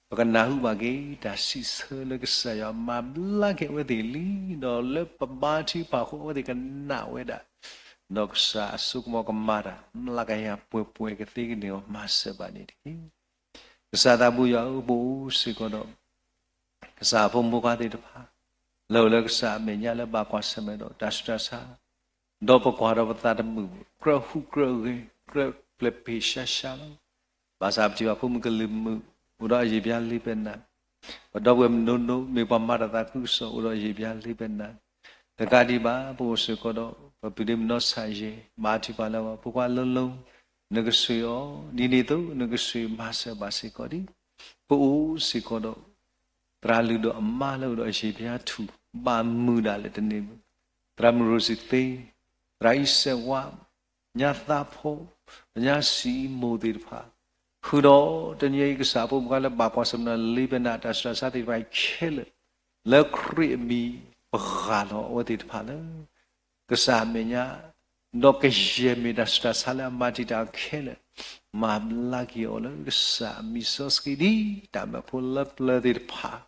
ပကနၢ်ဟူဘၣ်က့ၤတၢ်စံးဆၢလၢကစၢ်ယွၤမၤဘျါက့ၤအဝဲသ့ၣ်လံ, ဒီးလၢပဘါထုကဖၣ်အဃိ အဝဲသ့ၣ်ကနာ်ဝဲဒၣ်, ဒီးကစၢ်အစိကမီၤကမၤတၢ် မျးကယၤပှဲၤပှဲၤကသ့ကန့ၢ်အီၤမၤစၢၤဘၣ်န့ၣ်တက့ၢ်. ကစၢ်သးဘိယွၤဧၢ, ပအိၣ်စ့ၢ်ကီးဒီး ကစၢ်အဖိမုၣ်ဖိခွါသ့ၣ်တဖၣ် လၢအိၣ်လၢကစၢ်အမဲာ်ညါလၢဘၣ်ကွၢ်ဆၢၣ်မဲာ်ဒီးတၢ်ဆူးတၢ်ဆါ, ဒီးပကွၢ်ဒီးပသးတမုာ်ဘၣ်, ကြၢးဟူးကြၢးဂဲၤ ကြၢးပျဲၢ်ပ့ၢ်ရှါရှါလီၤ. ဘၣ်ဆၣ်ပထံၣ်ဘၣ်ဖိမုၣ်ကလုာ်မုာ် အိၣ်ဒီးအယံာ်ပျါလ့ပနၢ်, ပဒီပုၢ်ဝဲၢ်မုၣ်ဒိၣ်ဒိၣ် မ့ၢ်ပှၤမၤတၢ်သးခုကစီၣ် အိၣ်ဒီးအယံာ်ပျါလ့ပနၢ်, တကးဒံးဘၣ် ပအိၣ်စ့ၢ်ကီးဒီး ပပုၢ်ဒ့မုၣ်နီၢ်ဆၣ်ယဲၢ် ဘါထုကဖၣ်လၢအဂီၢ် ဖိခွါလၢလီၤ နကဆှ့အီၤ, ဒ်န့ၣ်အသိး နကဆှ့မၤစၢၤဘၣ်စ့ၢ်ကီးဒံး, ပအိၣ်စ့ၢ်ကီးဒီး သရၣ်လုၢ်ဒိၣ်အမါလၢအိၣ်ဒီးအယံာ်ပျါထူၣ် ဘၣ်မုာ်ဒၣ်လဲာ်တန့ၢ်ဘၣ်, သရၣ်မုၣ်ရိစံသ့, သရၣ်အံၣ်စဲးဝါ, ညါသးဖိ, ညါစံးမိၢ်သ့ၣ်တဖၣ်, ဃုာ်ဒီးတနံၤအံၤ ကစၢ်ဖိမုၣ်ဖိခွါလၢဘၣ်ကွၢ်ဆၢၣ်မဲာ်ဒီးလ့ပနၢ်တၢ်ဆူးတၢ်ဆါသ့ၣ်တဖၣ်ခဲလၢာ်, လၢခရံာ်အမံၤ ပဂၢ်လီၤအဝဲသ့ၣ်တဖၣ်လၢ ကစၢ်အမဲာ်ညါ, ဒီးကယဲၢ်မ့ၢ်တၢ်ဆူးတၢ်ဆါလၢအမၤတံာ်တာ်အီၤခဲလၢာ်, မၤဘျါက့ၤအီၤလၢကစၢ်အမံၤစီဆှံဒ်တၢ်မၢဖိလၢပျၢၤသ့ၣ်တဖၣ်,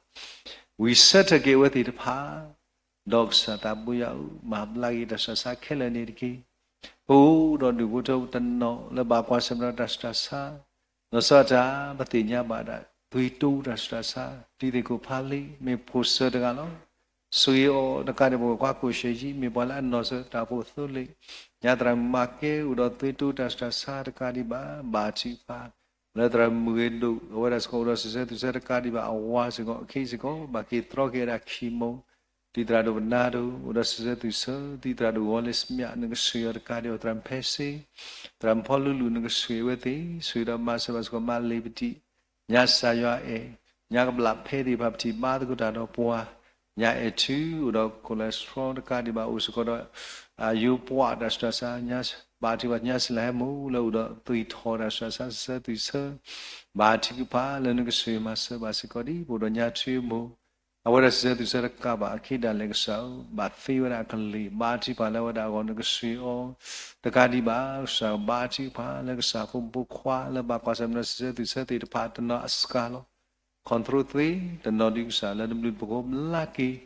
ဝံၤဆၢထၢၣ်က့ၤအဝဲသ့ၣ်တဖၣ်, ဒီးကစၢ်သးဘိယွၤဧၢ, မၤဘျါက့ၤတၢ်ဆူးတၢ်ဆါခဲလၢာ်န့ၣ်တက့ၢ်. ပအိၣ်ဒီးဒူၣ်ဖိထၢဖိတနီၤလၢဘၣ်ကွၢ်ဆၢၣ်မဲာ်ဒီးတၢ်ဆူးတၢ်ဆါ, လီၤဆီဒၣ်တၢ် ပသ့ၣ်ညါဘၣ်ဒၣ် သွံၣ်တိတၢ်ဆူးတၢ်ဆါ, တံၤသကိးဖးလံ မ့ၢ်ဖိၣ်စၢၤတဂၤလီၤ. ဆှ့အီၤတကးဒံး ပဝဲၢ်ခွါကိၣ်ရှဲယံ မ့ၢ်ပှၤလၢအနီၢ်ဆၢတၢ်အိၣ်ဖှိၣ်အသိလ့ၣ်, ညါသရၣ်မုၣ်မၤကဲ အိၣ်ဒီးသွံၣ်တိတၢ်ဆူးတၢ်ဆါတကးဒံးဘၣ်, ဘါထုကဖၣ် လၢသရၣ်မုၣ်ဂ့ၤဒိၣ် အဝဲဒၣ်စ့ၢ်ကီးအိၣ်ဒီးစံးဆၢသူၣ်ဆၢတကးဒံးဘၣ်, အဝၤစ့ၢ်ကီး အခ့စ့ၢ်ကီး ဘၣ်က့ၤတြီက့ၤဝဲဒၣ် chemo, တံၤသရၣ်ဒိၣ်ပနါဒိၣ် အိၣ်ဒီးစံးဆၢသူၣ်ဆၢ, တံၤသရၣ်ဒိၣ်ဂီၤလ့ၣ်စမၠး နကဆှ့အီၤတကးဒံးဘၣ်, သရၣ်မုၣ်ဖဲစ့, သရၣ်မုၣ်ဖီလူလူ နကဆှ့အဝဲသ့ၣ်, ဆှ့ဒီးမၤစၢၤဘၣ်စ့ၢ်ကီး မါလ့ၤပတံး, ညါစၢ်ယွၤအဲၣ်, ညါကဘျးဖဲသ့ၣ်တဖၣ် ပထံၣ်ဘါသကိးတၢ်ဒီးပှၤ, ညါအဲၣ်ထု အိၣ်ဒီး cholesterol တကးဒံးဘၣ် အိၣ်စ့ၢ်ကီးဒီး ယိပှၤတၢ်ဆူးတၢ်ဆါ, ဘါထုကဖၣ် ညါစလၢဟဲမိၢ်လၢအိၣ်ဒီးသွံၣ်ထီၣ်တၢ်ဆူးတၢ်ဆါ စံးဆၢသူၣ်ဆၢ, ဘါထုကဖၣ်လၢနကဆှ့မၤစၢၤဘၣ်စ့ၢ်ကီးဒံး ပအိၣ်ဒီးညါထွံအမိၢ်, အဝဲဒၣ်စံးဆၢသူၣ်ဆၢတကးဘၣ် အခ့ဒၣ်လဲာ်ကစၢ်ဧၢ, ဘၣ်သ့ဝဲဒၣ်အကလံၤ, ဘါထုကဖၣ်လၢအဝဲဒၣ်အဂီၢ် နကဆှ့အီၤ, တကးဒံးဘၣ် ကစၢ်ဘါထုကဖၣ်လၢကစၢ်ဖိမုၣ်ဖိခွါလၢဘၣ်ကွၢ်ဆၢၣ်မဲာ်ဒီးစံးဆၢသူၣ်ဆၢသ့ၣ်တဖၣ် တနီၤအစှၤလီၤ control သ့, တနီၤဒုးကစၢ်လၢနဘျုးနဖှိၣ်ဘျါက့ၤ,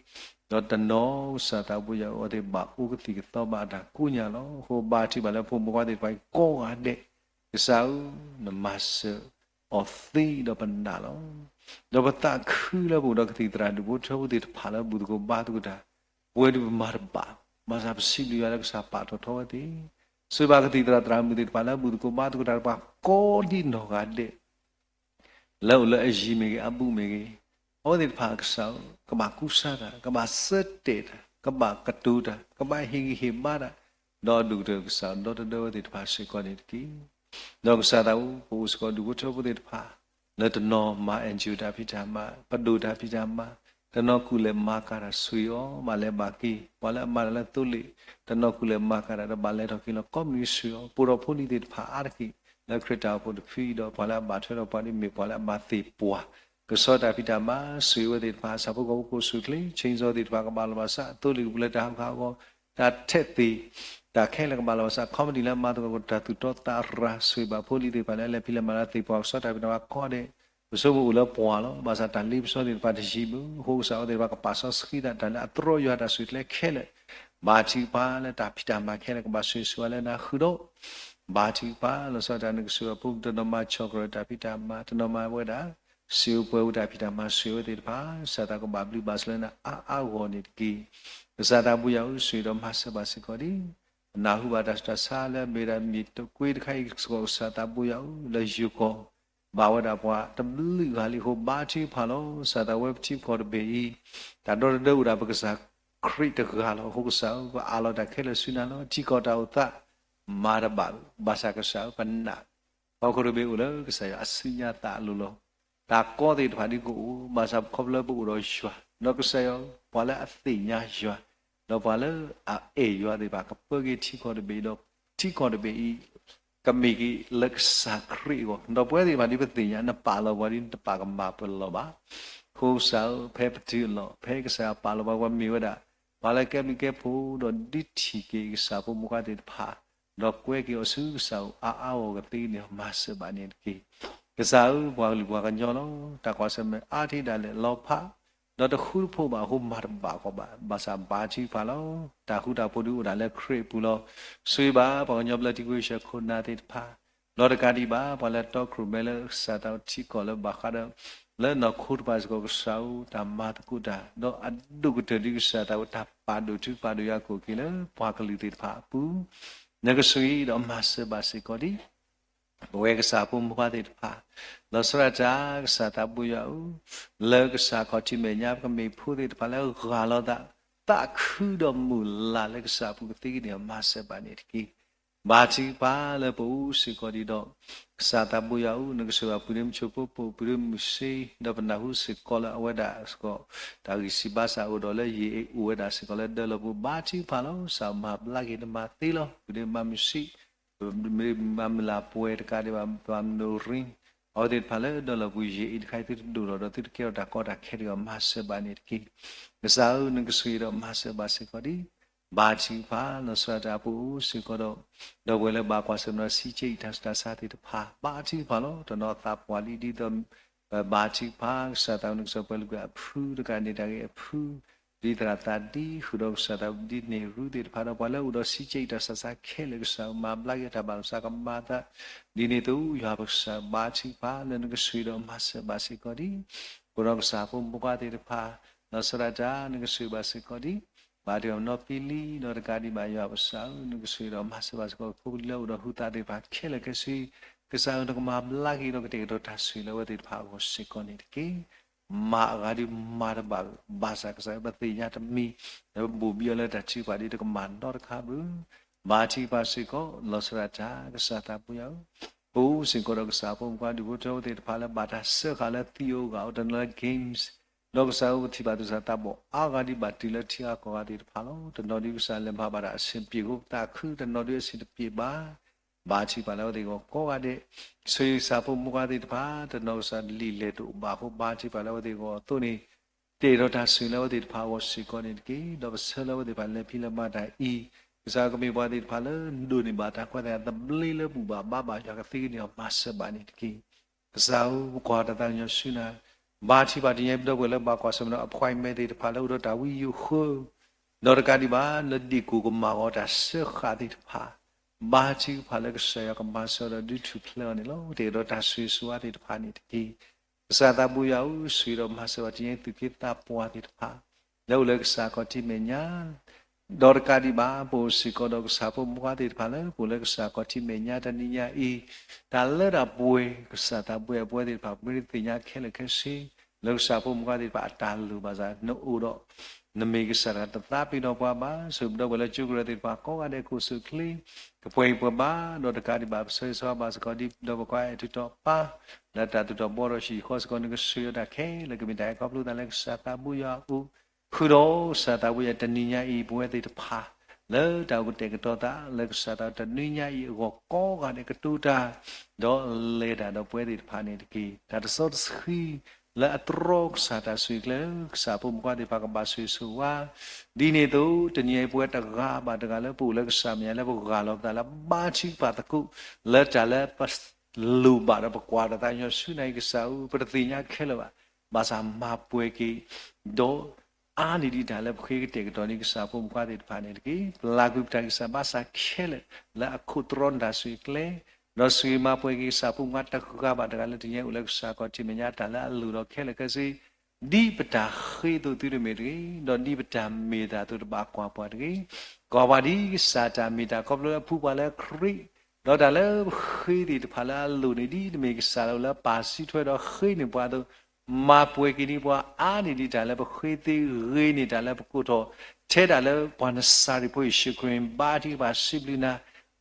ဒီး ဒီးတနီၤကစၢ်သးဘိယွၤဧၢ အဝဲသ့ၣ်ဘၣ်အိၣ်ကသံၣ်ကသီဘၣ်အတၢ်ကိးညါလီၤ. အဃိဘါထုကဖၣ်လၢဖိမုၣ်ဖိခွါသ့ၣ်တဖၣ်အံၤကိးဂၤဒဲး, ကစၢ်ဧၢ, နမၤစၢၤအီၤသ့ဒီးပနာ်လီၤ. ဒီးပသးခုလၢပအိၣ်ဒီးကသံၣ်သရၣ်ဒူၣ်ဖိထၢဖိသ့ၣ်တဖၣ်လၢဘူၣ်သကိးဘါသကိးတၢ်, ပဝဲဒၣ်ပမၤတဘၣ်, ဘၣ်ဆၣ်ပစံးဘျုးယွၤလၢကစၢ်ပာ်ထီၣ်ထီဝဲသ့ၣ်, ဆိၣ်ဂ့ၤဘၣ်ကသံၣ်သရၣ်သရၣ်မုၣ်သ့ၣ်တဖၣ်လၢဘူၣ်သကိးဘါသကိးတၢ်တဖၣ်ကိးဒံးနီၢ်ဂၤဒဲး လၢအိၣ်လၢအယံၤမ့ၢ်ဂ့ၤ အဘူးမ့ၢ်ဂ့ၤ, အဝဲသ့ၣ်တဖၣ်ကစၢ်ဧၢ, ကဘၣ်ကူစါတၢ်, ကဘၣ်ဆၢတဲာ်တၢ်, ကဘၣ်ကတိၤတၢ်, ကဘၣ်ဟ့ၣ်ဂံၢ်ဟ့ၣ်ဘါတၢ်, ဒီးအဒိၣ်ကတၢၢ်ကစၢ်ဒီတဒၢဝဲသ့ၣ်တဖၣ်စ့ၢ်ကီးန့ၣ်တက့ၢ်. ဒီးကစၢ်သးဘိ ပအိၣ်စ့ၢ်ကီးဒူၣ်ဖိထၢဖိသ့ၣ်တဖၣ် လၢတနီၤမၤ N G O တၢ်ဖံးတၢ်မၤ, ပဒိၣ်တၢ်ဖံးတၢ်မၤ, တနီၤကူၣ်လဲၤမၤကၤတၢ် ဆွံအီၤ ဘၣ်လဲၤဘၣ်က့ၤ, ပှၤလၢအမၤတၢ်လၢသိလ့ၣ်, တနီၤကူၣ်လဲၤမၤကၤတၢ် ဒီးဘၣ်လဲၤထီၣ်က့ၤလီၤ ကိးမုၢ်နံၤဆွံအီၤ, ပိာ်ထီၣ်ဖိလံၤသ့ၣ်တဖၣ်အါတက့ၢ် လၢခရံာ်တၢ်အိၣ်ဖှိၣ်တဖုအံၤဒီး ပှၤလၢအဘၣ်ထွဲဒီးပှၤဒ်မ့ၢ်ပှၤလၢအဘၣ်သ့ၣ်ပှၢ်, ကဆီတၢ်ဖံးတၢ်မၤ ဆွံအဝဲသ့ၣ်တဖၣ် ဆၣ်ဖိကီၢ်ဖိကိးဆူၣ်ချ့ ခၠ့ၣ်စီသ့ၣ်တဖၣ်ကဘၣ်လီၤဘၣ်စး သိလ့ၣ်ကပူၤလၢတၢ်ဟးဂူာ်ဟးဂီၤ တၢ်ထဲးသ့ၣ် တၢ်ခဲလၢာ်ကဘၣ်လီၤဘၣ်စး committee လၢအမၤသကိးတၢ်သူၣ်တီသးရၤ ဆွံဘၣ်ဖိလံၤသ့ၣ်တဖၣ်လၢအလဲၤဖံးလဲၤမၤလၢသ့ၣ်ပှၢ် ကဆီတၢ်ဖံးတၢ်မၤကိးဂၤဒဲး, ပဆိကမိၣ်အိၣ်လၢပှၤလီၤ. ဘၣ်ဆၣ်တၢ်လ့ပစီသ့ၣ်တဖၣ်တယံာ်ဘၣ်. အဃိကစၢ်အဝဲသ့ၣ်တဖၣ်ကပာ်စီဆှံတၢ် တၢ်လၢအတြီယွၤတၢ်ဆိၣ်ဂ့ၤကျဲခဲလၢာ်, ဘါထုကဖၣ်လၢတၢ်ဖံးတၢ်မၤခဲလၢာ်ကဘၣ်ဆိၣ်ဂ့ၤဆိၣ်ဝါလၢနၤဃုာ်ဒီး ဘါထုကဖၣ်လီၤဆီဒၣ်တၢ် နကဆိၣ်ဂ့ၤအဖိ တနီၤမၤဆီၣ်ကရၢၢ်တၢ်ဖံးတၢ်မၤ တနီၤမၤဝဲဒၣ် စံာ်အိၣ်ပှဲၤအိၣ်တၢ်ဖံးတၢ်မၤ ဆွံအဝဲသ့ၣ်တဖၣ် ကစၢ်သးကဘၣ်ဘျုးဘၣ်ဆိလၢနၤအါအါဂီၢ်န့ၣ်တက့ၢ်. ကစၢ်သးဘိယွၤဧၢ ဆိၣ်ဂ့ၤဒီးမၤစၢၤဘၣ်စ့ၢ်ကီးဒံး ပနၢ်ဟူဘၣ်တၢ်ဆူးတၢ်ဆါလၢအမ့ၢ်ဝဲဒၣ်မ့ၢ်တကွ့တခါအံၤစ့ၢ်ကီး ကစၢ်သးဘိယွၤဧၢ လၢယိၤကီၢ် ဘၣ်ဝဲဒၣ်ပှၤတဘျုးဂၤလံအဃိ ဘါထုကဖၣ်လီၤ. ကစၢ်သးဝဲပထံပကီၢ်တဘ့ၣ်အံၤ တၢ်ဒီတဒၢအိၣ်ဒၣ်ပကစၢ်ခရံာ်တဂၤလီၤ. အဃိကစၢ်ဧၢ ပအးလီၤတၢ်ခဲလၢာ်ဆူနၤလီၤ. ထံကီၢ်တၢ်အိၣ်သး မၤတဘၣ် ဘၣ်ဆၣ်ကစၢ်ဧၢ ပနာ် ဟီၣ်ခိၣ်တဘ့ၣ်အိၣ်လၢကစၢ်ယွၤအစုညါသးအလိၤလီၤ. တၢ်ကီသ့ၣ်တဖၣ်ဒ်ကအိၣ် ဘၣ်ဆၣ်ခီဖျိလၢပအိၣ်ဒီးယွၤ ဒီးကစၢ်ယွၤ ပှၤလၢအသ့ၣ်ညါယွၤ ဒီးပှၤလၢအအဲၣ်ယွၤသ့ၣ်တဖၣ် ကပၢက့ၤထံကီၢ်တဘ့ၣ်ဒီး ထံကီၢ်တဘ့ၣ်အံၤ ကမ့ၢ်က့ၤလၢကစၢ်ခရံာ်အဂီၢ် ဒီးပဝဲသ့ၣ်တဖၣ်ဒ်ပသ့ၣ်ညါ နပာ်လီၤပှၤဒ်နတပာ်ကမၣ်ပလီၢ်ဘၣ်. အဃိကစၢ်ဧၢ ဖဲပတုၤအလီၢ် ဖဲကစၢ်ယွၤပာ်လီၤပှၤ ပှၤမ့ၢ်ဝဲဒၣ် ပှၤလၢကဲဘျုးကဲဖှိၣ် ဒီးဒုးထံၣ်က့ၤကစၢ်ဖိမုၣ်ခွါသ့ၣ်တဖၣ် ဒီးကွဲက့ၤအီၤဆူကစၢ်အအိၣ်အါအါဂီၢ်ဂီၢ်သ့န့ၣ် မၤစၢၤဘၣ်န့ၣ်တက့ၢ်. ကစၢ်ဧၢ ပှၤကလုာ်ပှၤကညီလီၤ. တၢ်ကွၢ်ဆၢၣ်မဲာ်အါထီၣ်ဒၣ်လဲာ်လီၤဖး ဒီးတဃူတဖိးဘၣ်အဃိ မၤတဘၣ်ကီးဘၣ်. ဘၣ်ဆၣ်ဘါထုကဖၣ်လီၤ. တၢ်ဃူတၢ်ဖိးဒုးအိၣ်ဒၣ်လၢခရံာ်အပူၤလီၤ. ဆိၣ်ဂ့ၤဘၣ် ပှၤကညီဘျၢထံခဝ့ၡၢၣ်ခိၣ်နၢ်သ့ၣ်တဖၣ် လီၤတကးဒံးဘၣ် ပှၤလၢအတီခိၣ်ရိၣ်မဲလၢကစၢ်သးဝဲထံကီၢ်လၢဘၣ်ဃးဒီး လၢနီၢ်ခိတဖၣ်စ့ၢ်ကီး ကစၢ်ဧၢ တၢ်မၤသကိးတၢ် ဒီးအဒိၣ်ကတၢၢ်ဒ်ကစၢ်သးဝဲတၢ်ပာ်ဒိၣ်ထူပာ်ဒိၣ်ယွၤအခိၣ်အဃ့လၢပှၤကလုာ်သ့ၣ်တဖၣ်အပူၤ နကဆိၣ်ဂ့ၤဒီးမၤစၢၤဘၣ်စ့ၢ်ကီးဒံး ပဝဲကစၢ်ဖိမုၣ်ခွါသ့ၣ်တဖၣ် လီၤဆီဒၣ်တၢ် ကစၢ်သးဘိယွၤဧၢ, လၢကစၢ်ခီၣ်ထံးမဲာ်ညါ ပကမ့ၢ်ဖိသ့ၣ်တဖၣ်လၢဂၢ်လီၤသး သးခုဒီးမုၢ်လၢ်လၢကစၢ်အပူၤကသ့ကန့ၢ်အီၤ မၤစၢၤဘၣ်န့ၣ်တက့ၢ်. ဘါထုကဖၣ်လၢပအိၣ်စ့ၢ်ကီးဒံးဒီး ကစၢ်သးဘိယွၤဧၢ, နကဆိၣ်ဂ့ၤပှၤပုၢ်ဒ့မုၣ်ဆၣ်ဖိပိာ် ပုၢ်ဒ့မုၣ်စ့ ဒီးပနၢ်ဟူစ့ၢ်ကီးလၢအဝဲဒၣ်စ့ၢ်ကီး တၢ်ဂံၢ်စၢ်ဘါစၢ်အိၣ်ဒီးလၢယအိၣ်ဝဲဒၣ်စ့ၢ်ကီးလၢဒၢလီၢ်ပူၤ ဘါထုကဖၣ်လီၤ. ကစၢ်မၤဘျါက့ၤနမၤသ့လီၤ. ပုၢ်ဒ့မုၣ်မုၣ်ဆၣ် မၤမုၢ်လၢ်ပှဲၤတကးဒံးဘၣ် ပှၤမုၢ်ရိ အဝဲသ့ၣ်တဖၣ်လၢဒၢလီၢ်ပူၤယံာ်အံၤတခါအံၤ သုတဒိၣ်ထီၣ်ဒီးသုတကဲထီၣ်တၢ်ကီတၢ်ခဲတဂ့ၤ မၤစၢၤဘၣ်န့ၣ်တက့ၢ်. ကစၢ်ဧၢ နကဆိၣ်ဂ့ၤဒီးမၤစၢၤဘၣ်စ့ၢ်ကီးဒံး ဘါထုကဖၣ် လီၤဆီဒၣ်တၢ်အပူၤစ့ၢ်ကီးဒီး ဒီပုၢ်ဝဲၢ်လၢဘၣ်ကွၢ်ဆၢၣ်မဲာ်ဒီးစံးကဲအံၤတၢ်ဆူးတၢ်ဆါသ့ၣ်တဖၣ် ဘါထုကဖၣ်လီၤ. တနီၤသးပှၢ်လံဒ်သိး ပဘါထုကဖၣ် ကစၢ်သးဝဲနကစၢ်ပှဲၤလုၢ်ကွံာ်အဖု တကးန့ၣ်တၢ်ဂ့ၢ်အဖု ဒ်သရၣ်သးဒံ ဃုာ်ဒီးကစၢ်သးဒ်န့ၣ်ရူသ့ၣ်တဖၣ်ဒီး ပှၤလၢအိၣ်ဒီးစံးကဲအံၤတၢ်ဆူးတၢ်ဆါခဲလၢာ် ကစၢ်မၤဘျါက့ၤတၢ်ဘၣ်လီၤစၢ်ကမၤသး ဒ်န့ၣ်သိးယွၤပကစၢ်ဘါထုကဖၣ်လၢနကဆိၣ်ဂ့ၤဒီးမၤစၢၤဘၣ်စ့ၢ်ကီးဒံး ပဒီးကစၢ်ဖိမုၣ်ဖိခွါသ့ၣ်တဖၣ် လီၤဆီဒၣ်တၢ် နကဆိၣ်ဂ့ၤဘၣ်စ့ၢ်ကီးဒံး ဘၣ်တ့ၢ်အီၤနီၢ်ပံလံ ဒီးတကးဒံးဘၣ်ယွၤပကစၢ်ဧၢ နကဆိၣ်ဂ့ၤဒီးမၤစၢၤဘၣ်စ့ၢ်ကီး ဖိပလံၤလၢအိၣ်ဒီးဟုသးသ့ၣ်တဖၣ်ခဲလၢာ်ခဲဆ့ ကစၢ်ဧၢ နကမၤဘျါက့ၤဒီးကတဲာ်ကတီၤတၢ်ဆိၣ်ဂ့ၤလၢအဝဲသ့ၣ်တဖၣ်အဂီၢ်စ့ၢ်ကီးန့ၣ်တက့ၢ်. မၤအဂၤဒုးမၤတဘၣ်ဘၣ်ဆၣ်ကစၢ်ဧၢ ပသ့ၣ်ညါတမံၤ လၢပဘိၣ်ဘံအီၤလၢတၢ်ထုကဖၣ်ဒ်တကမၣ်နီတခါဘၣ် ဘါထုကဖၣ်စ့ၢ်ကီး လီၤဆီဒၣ်တၢ် ကစၢ်သးပူၤယၤဧၢ, ပအိၣ်စ့ၢ်ကီးဒီးကစၢ်ဖိမုၣ်ဖိခွါဒူၣ်ဖိထၢဖိသ့ၣ်တဖၣ်လၢဘၣ်တၢ်စၢဃာ်လၢသံအဂၤအိၣ်တနီၤလၢ games ဒီးကစၢ်ဧၢ ပထံၣ်ဘၣ်သူၣ်စၢ်သးဘီၣ်အါဂၤဒ်ဘၣ်တုၤလၢထံဂၤကီၢ်ဂၤသ့ၣ်တဖၣ်လီၤ. တနီၤဒ်ကစၢ်လဲၤမၤဘၣ်တၢ်အဆင်ပြေအဃိ ပသးခု တနီၤဒ်အဆင်တပြေဘၣ် ဘါထုကဖၣ်လၢအဝဲသ့ၣ်အဂီၢ်ကိးဂၤဒဲး, ဆိၣ်ဂ့ၤကစၢ်ဖိမုၣ်ဖိခွါသ့ၣ်တဖၣ် တနီၤကစၢ်လံာ်လဲၢ်တအိၣ်ဘၣ်အဃိ ဘါထုကဖၣ်လၢအဝဲသ့ၣ်အဂီၢ်အသိးန့ၣ် တဲာ်ဒီးတၢ်ဆိၣ်ဂ့ၤလၢအဝဲသ့ၣ်တဖၣ်အဂီၢ်စ့ၢ်ကီးန့ၣ်တက့ၢ်. ဒီးပဆၢလၢအဝဲသ့ၣ်တဖၣ်လဲၤဖံးလဲၤမၤတၢ်အံၤ ကစၢ်ကမ့ၢ်ပှၤသ့ၣ်တဖၣ်လၢဒိးန့ၢ်ဘၣ်တၢ်ခွဲးတၢ်ယာ်သဘျ့လၢဘူၣ်ဘၣ်ဘါဘၣ်ယွၤကသ့ကန့ၢ်အီၤမၤစၢၤဘၣ်န့ၣ်တက့ၢ်. ကစၢ်ဧၢ ပကွၢ်တၢ်သးကညီၤဆူနၤ, ဘါထုကဖၣ်တနံၤအံၤ ပဒီပုၢ်ဝဲၢ်လၢဘၣ်ကွၢ်ဆၢၣ်မဲာ်ဒီး appointment သ့ၣ်တဖၣ်လၢအိၣ်ဒီးတၢ်ဝံယိာ်ဃၢ ဒီးတကးဒံးဘၣ် လၢဒ့ၣ်ကိၢ်ကမၣ်ဂီၤတၢ်စၢဃာ်သ့ၣ်တဖၣ်, ဘါထုကဖၣ်လၢကစၢ်ယွၤကမၤစၢၤဒီးဒုးထူၣ်ဖျဲးအီၤန့ၣ်လီၤ. တအဲၣ်ဒိးတၢ်ဆိၣ်ဂ့ၤဆိၣ်ဝါသ့ၣ်တဖၣ်န့ၣ်တက့ၢ်. ကစၢ်သးဘိယွၤဧၢ, ဆိၣ်ဂ့ၤဒီးမၤစၢၤဘၣ်တနံၤအံၤ သူၣ်က့သးပှၢ်သ့ၣ်တဖၣ် လၢအိၣ်လၢကစၢ်ခီၣ်ထံးမဲာ်ညါ ဒီးတကးဒံးဘၣ် ပအိၣ်စ့ၢ်ကီးဒီးကစၢ်ဖိမုၣ်ဖိခွါသ့ၣ်တဖၣ်လၢ ပအိၣ်လၢကစၢ်ခီၣ်ထံးမဲာ်ညါတနံၤညါအံၤ, တၢ်လၢတၢ်ပှဲၤ ကစၢ်သးဘိယွၤ ပဝဲသ့ၣ်တဖၣ် ပမ့ၢ်တသ့ၣ်ညါခဲလၢာ်ခဲဆ့ လၢကစၢ်ဖိမုၣ်ဖိခွါသ့ၣ်တဖၣ်အတၢ်လိၣ်ဘၣ်ဆၣ် နအိၣ်ဒီး နမ့ၢ်ကစၢ်တဂၤတသးပ့ၤနီၣ်ပှၤဘၣ်. ဆိၣ်ဂ့ၤပဒီပုၢ်ဝဲၢ်လၢကၠိကရၢသ့ၣ်တဖၣ်ကိးဂၤဒဲး ကအိၣ်ဆူၣ်အိၣ်ချ့ ကပှဲၤကံၤပှဲၤဘါ, ဒီးတကးဒံးဘၣ် ပဆၢဂ့ၤဆၢဝါဘၣ်စ့ၢ်ကီး ဒ်ပဒီပုၢ်ဝဲၢ်ခွါအဲၣ်ထုးထီၣ်ပၢ် လၢတၢ်သူၣ်ထီၣ်ဘှီထီၣ်ဆူၣ်ချ့စ့ၢ်ကီး နကဆိၣ်ဂ့ၤအီၤတၢ်ခဲလၢာ် ကမ့ၢ်တၢ်အဲၣ်ခီဖျိသးလၢကစၢ်သးဘိယွၤအအိၣ် ဃုာ်ဒီးကစၢ်သးဘိယွၤ တနံၤညါအံၤ ပဝဲသ့ၣ်တဖၣ် လၢတၢ်အိၣ်ကတဲာ်ကတီၤသး လၢကစၢ်သးဘိယွၤ တနံၤညါအံၤအဂီၢ် ကိးဂၤဒဲးကတိၤတၢ် ဒီးလဲၤတၢ်ဒီးပဝဲသ့ၣ်တဖၣ်န့ၣ်တက့ၢ်. တၢ်တစီတဆှံ လၢအတြီကစၢ်တၢ်ဆိၣ်ဂ့ၤကျဲ လၢကစၢ်ဖိမုၣ်ဖိခွါသ့ၣ်တဖၣ်ကဘၣ်ဆိၣ်ဂ့ၤဆိၣ်ဝါ ဒ်န့ၣ်အသိး တနံၤအံၤပဝဲတဂၤဘၣ်တဂၤလၢပအိၣ်လၢကစၢ်မဲာ်ညါလၢပဂၢ်လီၤပသးလၢဘါထုကဖၣ်သကိး လၢတၢ်လၢပလိၣ်ဘၣ်ဒီးပကွၢ်ဒီးသးကညီၤဆူနၤအံၤ ကစၢ်ဧၢ ပတသ့ၣ်ညါခဲလၢာ်ဘၣ်. ဘၣ်ဆၣ်မၤပှဲၤက့ၤ ဒီး အါန့ၢ်ဒံးတၢ်လၢပဃ့ကတဲာ်ကတီၤန့ၢ်ကစၢ်ဖိမုၣ်ဖိခွါသ့ၣ်တဖၣ်န့ၣ်တက့ၢ်. ပလၢကွံာ်ပတၢ်ဂံၢ်စၢ်ဘါစၢ်ခဲလၢာ် လၢအခိးတြီနတၢ်ဆိၣ်ဂ့ၤကျဲ ဒီးဆိၣ်ဂ့ၤမၤပှဲၤက့ၤကစၢ်ဖိမုၣ်ဖိခွါတဂၤဘၣ်တဂၤလၢတနံၤအံၤအိၣ်လၢကစၢ်ခီၣ်ထံးမဲာ်ညါ တၢ်လၢအလိၣ်ဒီးခဲလၢာ်ခဲဆ့ ဒ်ပတၢ်ဃ့အသိးသုတမ့ၢ်တဂ့ၤ, ဒီးဒ်ပတၢ်မ့ၢ်တၢ်အသိးတဘၣ်ကွၢ်ပှၤတဂ့ၤ. ကွၢ်ပှၤဒ်ကစၢ်တၢ်မ့ၢ်တၢ်ခီဖျိလၢအဖှူပှၤလၢခရံာ်, ဒီးတၢ်လၢပဃ့သ့ၣ်တဖၣ်လၢအလိၣ်န့ၣ် ဒ်တမ့ၢ်ကစၢ်လၢပာ်စုထွဲဒီးဃ့န့ၢ်ပှၤအသိး, မၤပှဲၤက့ၤန့ၢ်ပှၤအါန့ၢ်ဒံးတၢ်လၢပဃ့သ့, ဂ့ၤန့ၢ်တၢ်လၢပကိးထီၣ်, ထဲဒၣ်လၢပှၤနစၤရ့းဖိယ့ၣ်ၡူးခရံာ် ဘါထုကဖၣ်စံးဘျုးနၤ,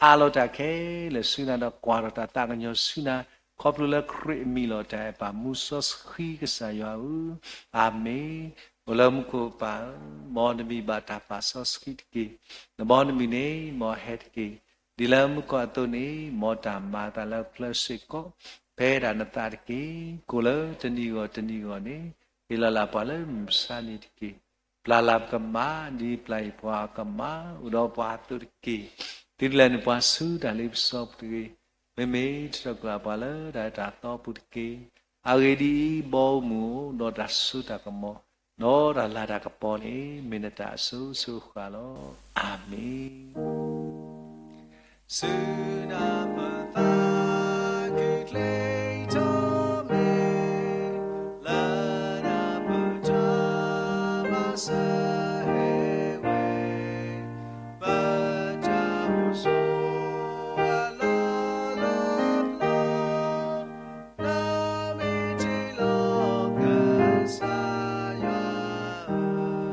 အးလီၤတၢ်ခဲလၢာ်ဆူနၤ ဒီးကွၢ်ထီၣ်တၢ်သးကညီၤဆူနၤ, ခီဖျိလၢခရံာ်အမံၤလီၤတၢ်အဲၣ်ပၢ်မူစီဆှံကစၢ်ယွၤဧၢ, အၤမ့ၣ်. အိၣ်လၢမူခိၣ်ပၢ်ဧၢ, မ်နမံၤဘၣ်တၢ်ပာ်စီဆှံတက့ၢ်. နဘီနမုၢ်န့ၣ် မ်အဟဲတက့ၢ်. ဒ်လၢမူခိၣ်အသိးန့ၣ် မ်တၢ်မၤအသးလၢပျၢၤစ့ၢ်ကီး, ဖဲဒၣ်နသးတက့ၢ်. ကိၣ်လၢတနံၤဂီၢ်တနံၤဂီၢ်န့ၣ်, ဟ့ၣ်လီၤလၢပှၤလၢမုၢ်မဆါန့ၣ်တက့ၢ်. ပျၢ်လၢပကမၣ် ဒ်ပျၢ်ယံၤပှၤကမၣ်, အိၣ်ဒီးပှၤအသိးတက့ၢ်. သုတလဲၤနုာ်ပှၤဆူတၢ်လ့ပစီပူၤတဂ့ၤ. မ့မ့ၢ်တၢ်တိာ်ကျၢၢ်ပှၤလၢတၢ်အၢတၢ်သီပူၤတက့ၢ်. အဂ့ၢ်ဒ်အံၤ, ဘီမုၢ်ဧိၤ, ဒီးတၢ်စိတၢ်ကမီၤ, ဒီးတၢ်လၤတၢ်ကပီၤန့ၣ် မ့ၢ်နတၢ်အစိၤစိၤအဃၣ်လီၤ. အၤမ့ၣ်. စုနၢ်ပသးခုချ့ထီၣ်မ့ၢ် လၢနပတၢ်မၤစၢၤဟဲဝဲ, ပတၢ်အိၣ်ဆိးအလီၢ်လၢပျၢၤ နမ့ၢ်ထံၣ်လိာ်ကစၢ်ယွၤ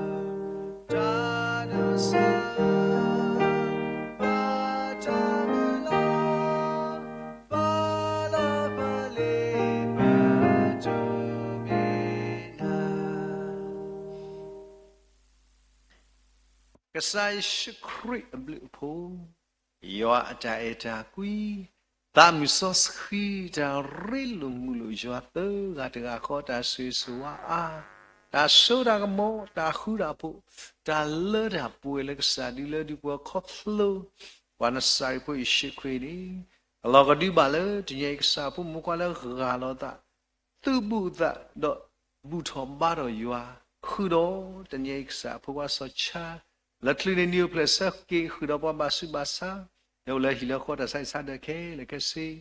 ဧၢ, တၢ်နဆၢ ဘၣ်တၢ်မုၢ်လၢ် ဘၣ်လၢပလ့ပတိၢ်မ့ၢ်နၤ ကစၢ်ယ့ၣ်ၡူးခရံာ်အဘျုးအဖှိၣ်, ယွၤအတၢ်အဲၣ်တၢ်ကွံ, သးမုၢ်စီဆှံတၢ်ရ့လိာ်မုာ်လိာ်ယွၤသၢဂၤတဂၤဃီ တၢ်ဆိၣ်ဂ့ၤဆိၣ်ဝါအါ, တၢ်စိတၢ်ကမီၤ, တၢ်ဃူတၢ်ဖိး, တၢ်လၢတၢ်ပှဲၤလၢကစၢ်ဒုးလၢဒုးပှၤခီဖျိ ပှၤနစၤရ့းဖိယ့ၣ်ၡူးခရံာ်န့ၣ် အလီၢ်ကဒုဘၣ်လၢတနံၤအံၤကစၢ်အဖိမုၣ်ဖိခွါလၢဂၢ်လီၤသး သုးဘူးသးဒီးဘူၣ်ထီၣ်ဘါထီၣ်ယွၤ, ဃုာ်ဒီးတနံၤအံၤကစၢ်အဖိခွါစီၤဆါ လၢချုးန့ၣ်နံၤအိၣ်ဖျဲၣ်ဆၢက့ၤဃုာ်ဒီးပှၤဘၣ်ဆူးဘၣ်ဆါ လၢအိၣ်လၢဟံၣ်လၢဃီတၢ်ဆါဟံၣ်ဆါဒၢးခဲလၢာ်ခဲဆ့, ဒီး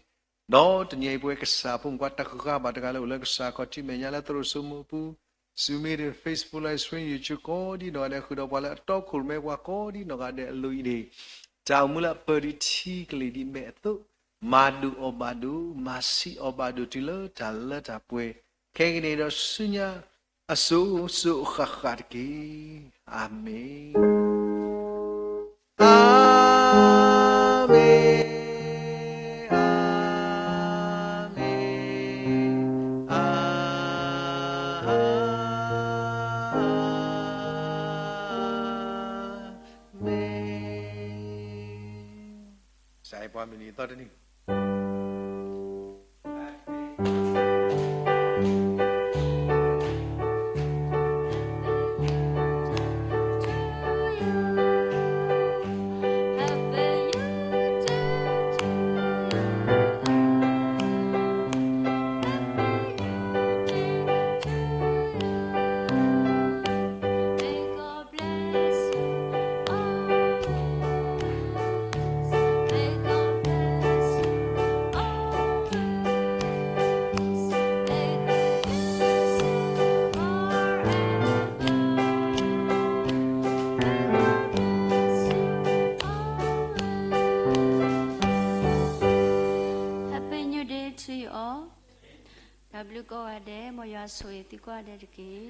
တနံၤအံၤပဝဲကစၢ်အဖိမုၣ်ဖိခွါတဂၤဘၣ်တဂၤလၢအိၣ်လၢကစၢ်ခီၣ်ထံးမဲာ်ညါ လၢသရိာ်စိမိၤအပူၤ, Zoom meeting, Facebook live stream, YouTube ကိးဒံနီၢ်ဂၤဒဲး ဃုာ်ဒီးပှၤလၢအတီခိၣ်ရိၣ်မဲပှၤကိးဒံနီၢ်ဂၤဒဲးအလိၤအံၤန့ၣ်, တၢ်အိၣ်မူလၢအပၢၢ်ဒံးထံကလ့ၢ်ဒံးမဲာ်အသိး, မၤဒိၣ်အီၣ်ဘၣ်ဒိၣ်, မၤဆံးအီၣ်ဘၣ်ဒိၣ်တုၤလၢတၢ်လၢတၢ်ပှဲၤ, ခဲကနံၣ်ဒီးဆူညါ အစိၤစိၤအဃၣ်ဃၣ်တက့ၢ်. အၤမ့ၣ်. အၤမ့ၣ်, အၤမ့ၣ်, အၤမ့ၣ်. ကစၢ်ယွၤပှၤမုၢ်နံၤအသီတနံၤ ယွၤဆိၣ်ဂ့ၤအီၤ, တၢ်ဘျုးကိးဂၤဒဲး, မ်ယွၤဆိၣ်ဂ့ၤသုကိးဂၤဒဲးတက့ၢ်.